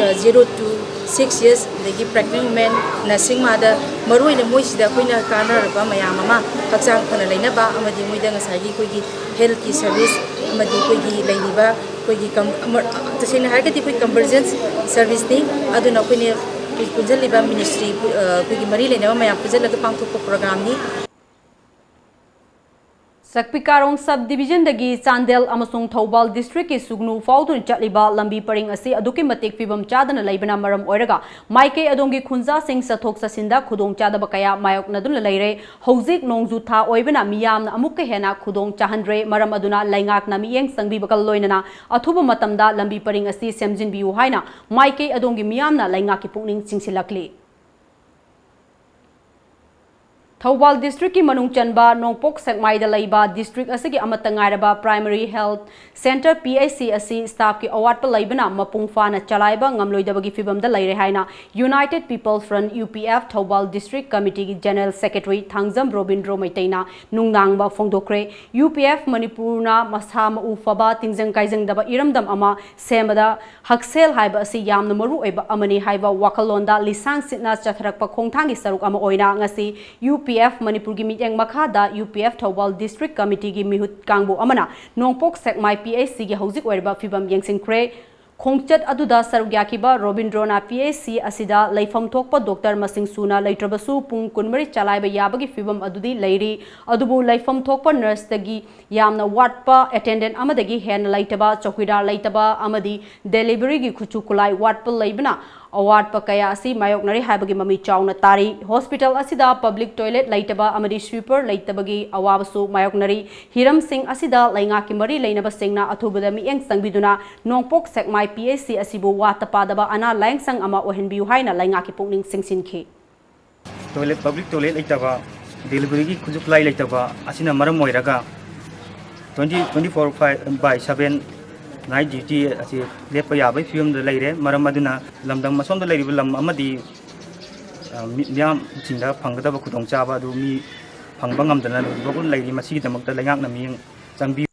ꯑ, zero to six years, ꯑꯗꯒꯤ pregnant women, nursing mother, ꯃꯔꯨꯑꯣꯏꯅ ꯃꯣꯏꯁꯤꯗ ꯑꯩꯈꯣꯏꯅ ꯀꯥꯟꯅꯔꯕ ꯃꯌꯥꯝ ꯑꯃ ꯍꯛꯆꯥꯡ ꯐꯅ ꯂꯩꯅꯕ ꯑꯃꯗꯤ ꯃꯣꯏꯗ ꯉꯁꯥꯏꯒꯤ ꯑꯩꯈꯣꯏꯒꯤ health ꯀꯤ service ꯑꯃꯗꯤ ꯑꯩꯈꯣꯏꯒꯤ ꯂꯩꯔꯤꯕ ꯑꯩꯈꯣꯏꯒꯤ ꯀꯝ-, ꯑꯃ-, ꯇꯁꯦꯡꯅ ꯍꯥꯏꯔꯒꯗꯤ ꯑꯩꯈꯣꯏ convergence service ꯅꯤ꯫ ꯑꯗꯨꯅ ꯑꯩꯈꯣꯏꯅ ꯑꯩꯈꯣꯏ ꯄꯨꯟꯁꯤꯜꯂꯤꯕ ministry, ꯑ, ꯑꯩꯈꯣꯏꯒꯤ ꯃꯔꯤ ꯂꯩꯅꯕ ꯃꯌꯥꯝ ꯄꯨꯟꯁꯤꯜꯂꯒ ꯄꯥꯡꯊꯣꯛꯄ program ꯅꯤ꯫ ꯁꯛꯄꯤꯀꯥꯔꯣꯡ sub division ꯗꯒꯤ ꯆꯥꯟꯗꯦꯜ ꯑꯃꯁꯨꯡ ꯊꯧꯕꯥꯜ district ꯀꯤ ꯁꯨꯒꯅꯨ ꯐꯥꯎꯗꯨꯅ ꯆꯠꯂꯤꯕ ꯂꯝꯕꯤ ꯄꯔꯤꯡ ꯑꯁꯤ ꯑꯗꯨꯛꯀꯤ ꯃꯇꯤꯛ ꯐꯤꯕꯝ ꯆꯥꯗꯅ ꯂꯩꯕꯅ ꯃꯔꯝ ꯑꯣꯏꯔꯒ ꯃꯥꯏꯀꯩ ꯑꯗꯣꯝꯒꯤ ꯈꯨꯟꯖꯥꯁꯤꯡ ꯆꯠꯊꯣꯛ ꯆꯠꯁꯤꯟꯗ ꯈꯨꯗꯣꯡꯆꯥꯗꯕ ꯀꯌꯥ ꯃꯥꯌꯣꯛꯅꯗꯨꯅ ꯂꯩꯔꯦ꯫ ꯍꯧꯖꯤꯛ ꯅꯣꯡꯖꯨ ꯊꯥ ꯑꯣꯏꯕꯅ ꯃꯤꯌꯥꯝꯅ ꯑꯃꯨꯛꯀ ꯍꯦꯟꯅ ꯈꯨꯗꯣꯡ ꯆꯥꯍꯟꯗ꯭ꯔꯦ꯫ ꯃꯔꯝ ꯑꯗꯨꯅ ꯂꯩꯉꯥꯛꯅ ꯃꯤꯠꯌꯦꯡ ꯆꯪꯕꯤꯕꯒ ꯂꯣꯏꯅꯅ ꯑꯊꯨꯕ ꯃꯇꯝꯗ ꯂꯝꯕꯤ ꯄꯔꯤꯡ ꯑꯁꯤ ꯁꯦꯝꯖꯤꯟꯕꯤꯌꯨ ꯍꯥꯏꯅ ꯃꯥꯏꯀꯩ ꯑꯗꯣꯝꯒꯤ ꯃꯤꯌꯥꯝꯅ ꯂꯩꯉꯥꯛꯀꯤ ꯄꯨꯛꯅꯤꯡ ꯆꯤꯡꯁꯤꯜꯂꯛꯂꯤ꯫ ꯊꯧꯕꯥꯜ district ꯀꯤ ꯃꯅꯨꯡ ꯆꯟꯕ ꯅꯣꯡꯄꯣꯛ ꯁꯦꯛꯃꯥꯏꯗ ꯂꯩꯕ district ꯑꯁꯤꯒꯤ ꯑꯃꯠꯇ ꯉꯥꯏꯔꯕ primary health center P H C ꯑꯁꯤ staff ꯀꯤ ꯑꯋꯥꯠꯄ ꯂꯩꯕꯅ ꯃꯄꯨꯡ ꯐꯥꯅ ꯆꯂꯥꯏꯕ ꯉꯝꯂꯣꯏꯗꯕꯒꯤ ꯐꯤꯚꯝꯗ ꯂꯩꯔꯦ ꯍꯥꯏꯅ United People Front, U P F, Thoubal district committee ꯒꯤ general secretary ꯊꯥꯡꯖꯝ ꯔꯣꯕꯤꯟꯗ꯭ꯔꯣ ꯃꯩꯇꯩꯅ ꯅꯨꯡꯅꯥꯡꯕ ꯐꯣꯡꯗꯣꯛꯈ꯭ꯔꯦ꯫ U P F ꯃꯅꯤꯄꯨꯔꯅ ꯃꯁꯥ ꯃꯎ ꯐꯕ, ꯇꯤꯡꯖꯪ ꯀꯥꯏꯖꯪꯗꯕ ꯏꯔꯝꯗꯝ ꯑꯃ ꯁꯦꯝꯕꯗ ꯍꯛꯁꯦꯜ ꯍꯥꯏꯕ ꯑꯁꯤ ꯌꯥꯝꯅ ꯃꯔꯨ ꯑꯣꯏꯕ ꯑꯃꯅꯤ ꯍꯥꯏꯕ ꯋꯥꯈꯜꯂꯣꯟꯗ ꯂꯤꯁꯥꯡ ꯁꯤꯠꯅ ꯆꯠꯊꯔꯛꯄ ꯈꯣꯡꯊꯥꯡꯒꯤ ꯁꯔꯨꯛ ꯑꯃ ꯑꯣꯏꯅ ꯉꯁꯤ U P F ꯃꯅꯤꯄꯨꯔꯒꯤ ꯃꯤꯠꯌꯦꯡ ꯃꯈꯥꯗ U P F Thoubal district committee ꯒꯤ ꯃꯤꯍꯨꯠ ꯀꯥꯡꯕꯨ ꯑꯃꯅ ꯅꯣꯡꯄꯣꯛ ꯁꯦꯛꯃꯥꯏ P H C ꯒꯤ ꯍꯧꯖꯤꯛ ꯑꯣꯏꯔꯤꯕ ꯐꯤꯕꯝ ꯌꯦꯡꯁꯤꯟꯈ꯭ꯔꯦ꯫ ꯈꯣꯡꯆꯠ ꯑꯗꯨꯗ ꯁꯔꯨꯛ ꯌꯥꯈꯤꯕ ꯔꯣꯕꯤꯟꯗ꯭ꯔꯣꯅ P H C ꯑꯁꯤꯗ ꯂꯩꯐꯝ ꯊꯣꯛꯄ doctor ꯃꯁꯤꯡ ꯁꯨꯅ ꯂꯩꯇ꯭ꯔꯕꯁꯨ ꯄꯨꯡ ꯀꯨꯟꯃꯔꯤ ꯆꯂꯥꯏꯕ ꯌꯥꯕꯒꯤ ꯐꯤꯕꯝ ꯑꯗꯨꯗꯤ ꯂꯩꯔꯤ꯫ ꯑꯗꯨꯕꯨ ꯂꯩꯐꯝ ꯊꯣꯛꯄ nurse ꯇꯒꯤ ꯌꯥꯝꯅ ꯋꯥꯠꯄ, attendant ꯑꯃꯗꯒꯤ ꯍꯦꯟꯅ ꯂꯩꯇꯕ, ꯆꯧꯀꯤꯗꯥꯔ ꯂꯩꯇꯕ ꯑꯃꯗꯤ delivery ꯒꯤ ꯈꯨꯠꯁꯨ ꯈꯨꯠꯂꯥꯏ ꯋꯥꯠꯄ ꯂꯩꯕꯅ ꯑꯋꯥꯠꯄ ꯀꯌꯥ ꯑꯁꯤ ꯃꯥꯌꯣꯛꯅꯔꯤ ꯍꯥꯏꯕꯒꯤ ꯃꯃꯤ ꯆꯥꯎꯅ ꯇꯥꯔꯤ꯫ Hospital ꯑꯁꯤꯗ public toilet ꯂꯩꯇꯕ ꯑꯃꯗꯤ sweeper ꯂꯩꯇꯕꯒꯤ ꯑꯋꯥꯕꯁꯨ ꯃꯥꯌꯣꯛꯅꯔꯤ꯫ ꯍꯤꯔꯝꯁꯤꯡ ꯑꯁꯤꯗ ꯂꯩꯉꯥꯛꯀꯤ ꯃꯔꯤ ꯂꯩꯅꯕꯁꯤꯡꯅ ꯑꯊꯨꯕꯗ ꯃꯤꯠꯌꯦꯡ ꯆꯪꯕꯤꯗꯨꯅ ꯅꯣꯡꯄꯣꯛ ꯁꯦꯛꯃꯥꯏ P H C ꯑꯁꯤꯕꯨ ꯋꯥꯠꯇ ꯄꯥꯗꯕ ꯑꯅꯥ ꯂꯥꯌꯦꯡꯁꯪ ꯑꯃ ꯑꯣꯏꯍꯟꯕꯤꯌꯨ ꯍꯥꯏꯅ ꯂꯩꯉꯥꯛꯀꯤ ꯄꯨꯛꯅꯤꯡ ꯆꯤꯡꯁꯤꯟꯈꯤ꯫ ꯇꯣꯏꯂꯦꯠ, ꯄꯕ꯭ꯂꯤꯛ ꯇꯣꯏꯂꯦꯠ ꯂꯩꯇꯕ, ꯗꯦꯂꯤꯚꯔꯤꯒꯤ ꯈꯨꯠꯁꯨ ꯈꯨꯠꯂꯥꯏ ꯂꯩꯇꯕ ꯑꯁꯤꯅ ꯃꯔꯝ ꯑꯣꯏꯔꯒ twenty, twenty four five by seven night duty ꯑꯁꯤ ꯂꯦꯞꯄ ꯌꯥꯕꯒꯤ ꯐꯤꯕꯝꯗ ꯂꯩꯔꯦ꯫ ꯃꯔꯝ ꯑꯗꯨꯅ ꯂꯝꯗꯝ ꯑꯁꯣꯝꯗ ꯂꯩꯔꯤꯕ ꯂꯝ ꯑꯃꯗꯤ, ꯑ, ꯃꯤ-, ꯃꯤꯌꯥꯝꯁꯤꯡꯗ ꯐꯪꯒꯗꯕ ꯈꯨꯗꯣꯡꯆꯥꯕ ꯑꯗꯨ ꯃꯤ ꯐꯪꯕ ꯉꯝꯗꯅ ꯂꯩꯔꯤ꯫ ꯃꯁꯤꯒꯤꯗꯃꯛꯇ ꯂꯩꯉꯥꯛꯅ ꯃꯤꯠꯌꯦꯡ ꯆꯪꯕꯤꯌꯨ꯫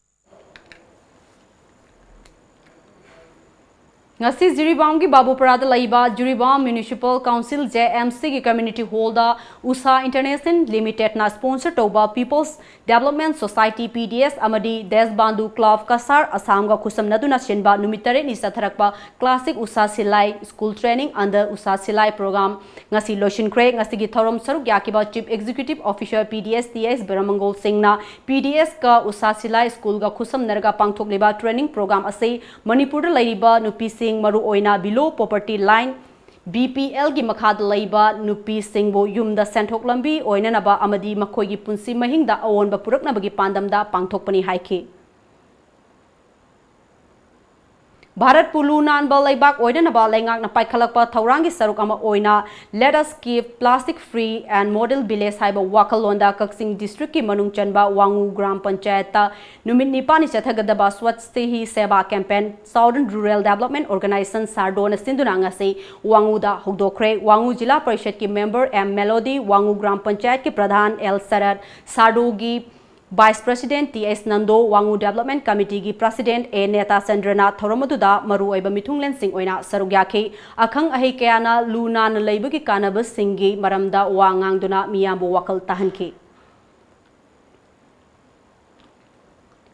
ꯉꯁꯤ ꯖꯤꯔꯤꯕꯥꯝꯒꯤ ꯕꯥꯕꯨꯄꯔꯥꯗ ꯂꯩꯕ Jiribam Municipal Council, J M C ꯒꯤ community hall ꯗ ꯎꯁꯥ International Limited ꯅ sponsor ꯇꯧꯕ People's Development Society, P D S, ꯑꯃꯗꯤ Deshbandhu Club ꯀꯁꯥꯔ ꯑꯁꯥꯝꯒ ꯈꯨꯠꯁꯝꯅꯗꯨꯅ ꯁꯤꯟꯕ ꯅꯨꯃꯤꯠ ꯇꯔꯦꯠꯅꯤ ꯆꯠꯊꯔꯛꯄ Classic ꯎꯁꯥ ꯁꯤꯂꯥꯏ School Training under ꯎꯁꯥ ꯁꯤꯂꯥꯏ program ꯉꯁꯤ ꯂꯣꯏꯁꯤꯟꯈ꯭ꯔꯦ꯫ ꯉꯁꯤꯒꯤ ꯊꯧꯔꯝ ꯁꯔꯨꯛ ꯌꯥꯈꯤꯕ Chief Executive Officer, P D S, T S ꯕꯤꯔꯃꯪꯒꯣꯜ ꯁꯤꯡꯅ P D S ꯀ ꯎꯁꯥ ꯁꯤꯂꯥꯏ school ꯒ ꯈꯨꯠꯁꯝꯅꯔꯒ ꯄꯥꯡꯊꯣꯛꯂꯤꯕ training program ꯑꯁꯤ ꯃꯅꯤꯄꯨꯔꯗ ꯂꯩꯔꯤꯕ ꯅꯨꯄꯤꯁꯤꯡ, ꯃꯔꯨꯑꯣꯏꯅ below poverty line, B P L ꯒꯤ ꯃꯈꯥꯗ ꯂꯩꯕ ꯅꯨꯄꯤꯁꯤꯡꯕꯨ ꯌꯨꯝꯗ ꯁꯦꯟꯊꯣꯛ ꯂꯝꯕꯤ ꯑꯣꯏꯅꯅꯕ ꯑꯃꯗꯤ ꯃꯈꯣꯏꯒꯤ ꯄꯨꯟꯁꯤ ꯃꯍꯤꯡꯗ ꯑꯑꯣꯟꯕ ꯄꯨꯔꯛꯅꯕꯒꯤ ꯄꯥꯟꯗꯝꯗ ꯄꯥꯡꯊꯣꯛꯄꯅꯤ ꯍꯥꯏꯈꯤ꯫ ꯚꯥꯔꯠꯄꯨ ꯂꯨ ꯅꯥꯟꯕ ꯂꯩꯕꯥꯛ ꯑꯣꯏꯅꯅꯕ ꯂꯩꯉꯥꯛꯅ ꯄꯥꯏꯈꯠꯂꯛꯄ ꯊꯧꯔꯥꯡꯒꯤ ꯁꯔꯨꯛ ꯑꯃ ꯑꯣꯏꯅ Let us keep plastic free and model village ꯍꯥꯏꯕ ꯋꯥꯈꯜꯂꯣꯟꯗ ꯀꯛꯆꯤꯡ district ꯀꯤ ꯃꯅꯨꯡ ꯆꯟꯕ ꯋꯥꯉꯨ ꯒ꯭ꯔꯥꯝ ꯄꯟꯆꯥꯌꯠꯇ ꯅꯨꯃꯤꯠ ꯅꯤꯄꯥꯟꯅꯤ ꯆꯠꯊꯒꯗꯕ Swasth Hi Seva campaign Southern Rural Development Organization, ꯁꯥꯔꯗꯣꯅ ꯁꯤꯟꯗꯨꯅ ꯉꯁꯤ ꯋꯥꯉꯨꯗ ꯍꯧꯗꯣꯛꯈ꯭ꯔꯦ꯫ ꯋꯥꯉꯨ ꯖꯤꯂꯥ ꯄꯔꯤꯁꯠꯀꯤ member M Melody, ꯋꯥꯉꯨ ꯒ꯭ꯔꯥꯝ ꯄꯟꯆꯥꯌꯠꯀꯤ ꯄ꯭ꯔꯙꯥꯟ L ꯁꯔꯠ, ꯁꯥꯔꯗꯣꯒꯤ Vice President T S Nando, ꯋꯥꯉꯨ Development Committee ꯒꯤ President A ꯅꯦꯇꯥ ꯆꯟꯗ꯭ꯔꯅ ꯊꯧꯔꯝ ꯑꯗꯨꯗ ꯃꯔꯨꯑꯣꯏꯕ ꯃꯤꯊꯨꯡꯂꯦꯟꯁꯤꯡ ꯑꯣꯏꯅ ꯁꯔꯨꯛ ꯌꯥꯈꯤ꯫ ꯑꯈꯪ ꯑꯍꯩ ꯀꯌꯥꯅ ꯂꯨ ꯅꯥꯟꯅ ꯂꯩꯕꯒꯤ ꯀꯥꯟꯅꯕꯁꯤꯡꯒꯤ ꯃꯔꯝꯗ ꯋꯥ ꯉꯥꯡꯗꯨꯅ ꯃꯤꯌꯥꯝꯕꯨ ꯋꯥꯈꯜ ꯇꯥꯍꯟꯈꯤ꯫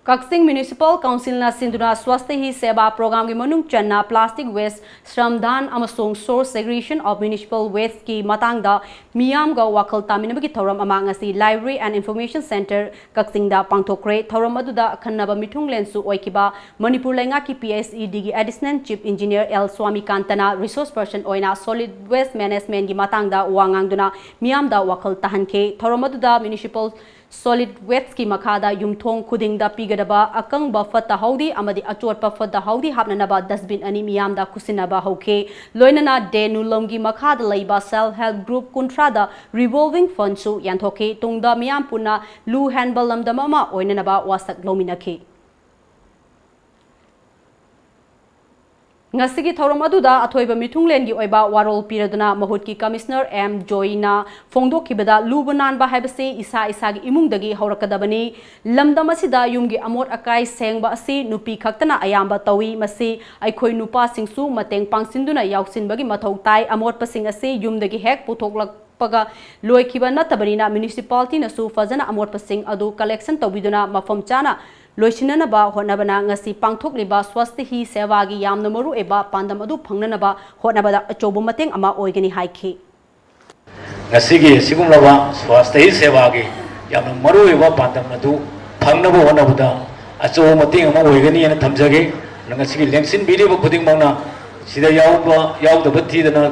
ꯀꯛꯆꯤꯡ Municipal Council ꯅ ꯁꯤꯟꯗꯨꯅ Swasth Hi Seva program ꯒꯤ ꯃꯅꯨꯡ ꯆꯟꯅ plastic waste, ꯁ꯭ꯔꯝꯗꯥꯟ ꯑꯃꯁꯨꯡ source segregation of municipal waste ꯀꯤ ꯃꯇꯥꯡꯗ ꯃꯤꯌꯥꯝꯒ ꯋꯥꯈꯜ ꯇꯥꯃꯤꯟꯅꯕꯒꯤ ꯊꯧꯔꯝ ꯑꯃ ꯉꯁꯤ Library and Information Centre ꯀꯛꯆꯤꯡꯗ ꯄꯥꯡꯊꯣꯛꯈ꯭ꯔꯦ꯫ ꯊꯧꯔꯝ ꯑꯗꯨꯗ ꯑꯈꯟꯅꯕ ꯃꯤꯊꯨꯡꯂꯦꯟꯁꯨ ꯑꯣꯏꯈꯤꯕ ꯃꯅꯤꯄꯨꯔ ꯂꯩꯉꯥꯛꯀꯤ P H E D ꯒꯤ Additional Chief Engineer L ꯁ꯭ꯋꯥꯃꯤꯀꯥꯟꯇꯅ resource person ꯑꯣꯏꯅ solid waste management ꯒꯤ ꯃꯇꯥꯡꯗ ꯋꯥ ꯉꯥꯡꯗꯨꯅ ꯃꯤꯌꯥꯝꯗ ꯋꯥꯈꯜ ꯇꯥꯍꯟꯈꯤ꯫ ꯊꯧꯔꯝ ꯑꯗꯨꯗ municipal ꯁꯣꯂꯤꯗ ꯋꯦꯁꯀꯤ ꯃꯈꯥꯗ ꯌꯨꯝꯊꯣꯡ ꯈꯨꯗꯤꯡꯗ ꯄꯤꯒꯗꯕ ꯑꯀꯪꯕ ꯐꯠꯇ ꯍꯥꯎꯗꯤ ꯑꯃꯗꯤ ꯑꯆꯣꯠꯄ ꯐꯠꯇ ꯍꯥꯎꯗꯤ ꯍꯥꯞꯅꯅꯕ ꯗꯁꯕꯤꯟ ꯑꯅꯤ ꯃꯤꯌꯥꯝꯗ ꯈꯨꯠꯁꯤꯟꯅꯕ ꯍꯧꯈꯤ꯫ ꯂꯣꯏꯅꯅ ꯗꯦ ꯅꯨꯂꯣꯝꯒꯤ ꯃꯈꯥꯗ ꯂꯩꯕ ꯁꯦꯜꯐ ꯍꯦꯜꯞ ꯒ꯭ꯔꯨꯞ ꯀꯨꯟꯊ꯭ꯔꯥꯗ ꯔꯤꯚꯣꯜꯚꯤꯡ ꯐꯟꯁꯨ ꯌꯥꯟꯊꯣꯛꯈꯤ꯫ ꯇꯨꯡꯗ ꯃꯤꯌꯥꯝ ꯄꯨꯟꯅ ꯂꯨ ꯍꯦꯟꯕ ꯂꯝꯗꯝ ꯑꯃ ꯑꯣꯏꯅꯅꯕ ꯋꯥꯁꯛ ꯂꯧꯃꯤꯟꯅꯈꯤ꯫ ꯉꯁꯤꯒꯤ ꯊꯧꯔꯝ ꯑꯗꯨꯗ ꯑꯊꯣꯏꯕ ꯃꯤꯊꯨꯡꯂꯦꯟꯒꯤ ꯑꯣꯏꯕ ꯋꯥꯔꯣꯜ ꯄꯤꯔꯗꯨꯅ ꯃꯍꯨꯠꯀꯤ ꯀꯃꯤꯁꯅꯔ ꯑꯦꯝ ꯖꯣꯏꯅ ꯐꯣꯡꯗꯣꯛꯈꯤꯕꯗ, ꯂꯨꯕ ꯅꯥꯟꯕ ꯍꯥꯏꯕꯁꯤ ꯏꯁꯥ ꯏꯁꯥꯒꯤ ꯏꯃꯨꯡꯗꯒꯤ ꯍꯧꯔꯛꯀꯗꯕꯅꯤ꯫ ꯂꯝꯗꯝ ꯑꯁꯤꯗ ꯌꯨꯝꯒꯤ ꯑꯃꯣꯠ ꯑꯀꯥꯏ ꯁꯦꯡꯕ ꯑꯁꯤ ꯅꯨꯄꯤ ꯈꯛꯇꯅ ꯑꯌꯥꯝꯕ ꯇꯧꯏ꯫ ꯃꯁꯤ ꯑꯩꯈꯣꯏ ꯅꯨꯄꯥꯁꯤꯡꯁꯨ ꯃꯇꯦꯡ ꯄꯥꯡꯁꯤꯟꯗꯨꯅ ꯌꯥꯎꯁꯤꯟꯕꯒꯤ ꯃꯊꯧ ꯇꯥꯏ꯫ ꯑꯃꯣꯠꯄꯁꯤꯡ ꯑꯁꯤ ꯌꯨꯝꯗꯒꯤ ꯍꯦꯛ ꯄꯨꯊꯣꯛꯂꯛꯄꯒ ꯂꯣꯏꯈꯤꯕ ꯅꯠꯇꯕꯅꯤꯅ, ꯃ꯭ꯌꯨꯅꯤꯁꯤꯄꯥꯂꯤꯇꯤꯅꯁꯨ ꯐꯖꯅ ꯑꯃꯣꯠꯄꯁꯤꯡ ꯑꯗꯨ ꯀꯂꯦꯛꯁꯟ ꯇꯧꯕꯤꯗꯨꯅ ꯃꯐꯝ ꯆꯥꯅ ꯂꯣꯏꯁꯤꯟꯅꯅꯕ ꯍꯣꯠꯅꯕꯅ ꯉꯁꯤ ꯄꯥꯡꯊꯣꯛꯂꯤꯕ ꯁ꯭ꯋꯥꯁꯇꯤ ꯍꯤ ꯁꯦꯕꯥꯒꯤ ꯌꯥꯝꯅ ꯃꯔꯨꯑꯣꯏꯕ ꯄꯥꯟꯗꯝ ꯑꯗꯨ ꯐꯪꯅꯅꯕ ꯍꯣꯠꯅꯕꯗ ꯑꯆꯧꯕ ꯃꯇꯦꯡ ꯑꯃ ꯑꯣꯏꯒꯅꯤ ꯍꯥꯏꯈꯤ꯫ ꯉꯁꯤꯒꯤ ꯑꯁꯤꯒꯨꯝꯂꯕ ꯁ꯭ꯋꯥꯁꯇꯤ ꯍꯤ ꯁꯦꯕꯥꯒꯤ ꯌꯥꯝꯅ ꯃꯔꯨꯑꯣꯏꯕ ꯄꯥꯟꯗꯝ ꯑꯗꯨ ꯐꯪꯅꯕ ꯍꯣꯠꯅꯕꯗ ꯑꯆꯧꯕ ꯃꯇꯦꯡ ꯑꯃ ꯑꯣꯏꯒꯅꯤ ꯍꯥꯏꯅ ꯊꯝꯖꯒꯦ꯫ ꯑꯗꯨꯅ ꯉꯁꯤꯒꯤ ꯂꯦꯡꯁꯤꯟꯕꯤꯔꯤꯕ ꯈꯨꯗꯤꯡꯃꯛꯅ ꯁꯤꯗ ꯌꯥꯎꯕ, ꯌꯥꯎꯗꯕ ꯊꯤꯗꯅ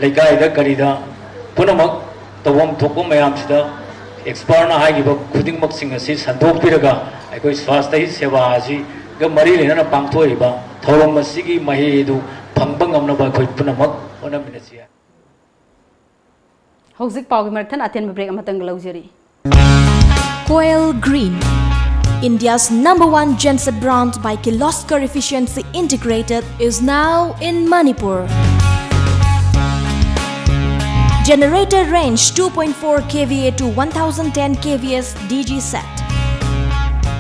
ꯂꯩꯀꯥꯏꯗ ꯀꯔꯤꯗ ꯄꯨꯝꯅꯃꯛ ꯇꯧꯐꯝ ꯊꯣꯛꯄ ꯃꯌꯥꯝꯁꯤꯗ ꯑꯦꯛꯁꯄꯔꯠꯅ ꯍꯥꯏꯈꯤꯕ ꯈꯨꯗꯤꯡꯃꯛꯁꯤꯡ ꯑꯁꯤ ꯁꯟꯗꯣꯛꯄꯤꯔꯒ ꯑꯩꯈꯣꯏ ꯁ꯭ꯋꯥꯁꯇꯤ ꯍꯤ ꯁꯦꯕꯥ ꯑꯁꯤꯒ ꯃꯔꯤ ꯂꯩꯅꯅ ꯄꯥꯡꯊꯣꯛꯏꯕ ꯊꯧꯔꯝ ꯑꯁꯤꯒꯤ ꯃꯍꯩ ꯑꯗꯨ ꯐꯪꯕ ꯉꯝꯅꯕ ꯑꯩꯈꯣꯏ ꯄꯨꯝꯅꯃꯛ ꯍꯣꯠꯅꯃꯤꯟꯅꯁꯤ꯫ ꯍꯧꯖꯤꯛ ꯄꯥꯎꯒꯤ ꯃꯔꯛ ꯊꯠꯅ ꯑꯇꯦꯟꯕ break ꯑꯃꯇꯪꯒ ꯂꯧꯖꯔꯤ꯫ Koel Green, India's number one genset brand by Kirloskar Efficiency Integrated, is now in Manipur. Generator range two point four K V A to one thousand ten K V S D G set.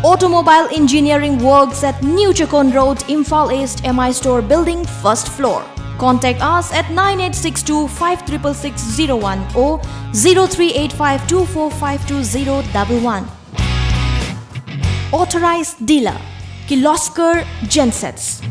Automobile engineering works at New Chakon Road, Imphal East, M I Store Building, first floor. Contact us at nine eight six two five triple six zero one or zero three eight five two four five two zero double one. Authorized dealer, Kirloskar Gensets.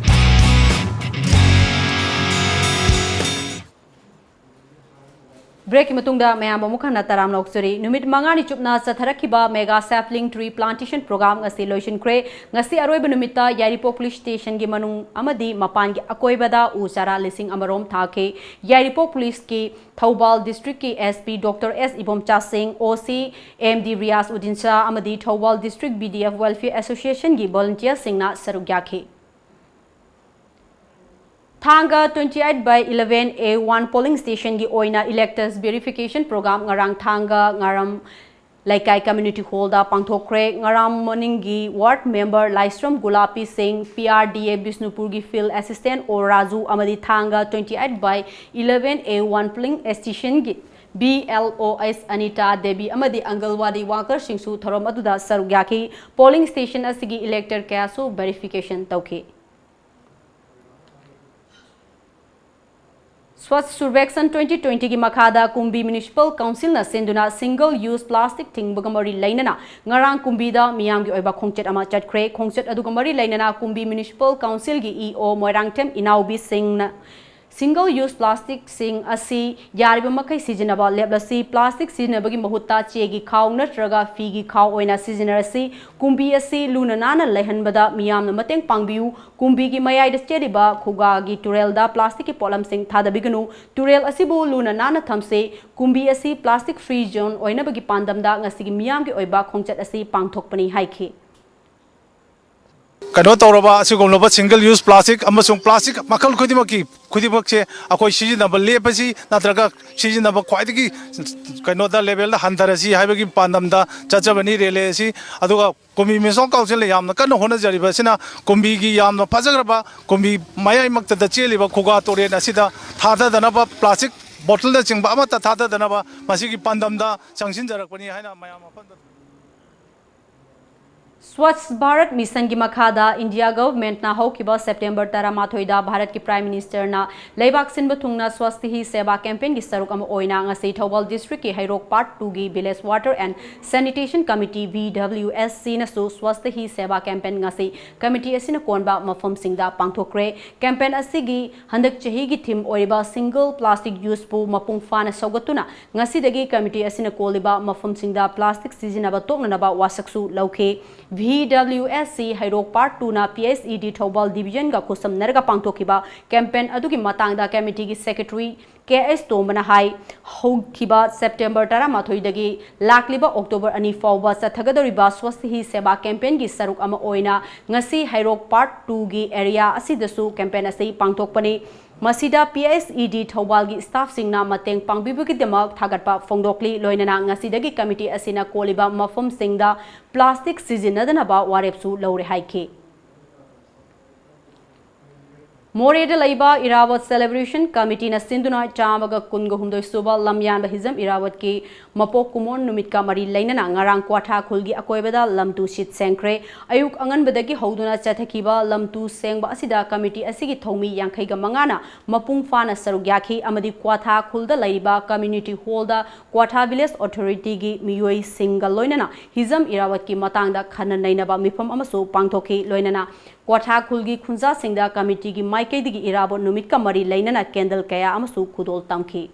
Breakꯀꯤ ꯃꯇꯨꯡꯗ ꯃꯌꯥꯝ ꯑꯃꯨꯛ ꯍꯟꯅ ꯇꯔꯥꯝꯅ ꯑꯣꯛꯆꯔꯤ꯫ ꯅꯨꯃꯤꯠ ꯃꯉꯥꯅꯤ ꯆꯨꯞꯅ ꯆꯠꯊꯔꯛꯈꯤꯕ mega sapling tree plantation program ꯉꯁꯤ ꯂꯣꯏꯁꯤꯟꯈ꯭ꯔꯦ꯫ ꯉꯁꯤ ꯑꯔꯣꯏꯕ ꯅꯨꯃꯤꯠꯇ ꯌꯥꯏꯔꯤꯄꯣꯛ police stationꯒꯤ ꯃꯅꯨꯡ ꯑꯃꯗꯤ ꯃꯄꯥꯟꯒꯤ ꯑꯀꯣꯏꯕꯗ ꯎ ꯆꯥꯔꯥ ꯂꯤꯁꯤꯡ ꯑꯃꯔꯣꯝ ꯊꯥꯈꯤ꯫ ꯌꯥꯏꯔꯤꯄꯣꯛ policeꯀꯤ Thoubal districtꯀꯤ S P Doctor S Ibomcha ꯁꯤꯡ, O C M D Riyaz Uddin ꯁꯥ ꯑꯃꯗꯤ Thoubal district B D F welfare associationꯒꯤ volunteerꯁꯤꯡꯅ ꯁꯔꯨꯛ ꯌꯥꯈꯤ꯫ ꯊꯥꯡꯒ twenty eight by eleven A one polling stationꯒꯤ ꯑꯣꯏꯅ electors verification program ꯉꯔꯥꯡ ꯊꯥꯡꯒ ꯉꯥꯔꯝ ꯂꯩꯀꯥꯏ community hallꯗ ꯄꯥꯡꯊꯣꯛꯈ꯭ꯔꯦ꯫ ꯉꯥꯔꯝ ꯃꯅꯤꯡꯒꯤ ward member ꯂꯥꯏꯁ꯭ꯔꯝ ꯒꯨꯂꯥꯄꯤ ꯁꯤꯡ, P R D A ꯕꯤꯁꯅꯨꯄꯨꯔꯒꯤ field assistant O Raju ꯑꯃꯗꯤ ꯊꯥꯡꯒ twenty eight by eleven A one polling stationꯒꯤ B L O S Anita Devi ꯑꯃꯗꯤ ꯑꯪꯒꯜꯋꯥꯗꯤ workerꯁꯤꯡꯁꯨ ꯊꯧꯔꯝ ꯑꯗꯨꯗ ꯁꯔꯨꯛ ꯌꯥꯈꯤ꯫ Polling station ꯑꯁꯤꯒꯤ elector ꯀꯌꯥꯁꯨ verification ꯇꯧꯈꯤ꯫ Swachh Survekshan twenty twentyꯒꯤ ꯃꯈꯥꯗ ꯀꯨꯝꯕꯤ Municipal Councilꯅ ꯁꯤꯟꯗꯨꯅ single use plastic ꯊꯤꯡꯕꯒ ꯃꯔꯤ ꯂꯩꯅꯅ ꯉꯔꯥꯡ ꯀꯨꯝꯕꯤꯗ ꯃꯤꯌꯥꯝꯒꯤ ꯑꯣꯏꯕ ꯈꯣꯡꯆꯠ ꯑꯃ ꯆꯠꯈ꯭ꯔꯦ꯫ ꯈꯣꯡꯆꯠ ꯑꯗꯨꯒ ꯃꯔꯤ ꯂꯩꯅꯅ ꯀꯨꯝꯕꯤ Municipal Councilꯒꯤ E O ꯃꯣꯏꯔꯥꯡꯊꯦꯝ ꯏꯅꯥꯎꯕꯤ ꯁꯤꯡꯅ single use plasticꯁꯤꯡ ꯑꯁꯤ ꯌꯥꯔꯤꯕ ꯃꯈꯩ ꯁꯤꯖꯤꯟꯅꯕ ꯂꯦꯞꯂꯁꯤ꯫ Plastic ꯁꯤꯖꯤꯟꯅꯕꯒꯤ ꯃꯍꯨꯠꯇ ꯆꯦꯒꯤ ꯈꯥꯎ ꯅꯠꯇ꯭ꯔꯒ ꯐꯤꯒꯤ ꯈꯥꯎ ꯑꯣꯏꯅ ꯁꯤꯖꯤꯟꯅꯔꯁꯤ꯫ ꯀꯨꯝꯕꯤ ꯑꯁꯤ ꯂꯨꯅ ꯅꯥꯟꯅ ꯂꯩꯍꯟꯕꯗ ꯃꯤꯌꯥꯝꯅ ꯃꯇꯦꯡ ꯄꯥꯡꯕꯤꯌꯨ꯫ ꯀꯨꯝꯕꯤꯒꯤ ꯃꯌꯥꯏꯗ ꯆꯦꯜꯂꯤꯕ ꯈꯨꯒꯥꯒꯤ ꯇꯨꯔꯦꯜꯗ plasticꯀꯤ ꯄꯣꯠꯂꯝꯁꯤꯡ ꯊꯥꯗꯕꯤꯒꯅꯨ꯫ ꯇꯨꯔꯦꯜ ꯑꯁꯤꯕꯨ ꯂꯨꯅ ꯅꯥꯟꯅ ꯊꯝꯁꯤ꯫ ꯀꯨꯝꯕꯤ ꯑꯁꯤ plastic free zone ꯑꯣꯏꯅꯕꯒꯤ ꯄꯥꯟꯗꯝꯗ ꯉꯁꯤꯒꯤ ꯃꯤꯌꯥꯝꯒꯤ ꯑꯣꯏꯕ ꯈꯣꯡꯆꯠ ꯑꯁꯤ ꯄꯥꯡꯊꯣꯛꯄꯅꯤ ꯍꯥꯏꯈꯤ꯫ ꯀꯩꯅꯣ ꯇꯧꯔꯕ ꯑꯁꯤꯒꯨꯝꯂꯕ single use plastic ꯑꯃꯁꯨꯡ plastic ꯃꯈꯜ ꯈꯨꯗꯤꯡꯃꯛꯀꯤ, ꯈꯨꯗꯤꯡꯃꯛꯁꯦ ꯑꯩꯈꯣꯏ ꯁꯤꯖꯤꯟꯅꯕ ꯂꯦꯞꯄꯁꯤ, ꯅꯠꯇ꯭ꯔꯒ ꯁꯤꯖꯤꯟꯅꯕ ꯈ꯭ꯋꯥꯏꯗꯒꯤ ꯀꯩꯅꯣꯗ levelꯗ ꯍꯟꯊꯔꯁꯤ ꯍꯥꯏꯕꯒꯤ ꯄꯥꯟꯗꯝꯗ ꯆꯠꯆꯕꯅꯤ rally ꯑꯁꯤ꯫ ꯑꯗꯨꯒ ꯀꯨꯝꯕꯤ Municipal Councilꯅ ꯌꯥꯝꯅ ꯀꯟꯅ ꯍꯣꯠꯅꯖꯔꯤꯕ ꯑꯁꯤꯅ ꯀꯨꯝꯕꯤꯒꯤ ꯌꯥꯝꯅ ꯐꯖꯈ꯭ꯔꯕ ꯀꯨꯝꯕꯤ ꯃꯌꯥꯏꯃꯛꯇꯗ ꯆꯦꯜꯂꯤꯕ ꯈꯨꯒꯥ ꯇꯨꯔꯦꯜ ꯑꯁꯤꯗ ꯊꯥꯗꯗꯅꯕ plastic bottleꯅꯆꯤꯡꯕ ꯑꯃꯠꯇ ꯊꯥꯗꯗꯅꯕ ꯃꯁꯤꯒꯤ ꯄꯥꯟꯗꯝꯗ ꯆꯪꯁꯤꯟꯖꯔꯛꯄꯅꯤ ꯍꯥꯏꯅ ꯃꯌꯥꯝ ꯃꯐꯝꯗ Swachh Bharat Mission ꯒꯤ ꯃꯈꯥꯗ India Government ꯅ ꯍꯧꯈꯤꯕ September ꯇꯔꯥꯃꯥꯊꯣꯏꯗ ꯚꯥꯔꯠꯀꯤ Prime Minister ꯅ ꯂꯩꯕꯥꯛ ꯁꯤꯟꯕ ꯊꯨꯡꯅ Swasth Hi Seva Campaign ꯒꯤ ꯁꯔꯨꯛ ꯑꯃ ꯑꯣꯏꯅ ꯉꯁꯤ ꯊꯧꯕꯥꯜ District ꯀꯤ ꯍꯩꯔꯣꯛ Part two ꯒꯤ Village Water and Sanitation Committee, V W S C ꯅꯁꯨ Swasth Hi Seva Campaign ꯉꯁꯤ committee ꯑꯁꯤꯅ ꯀꯣꯟꯕ ꯃꯐꯝꯁꯤꯡꯗ ꯄꯥꯡꯊꯣꯛꯈ꯭ꯔꯦ꯫ Campaign ꯑꯁꯤꯒꯤ ꯍꯟꯗꯛ ꯆꯍꯤꯒꯤ theme ꯑꯣꯏꯔꯤꯕ Single Plastic Use ꯄꯨ ꯃꯄꯨꯡ ꯐꯥꯅ ꯁꯧꯒꯠꯇꯨꯅ ꯉꯁꯤꯗꯒꯤ committee ꯑꯁꯤꯅ ꯀꯣꯜꯂꯤꯕ ꯃꯐꯝꯁꯤꯡꯗ plastic ꯁꯤꯖꯤꯟꯅꯕ ꯇꯣꯛꯅꯅꯕ ꯋꯥꯁꯛꯁꯨ ꯂꯧꯈꯤ꯫ V W S C ꯍꯩꯔꯣꯛ Part two ꯅ P S E D Thoubal Division ꯒ ꯈꯨꯠꯁꯝꯅꯔꯒ ꯄꯥꯡꯊꯣꯛꯈꯤꯕ campaign ꯑꯗꯨꯒꯤ ꯃꯇꯥꯡꯗ committee ꯒꯤ Secretary K S ꯇꯣꯝꯕꯅ ꯍꯥꯏ, ꯍꯧꯈꯤꯕ September ꯇꯔꯥꯃꯥꯊꯣꯏꯗꯒꯤ ꯂꯥꯛꯂꯤꯕ October ꯑꯅꯤ ꯐꯥꯎꯕ ꯆꯠꯊꯒꯗꯧꯔꯤꯕ Swasth Hi Seva Campaign ꯒꯤ ꯁꯔꯨꯛ ꯑꯃ ꯑꯣꯏꯅ ꯉꯁꯤ ꯍꯩꯔꯣꯛ Part two ꯒꯤ area ꯑꯁꯤꯗꯁꯨ campaign ꯑꯁꯤ ꯄꯥꯡꯊꯣꯛꯄꯅꯤ꯫ ꯃꯁꯤꯗ P S E D ꯊꯧꯕꯥꯜꯒꯤ staff ꯁꯤꯡꯅ ꯃꯇꯦꯡ ꯄꯥꯡꯕꯤꯕꯒꯤꯗꯃꯛ ꯊꯥꯒꯠꯄ ꯐꯣꯡꯗꯣꯛꯂꯤ꯫ ꯂꯣꯏꯅꯅ ꯉꯁꯤꯗꯒꯤ committee ꯑꯁꯤꯅ ꯀꯣꯜꯂꯤꯕ ꯃꯐꯝꯁꯤꯡꯗ plastic ꯁꯤꯖꯤꯟꯅꯗꯅꯕ ꯋꯥꯔꯦꯞꯁꯨ ꯂꯧꯔꯦ ꯍꯥꯏꯈꯤ꯫ ꯃꯣꯔꯦꯗ ꯂꯩꯕ ꯏꯔꯥꯕꯣꯠ Celebration Committee ꯅ ꯁꯤꯟꯗꯨꯅ ꯆꯥꯝꯃꯒ ꯀꯨꯟꯒ ꯍꯨꯝꯗꯣꯏ ꯁꯨꯕ ꯂꯝꯌꯥꯟꯕ ꯍꯤꯖꯝ ꯏꯔꯥꯕꯣꯠꯀꯤ ꯃꯄꯣꯛ ꯀꯨꯝꯑꯣꯟ ꯅꯨꯃꯤꯠꯀ ꯃꯔꯤ ꯂꯩꯅꯅ ꯉꯔꯥꯡ ꯀ꯭ꯋꯥꯊꯥ ꯈꯨꯜꯒꯤ ꯑꯀꯣꯏꯕꯗ ꯂꯝꯇꯨ ꯁꯤꯠ ꯁꯦꯡꯈ꯭ꯔꯦ꯫ ꯑꯌꯨꯛ ꯑꯉꯟꯕꯗꯒꯤ ꯍꯧꯗꯨꯅ ꯆꯠꯊꯈꯤꯕ ꯂꯝꯇꯨ ꯁꯦꯡꯕ ꯑꯁꯤꯗ committee ꯑꯁꯤꯒꯤ ꯊꯧꯃꯤ ꯌꯥꯡꯈꯩꯒ ꯃꯉꯥꯅ ꯃꯄꯨꯡ ꯐꯥꯅ ꯁꯔꯨꯛ ꯌꯥꯈꯤ ꯑꯃꯗꯤ ꯀ꯭ꯋꯥꯊꯥ ꯈꯨꯜꯗ ꯂꯩꯔꯤꯕ community hall ꯗ ꯀ꯭ꯋꯥꯊꯥ village authority ꯒꯤ ꯃꯤꯑꯣꯏꯁꯤꯡꯒ ꯂꯣꯏꯅꯅ ꯍꯤꯖꯝ ꯏꯔꯥꯕꯣꯠꯀꯤ ꯃꯇꯥꯡꯗ ꯈꯟꯅ ꯅꯩꯅꯕ ꯃꯤꯐꯝ ꯑꯃꯁꯨ ꯄꯥꯡꯊꯣꯛꯈꯤ꯫ ꯂꯣꯏꯅꯅ ꯀ꯭ꯋꯥꯊꯥ ꯈꯨꯜꯒꯤ ꯈꯨꯟꯖꯥꯁꯤꯡꯗ committee ꯒꯤ ꯃꯥꯏꯀꯩꯗꯒꯤ ꯏꯔꯥꯕꯣꯠ ꯅꯨꯃꯤꯠꯀ ꯃꯔꯤ ꯂꯩꯅꯅ candle ꯀꯌꯥ ꯑꯃꯁꯨ ꯈꯨꯗꯣꯜ ꯇꯝꯈꯤ꯫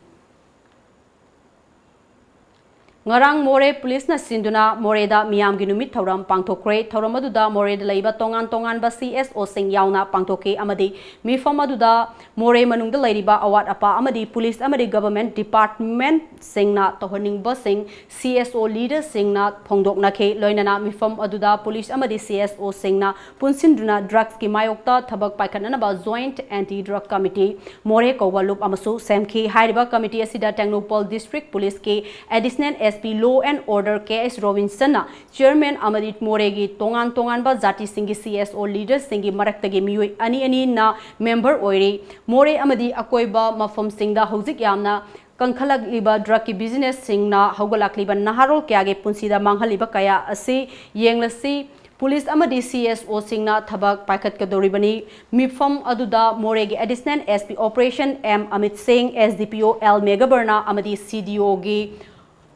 ꯉꯔꯥꯡ ꯃꯣꯔꯦ police ꯅ ꯁꯤꯟꯗꯨꯅ ꯃꯣꯔꯦꯗ ꯃꯤꯌꯥꯝꯒꯤ ꯅꯨꯃꯤꯠ ꯊꯧꯔꯝ ꯄꯥꯡꯊꯣꯛꯈ꯭ꯔꯦ꯫ ꯊꯧꯔꯝ ꯑꯗꯨꯗ ꯃꯣꯔꯦꯗ ꯂꯩꯕ ꯇꯣꯉꯥꯟ ꯇꯣꯉꯥꯟꯕ C S O ꯁꯤꯡ ꯌꯥꯎꯅ ꯄꯥꯡꯊꯣꯛꯈꯤ ꯑꯃꯗꯤ ꯃꯤꯐꯝ ꯑꯗꯨꯗ ꯃꯣꯔꯦ ꯃꯅꯨꯡꯗ ꯂꯩꯔꯤꯕ ꯑꯋꯥꯠ ꯑꯄꯥ ꯑꯃꯗꯤ police ꯑꯃꯗꯤ government department ꯁꯤꯡꯅ ꯇꯧꯍꯟꯅꯤꯡꯕꯁꯤꯡ C S O leader ꯁꯤꯡꯅ ꯐꯣꯡꯗꯣꯛꯅꯈꯤ꯫ ꯂꯣꯏꯅꯅ ꯃꯤꯐꯝ ꯑꯗꯨꯗ police ꯑꯃꯗꯤ C S O ꯁꯤꯡꯅ ꯄꯨꯟꯁꯤꯟꯗꯨꯅ drugs ꯀꯤ ꯃꯥꯌꯣꯛꯇ ꯊꯕꯛ ꯄꯥꯏꯈꯠꯅꯅꯕ Joint Anti Drug Committee ꯃꯣꯔꯦ ꯀꯧꯕ ꯂꯨꯞ ꯑꯃꯁꯨ ꯁꯦꯝꯈꯤ꯫ ꯍꯥꯏꯔꯤꯕ committee ꯑꯁꯤꯗ ꯇꯦꯡꯅꯧꯄꯜ District Police ꯀꯤ Additional S P Law and Order K S Robinson ꯅ chairman ꯑꯃꯗꯤ ꯃꯣꯔꯦꯒꯤ ꯇꯣꯉꯥꯟ ꯇꯣꯉꯥꯟꯕ ꯖꯥꯇꯤꯁꯤꯡꯒꯤ C S O leader ꯁꯤꯡꯒꯤ ꯃꯔꯛꯇꯒꯤ ꯃꯤꯑꯣꯏ ꯑꯅꯤ ꯑꯅꯤꯅ member ꯑꯣꯏꯔꯤ꯫ ꯃꯣꯔꯦ ꯑꯃꯗꯤ ꯑꯀꯣꯏꯕ ꯃꯐꯝꯁꯤꯡꯗ ꯍꯧꯖꯤꯛ ꯌꯥꯝꯅ ꯀꯟꯈꯠꯂꯛꯂꯤꯕ drug ꯀꯤ business ꯁꯤꯡꯅ ꯍꯧꯒꯠꯂꯛꯂꯤꯕ ꯅꯍꯥꯔꯣꯜ ꯀꯌꯥꯒꯤ ꯄꯨꯟꯁꯤꯗ ꯃꯥꯡꯍꯜꯂꯤꯕ ꯀꯌꯥ ꯑꯁꯤ ꯌꯦꯡꯂꯁꯤ꯫ ꯄꯨꯂꯤꯁ ꯑꯃꯗꯤ ꯁꯤ ꯑꯦꯁ ꯑꯣꯁꯤꯡꯅ ꯊꯕꯛ ꯄꯥꯏꯈꯠꯀꯗꯧꯔꯤꯕꯅꯤ꯫ ꯃꯤꯐꯝ ꯑꯗꯨꯗ ꯃꯣꯔꯦꯒꯤ additional S P operation M Amit ꯁꯤꯡ, ꯑꯦꯁ ꯗꯤ ꯄꯤ ꯑꯣ ꯑꯦꯜ ꯃꯦꯘꯕꯔꯅ ꯑꯃꯗꯤ ꯁꯤ ꯗꯤ ꯑꯣꯒꯤ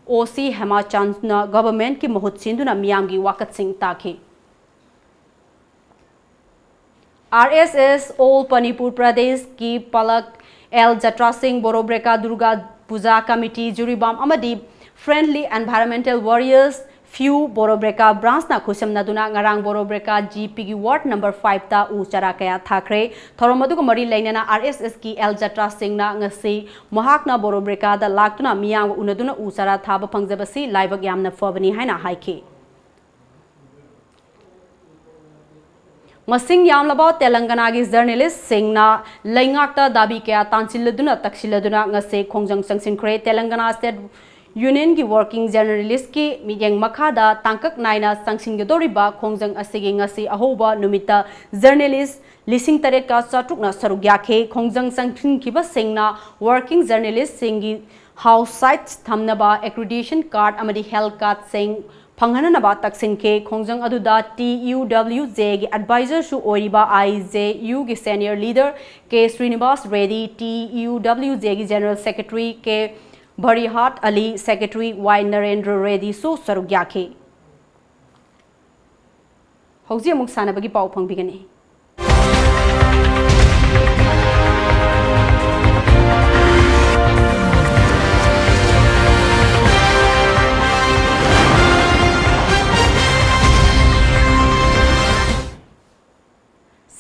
ꯑꯣ ꯁꯤ ꯍꯦꯃꯥꯆꯥꯟꯗꯅ ꯒꯚꯔꯟꯃꯦꯟꯠꯀꯤ ꯃꯍꯨꯠ ꯁꯤꯟꯗꯨꯅ ꯃꯤꯌꯥꯝꯒꯤ ꯋꯥꯀꯠꯁꯤꯡ ꯇꯥꯈꯤ꯫ ꯑꯥꯔ ꯑꯦꯁ ꯑꯦꯁ ꯑꯣꯜ ꯃꯅꯤꯄꯨꯔ ꯄ꯭ꯔꯗꯦꯁꯀꯤ ꯄꯂꯛ ꯑꯦꯜ ꯖꯇ꯭ꯔꯥ ꯁꯤꯡ, ꯕꯣꯔꯣꯕ꯭ꯔꯦꯀꯥ ꯗꯨꯔꯒꯥ ꯄꯨꯖꯥ ꯀꯃꯤꯇꯤ, ꯖꯤꯔꯤꯕꯥꯝ ꯑꯃꯗꯤ ꯐ꯭ꯔꯦꯟꯗꯂꯤ ꯑꯦꯟꯚꯥꯏꯔꯟꯃꯦꯟꯇꯦꯜ ꯋꯥꯔꯤꯌꯔꯁ ꯐ꯭ꯌꯨ ꯕꯣꯔꯣꯕ꯭ꯔꯦꯀꯥ ꯕ꯭ꯔꯥꯟꯁꯅ ꯈꯨꯠꯁꯝꯅꯗꯨꯅ ꯉꯔꯥꯡ ꯕꯣꯔꯣꯕ꯭ꯔꯦꯀꯥ ꯖꯤ ꯄꯤꯒꯤ ꯋꯥꯔꯗ ꯅꯝꯕꯔ ꯐꯥꯏꯚꯇ ꯎ ꯆꯥꯔꯥ ꯀꯌꯥ ꯊꯥꯈ꯭ꯔꯦ꯫ ꯊꯧꯔꯝ ꯑꯗꯨꯒ ꯃꯔꯤ ꯂꯩꯅꯅ ꯑꯥꯔ ꯑꯦꯁ ꯑꯦꯁꯀꯤ ꯑꯦꯜ ꯖꯇ꯭ꯔꯥ ꯁꯤꯡꯅ ꯉꯁꯤ ꯃꯍꯥꯛꯅ ꯕꯣꯔꯣꯕ꯭ꯔꯦꯀꯥꯗ ꯂꯥꯛꯇꯨꯅ ꯃꯤꯌꯥꯝꯒ ꯎꯅꯗꯨꯅ ꯎ ꯆꯥꯔꯥ ꯊꯥꯕ ꯐꯪꯖꯕꯁꯤ ꯂꯥꯏꯕꯛ ꯌꯥꯝꯅ ꯐꯕꯅꯤ ꯍꯥꯏꯅ ꯍꯥꯏꯈꯤ꯫ ꯃꯁꯤꯡ ꯌꯥꯝꯂꯕ ꯇꯦꯂꯪꯒꯅꯥꯒꯤ ꯖꯔꯅꯦꯂꯤꯁꯁꯤꯡꯅ ꯂꯩꯉꯥꯛꯇ ꯗꯥꯕꯤ ꯀꯌꯥ ꯇꯥꯟꯁꯤꯜꯂꯗꯨꯅ ꯇꯛꯁꯤꯜꯂꯗꯨꯅ ꯉꯁꯤ ꯈꯣꯡꯖꯪ ꯆꯪꯁꯤꯟꯈ꯭ꯔꯦ꯫ ꯇꯦꯂꯪꯒꯅꯥ ꯁ꯭ꯇꯦꯠ ꯌꯨꯅꯤꯌꯟꯒꯤ ꯋꯥꯔꯀꯤꯡ ꯖꯔꯅꯦꯂꯤꯁꯀꯤ ꯃꯤꯠꯌꯦꯡ ꯃꯈꯥꯗ ꯇꯥꯡꯀꯛ ꯅꯥꯏꯅ ꯆꯪꯁꯤꯟꯒꯗꯧꯔꯤꯕ ꯈꯣꯡꯖꯪ ꯑꯁꯤꯒꯤ ꯉꯁꯤ ꯑꯍꯧꯕ ꯅꯨꯃꯤꯠꯇ ꯖꯔꯅꯦꯂꯤꯁ ꯂꯤꯁꯤꯡ ꯇꯔꯦꯠꯀ ꯆꯥꯇ꯭ꯔꯨꯛꯅ ꯁꯔꯨꯛ ꯌꯥꯈꯤ꯫ ꯈꯣꯡꯖꯪ ꯆꯪꯁꯤꯟꯈꯤꯕꯁꯤꯡꯅ ꯋꯥꯔꯀꯤꯡ ꯖꯔꯅꯦꯂꯤꯁꯁꯤꯡꯒꯤ ꯍꯥꯎꯁ ꯁꯥꯏꯠꯁ ꯊꯝꯅꯕ ꯑꯦꯀ꯭ꯔꯤꯗꯤꯇꯦꯁꯟ ꯀꯥꯔꯗ ꯑꯃꯗꯤ ꯍꯦꯜꯊ ꯀꯥꯔꯗꯁꯤꯡ ꯐꯪꯍꯟꯅꯅꯕ ꯇꯛꯁꯤꯟꯈꯤ꯫ ꯈꯣꯡꯖꯪ ꯑꯗꯨꯗ ꯇꯤ ꯌꯨ ꯗꯕ꯭ꯂꯤꯌꯨ ꯖꯦꯒꯤ ꯑꯦꯗꯚꯥꯏꯖꯔꯁꯨ ꯑꯣꯏꯔꯤꯕ ꯑꯥꯏ ꯖꯦ ꯌꯨꯒꯤ senior leader K Srinivas Reddy, T U W ꯖꯦꯒꯤ general secretary K Virahat Ali, secretary Y Narendra ꯔꯦꯗꯤꯁꯨ ꯁꯔꯨꯛ ꯌꯥꯈꯤ꯫ ꯍꯧꯖꯤꯛ ꯑꯃꯨꯛ ꯁꯥꯟꯅꯕꯒꯤ ꯄꯥꯎ ꯐꯪꯕꯤꯒꯅꯤ꯫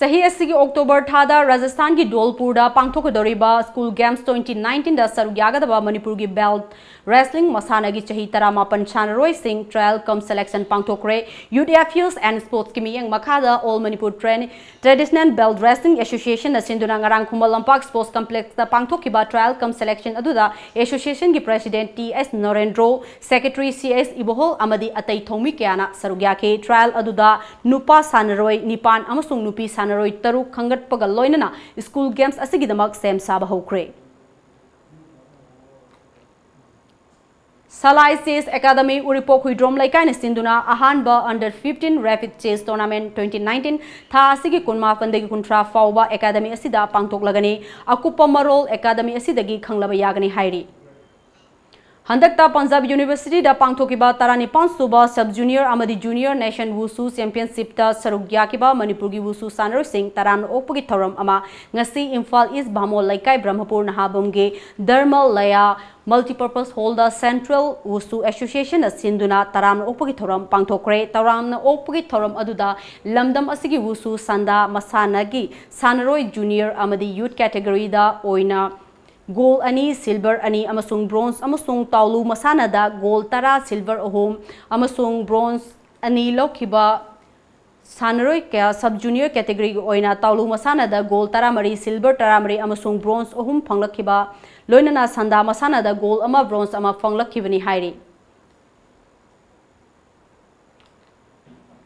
ꯆꯍꯤ ꯑꯁꯤꯒꯤ ꯑꯣꯛꯇꯣꯕꯔ ꯊꯥꯗ ꯔꯥꯖꯁꯊꯥꯟꯒꯤ ꯙꯣꯜꯄꯨꯔꯗ ꯄꯥꯡꯊꯣꯛꯀꯗꯧꯔꯤꯕ ꯁ꯭ꯀꯨꯜ ꯒꯦꯝꯁ ꯇ꯭ꯋꯦꯟꯇꯤ ꯅꯥꯏꯟꯇꯤꯟꯗ ꯁꯔꯨꯛ ꯌꯥꯒꯗꯕ ꯃꯅꯤꯄꯨꯔꯒꯤ ꯕꯦꯜꯠ ꯔꯦꯁꯂꯤꯡ ꯃꯁꯥꯟꯅꯒꯤ ꯆꯍꯤ ꯇꯔꯥꯃꯥꯄꯟ ꯁꯥꯟꯅꯔꯣꯏꯁꯤꯡ ꯇ꯭ꯔꯥꯌꯦꯜ ꯀꯝ ꯁꯦꯂꯦꯛꯁꯟ ꯄꯥꯡꯊꯣꯛꯈ꯭ꯔꯦ꯫ ꯌꯨꯠ ꯑꯦꯐꯤꯌꯔꯁ ꯑꯦꯟ ꯁ꯭ꯄꯣꯔꯠꯁꯀꯤ ꯃꯤꯠꯌꯦꯡ ꯃꯈꯥꯗ ꯑꯣꯜ ꯃꯅꯤꯄꯨꯔ ꯇ꯭ꯔꯦꯟ-, ꯇ꯭ꯔꯦꯗꯤꯁꯅꯦꯜ ꯕꯦꯜꯠ ꯔꯦꯁꯂꯤꯡ ꯑꯦꯁꯣꯁꯤꯌꯦꯁꯟꯅ ꯁꯤꯟꯗꯨꯅ ꯉꯔꯥꯡ ꯈꯨꯃꯟ ꯂꯝꯄꯥꯛ ꯁ꯭ꯄꯣꯔꯠꯁ ꯀꯝꯄ꯭ꯂꯦꯛꯁꯇ ꯄꯥꯡꯊꯣꯛꯈꯤꯕ ꯇ꯭ꯔꯥꯌꯦꯜ ꯀꯝ ꯁꯦꯂꯦꯛꯁꯟ ꯑꯗꯨꯗ ꯑꯦꯁꯣꯁꯤꯌꯦꯁꯟꯒꯤ ꯄ꯭ꯔꯦꯁꯤꯗꯦꯟꯠ ꯇꯤ ꯑꯦꯁ ꯅꯔꯦꯟꯗ꯭ꯔꯣ, ꯁꯦꯀ꯭ꯔꯦꯇꯔꯤ ꯁꯤ ꯑꯦꯁ ꯏꯕꯣꯍꯣꯜ ꯑꯃꯗꯤ ꯑꯇꯩ ꯊꯧꯃꯤ ꯀꯌꯥꯅ ꯁꯔꯨꯛ ꯌꯥꯈꯤ꯫ ꯇ꯭ꯔꯥꯌꯦꯜ ꯑꯗꯨꯗ ꯅꯨꯄꯥ ꯁꯥꯟꯅꯔꯣꯏ ꯅꯤꯄꯥꯟ ꯑꯃꯁꯨꯡ ꯅꯨꯄꯤ ꯁꯥꯟꯅꯔꯣꯏ ꯇꯔꯨꯛ ꯈꯟꯒꯠꯄꯒ ꯂꯣꯏꯅꯅ ꯁ꯭ꯀꯨꯜ ꯒꯦꯝꯁ ꯑꯁꯤꯒꯤꯗꯃꯛ ꯁꯦꯝ ꯁꯥꯕ ꯍꯧꯈ꯭ꯔꯦ꯫ Salai Chess Academy, ꯎꯔꯤꯄꯣꯛ ꯍꯨꯏꯗ꯭ꯔꯣꯝ ꯂꯩꯀꯥꯏꯅ ꯁꯤꯟꯗꯨꯅ ꯑꯍꯥꯟꯕ Under fifteen Rapid Chess Tournament twenty nineteen ꯊꯥ ꯑꯁꯤꯒꯤ ꯀꯨꯟꯃꯥꯄꯟꯗꯒꯤ ꯀꯨꯟꯊ꯭ꯔꯥ ꯐꯥꯎꯕ ꯑꯦꯀꯥꯗꯃꯤ ꯑꯁꯤꯗ ꯄꯥꯡꯊꯣꯛꯂꯒꯅꯤ꯫ ꯑꯀꯨꯞꯄ ꯃꯔꯣꯜ ꯑꯦꯀꯥꯗꯃꯤ ꯑꯁꯤꯗꯒꯤ ꯈꯪꯂꯕ ꯌꯥꯒꯅꯤ ꯍꯥꯏꯔꯤ꯫ ꯍꯟꯗꯛꯇ ꯄꯟꯖꯥꯕ ꯌꯨꯅꯤꯚꯔꯁꯤꯇꯤꯗ ꯄꯥꯡꯊꯣꯛꯈꯤꯕ ꯇꯔꯥꯅꯤꯄꯥꯟ ꯁꯨꯕ Sub Junior ꯑꯃꯗꯤ Junior Nation Wushu Championshipꯇ ꯁꯔꯨꯛ ꯌꯥꯈꯤꯕ ꯃꯅꯤꯄꯨꯔꯒꯤ ꯋꯨꯁꯨ ꯁꯥꯟꯅꯔꯣꯏꯁꯤꯡ ꯇꯔꯥꯝꯅ ꯑꯣꯛꯄꯒꯤ ꯊꯧꯔꯝ ꯑꯃ ꯉꯁꯤ ꯏꯝꯐꯥꯜ ꯏꯁ ꯚꯥꯃꯣꯜ ꯂꯩꯀꯥꯏ ꯕ꯭ꯔꯍ꯭ꯃꯄꯨꯔ ꯅꯍꯥꯕꯝꯒꯤ ꯙꯔꯃ ꯂꯌꯥ Multipurpose Hallꯗ Central Wushu Associationꯅ ꯁꯤꯟꯗꯨꯅ ꯇꯔꯥꯝꯅ ꯑꯣꯛꯄꯒꯤ ꯊꯧꯔꯝ ꯄꯥꯡꯊꯣꯛꯈ꯭ꯔꯦ꯫ ꯇꯔꯥꯝꯅ ꯑꯣꯛꯄꯒꯤ ꯊꯧꯔꯝ ꯑꯗꯨꯗ ꯂꯝꯗꯝ ꯑꯁꯤꯒꯤ ꯋꯨꯁꯨ ꯁꯟꯗꯥ ꯃꯁꯥꯟꯅꯒꯤ ꯁꯥꯟꯅꯔꯣꯏ junior ꯑꯃꯗꯤ youth categoryꯗ ꯑꯣꯏꯅ gold ꯑꯅꯤ, silver ꯑꯅꯤ ꯑꯃꯁꯨꯡ bronze ꯑꯃꯁꯨꯡ ꯇꯥꯎꯂꯨ ꯃꯁꯥꯟꯅꯗ gold ꯇꯔꯥ, silver ꯑꯍꯨꯝ ꯑꯃꯁꯨꯡ bronze ꯑꯅꯤ ꯂꯧꯈꯤꯕ ꯁꯥꯟꯅꯔꯣꯏ ꯀꯌꯥ sub junior categoryꯒꯤ ꯑꯣꯏꯅ ꯇꯥꯎꯂꯨ ꯃꯁꯥꯟꯅꯗ gold ꯇꯔꯥꯃꯔꯤ, silver ꯇꯔꯥꯃꯔꯤ ꯑꯃꯁꯨꯡ bronze ꯑꯍꯨꯝ ꯐꯪꯂꯛꯈꯤꯕ, ꯂꯣꯏꯅꯅ ꯁꯟꯗꯥ ꯃꯁꯥꯟꯅꯗ gold ꯑꯃ, bronze ꯑꯃ ꯐꯪꯂꯛꯈꯤꯕꯅꯤ ꯍꯥꯏꯔꯤ꯫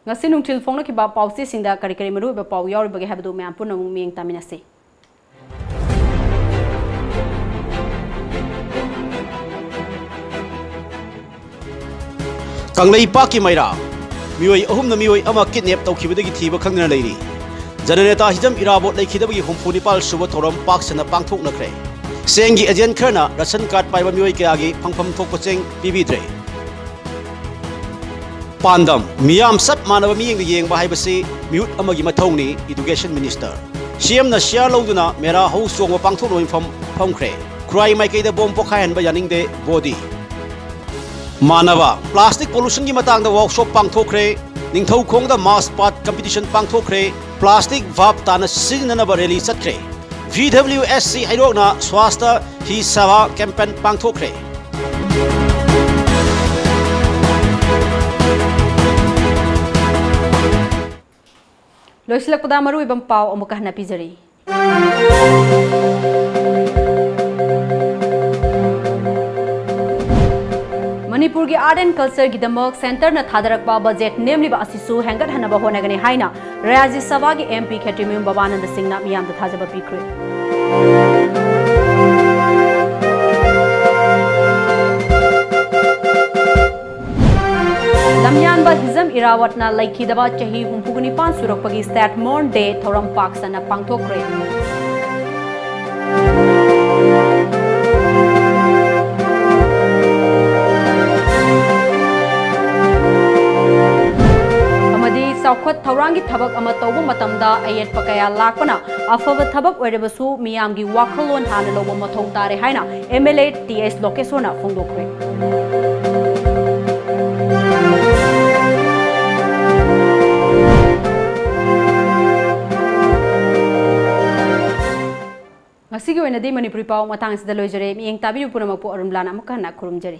ꯉꯁꯤ ꯅꯨꯡꯊꯤꯜ ꯐꯣꯡꯂꯛꯈꯤꯕ ꯄꯥꯎꯆꯦꯁꯤꯡꯗ ꯀꯔꯤ ꯀꯔꯤ ꯃꯔꯨꯑꯣꯏꯕ ꯄꯥꯎ ꯌꯥꯎꯔꯤꯕꯒꯦ ꯍꯥꯏꯕꯗꯨ ꯃꯌꯥꯝ ꯄꯨꯟꯅ ꯑꯃꯨꯛ ꯃꯤꯠꯌꯦꯡ ꯇꯥꯃꯤꯟꯅꯁꯤ꯫ ꯀꯪꯂꯩꯄꯥꯛꯀꯤ ꯃꯩꯔꯥ, ꯃꯤꯑꯣꯏ ꯑꯍꯨꯝꯅ ꯃꯤꯑꯣꯏ ꯑꯃ kidnap ꯇꯧꯈꯤꯕꯗꯒꯤ ꯊꯤꯕ ꯈꯪꯗꯅ ꯂꯩꯔꯤ꯫ ꯖꯅꯅꯦꯇꯥ ꯍꯤꯖꯝ ꯏꯔꯥꯕꯣꯠ ꯂꯩꯈꯤꯗꯕꯒꯤ ꯍꯨꯝꯐꯨ ꯅꯤꯄꯥꯜ ꯁꯨꯕ ꯊꯧꯔꯝ ꯄꯥꯛ ꯁꯟꯅ ꯄꯥꯡꯊꯣꯛꯅꯈ꯭ꯔꯦ꯫ ꯆꯦꯡꯒꯤ agent ꯈꯔꯅ ration card ꯄꯥꯏꯕ ꯃꯤꯑꯣꯏ ꯀꯌꯥꯒꯤ ꯐꯪꯐꯝ ꯊꯣꯛꯄ ꯆꯦꯡ ꯄꯤꯕꯤꯗ꯭ꯔꯦ꯫ ꯄꯥꯟꯗꯝ, ꯃꯤꯌꯥꯝ ꯆꯞ ꯃꯥꯟꯅꯕ ꯃꯤꯠꯌꯦꯡꯗ ꯌꯦꯡꯕ ꯍꯥꯏꯕꯁꯤ ꯃꯤꯍꯨꯠ ꯑꯃꯒꯤ ꯃꯊꯧꯅꯤ, Education Minister꯫ CMꯅ share ꯂꯧꯗꯨꯅ ꯃꯦꯔꯥ ꯍꯧ ꯆꯣꯡꯕ ꯄꯥꯡꯊꯣꯛꯅꯕ ꯃꯤꯐꯝ ꯐꯝꯈ꯭ꯔꯦ꯫ ꯈꯨꯔꯥꯏ ꯃꯥꯏꯀꯩꯗ bomb ꯄꯣꯈꯥꯏꯍꯟꯕ ꯌꯥꯅꯤꯡꯗꯦ ꯕꯣꯗꯤ꯫ ꯃꯥꯟꯅꯕ, plastic pollutionꯒꯤ ꯃꯇꯥꯡꯗ workshop ꯄꯥꯡꯊꯣꯛꯈ꯭ꯔꯦ꯫ ꯅꯤꯡꯊꯧꯈꯣꯡꯗ mass path competition ꯄꯥꯡꯊꯣꯛꯈ꯭ꯔꯦ꯫ Plastic ꯚꯥꯞ ꯇꯥꯅ ꯁꯤꯖꯤꯟꯅꯅꯕ rally ꯆꯠꯈ꯭ꯔꯦ꯫ VWSC ꯍꯩꯔꯣꯛꯅ Swachhta Hi Seva campaign ꯄꯥꯡꯊꯣꯛꯈ꯭ꯔꯦ꯫ ꯂꯣꯏꯁꯤꯜꯂꯛꯄꯗ ꯃꯔꯨꯑꯣꯏꯕ ꯄꯥꯎ ꯑꯃꯨꯛꯀ ꯍꯟꯅ ꯄꯤꯖꯔꯤ꯫ ꯃꯅꯤꯄꯨꯔꯒꯤ Art and Cultureꯒꯤꯗꯃꯛ centreꯅ ꯊꯥꯗꯔꯛꯄ budget ꯅꯦꯝꯂꯤꯕ ꯑꯁꯤꯁꯨ ꯍꯦꯟꯒꯠꯍꯟꯅꯕ ꯍꯣꯠꯅꯒꯅꯤ ꯍꯥꯏꯅ ꯔꯥꯖ꯭ꯌ ꯁꯚꯥꯒꯤ MP ꯈꯦꯇ꯭ꯔꯤꯃꯌꯨꯝ ꯕꯕꯥꯅꯟꯗ ꯁꯤꯡꯅ ꯃꯤꯌꯥꯝꯗ ꯊꯥꯖꯕ ꯄꯤꯈ꯭ꯔꯦ꯫ ꯍꯤꯖꯝ ꯏꯔꯥꯋꯠꯅ ꯂꯩꯈꯤꯗꯕ ꯆꯍꯤ ꯍꯨꯝꯐꯨꯒ ꯅꯤꯄꯥꯟ ꯁꯨꯔꯛꯄꯒꯤ State Mourn Day ꯊꯧꯔꯝ ꯄꯥꯛ ꯁꯟꯅ ꯄꯥꯡꯊꯣꯛꯈ꯭ꯔꯦ꯫ ꯑꯃꯗꯤ ꯆꯥꯎꯈꯠ ꯊꯧꯔꯥꯡꯒꯤ ꯊꯕꯛ ꯑꯃ ꯇꯧꯕ ꯃꯇꯝꯗ ꯑꯌꯦꯠꯄ ꯀꯌꯥ ꯂꯥꯛꯄꯅ ꯑꯐꯕ ꯊꯕꯛ ꯑꯣꯏꯔꯕꯁꯨ ꯃꯤꯌꯥꯝꯒꯤ ꯋꯥꯈꯜꯂꯣꯟ ꯍꯥꯟꯅ ꯂꯧꯕ ꯃꯊꯧ ꯇꯥꯔꯦ ꯍꯥꯏꯅ MLA ꯇꯤ ꯑꯦꯁ ꯂꯣꯀꯦꯁꯣꯔꯅ ꯐꯣꯡꯗꯣꯛꯈ꯭ꯔꯦ꯫ ꯉꯁꯤꯒꯤ ꯑꯣꯏꯅꯗꯤ ꯃꯅꯤꯄꯨꯔꯤ ꯄꯥꯎ ꯃꯇꯥꯡ ꯑꯁꯤꯗ ꯂꯣꯏꯖꯔꯦ꯫ ꯃꯤꯠꯌꯦꯡ ꯇꯥꯕꯤꯌꯨ ꯄꯨꯝꯅꯃꯛꯄꯨ ꯑꯔꯨꯟ ꯕ꯭ꯂꯥꯅ ꯑꯃꯨꯛꯀ ꯍꯟꯅ ꯈꯨꯔꯨꯝꯖꯔꯤ꯫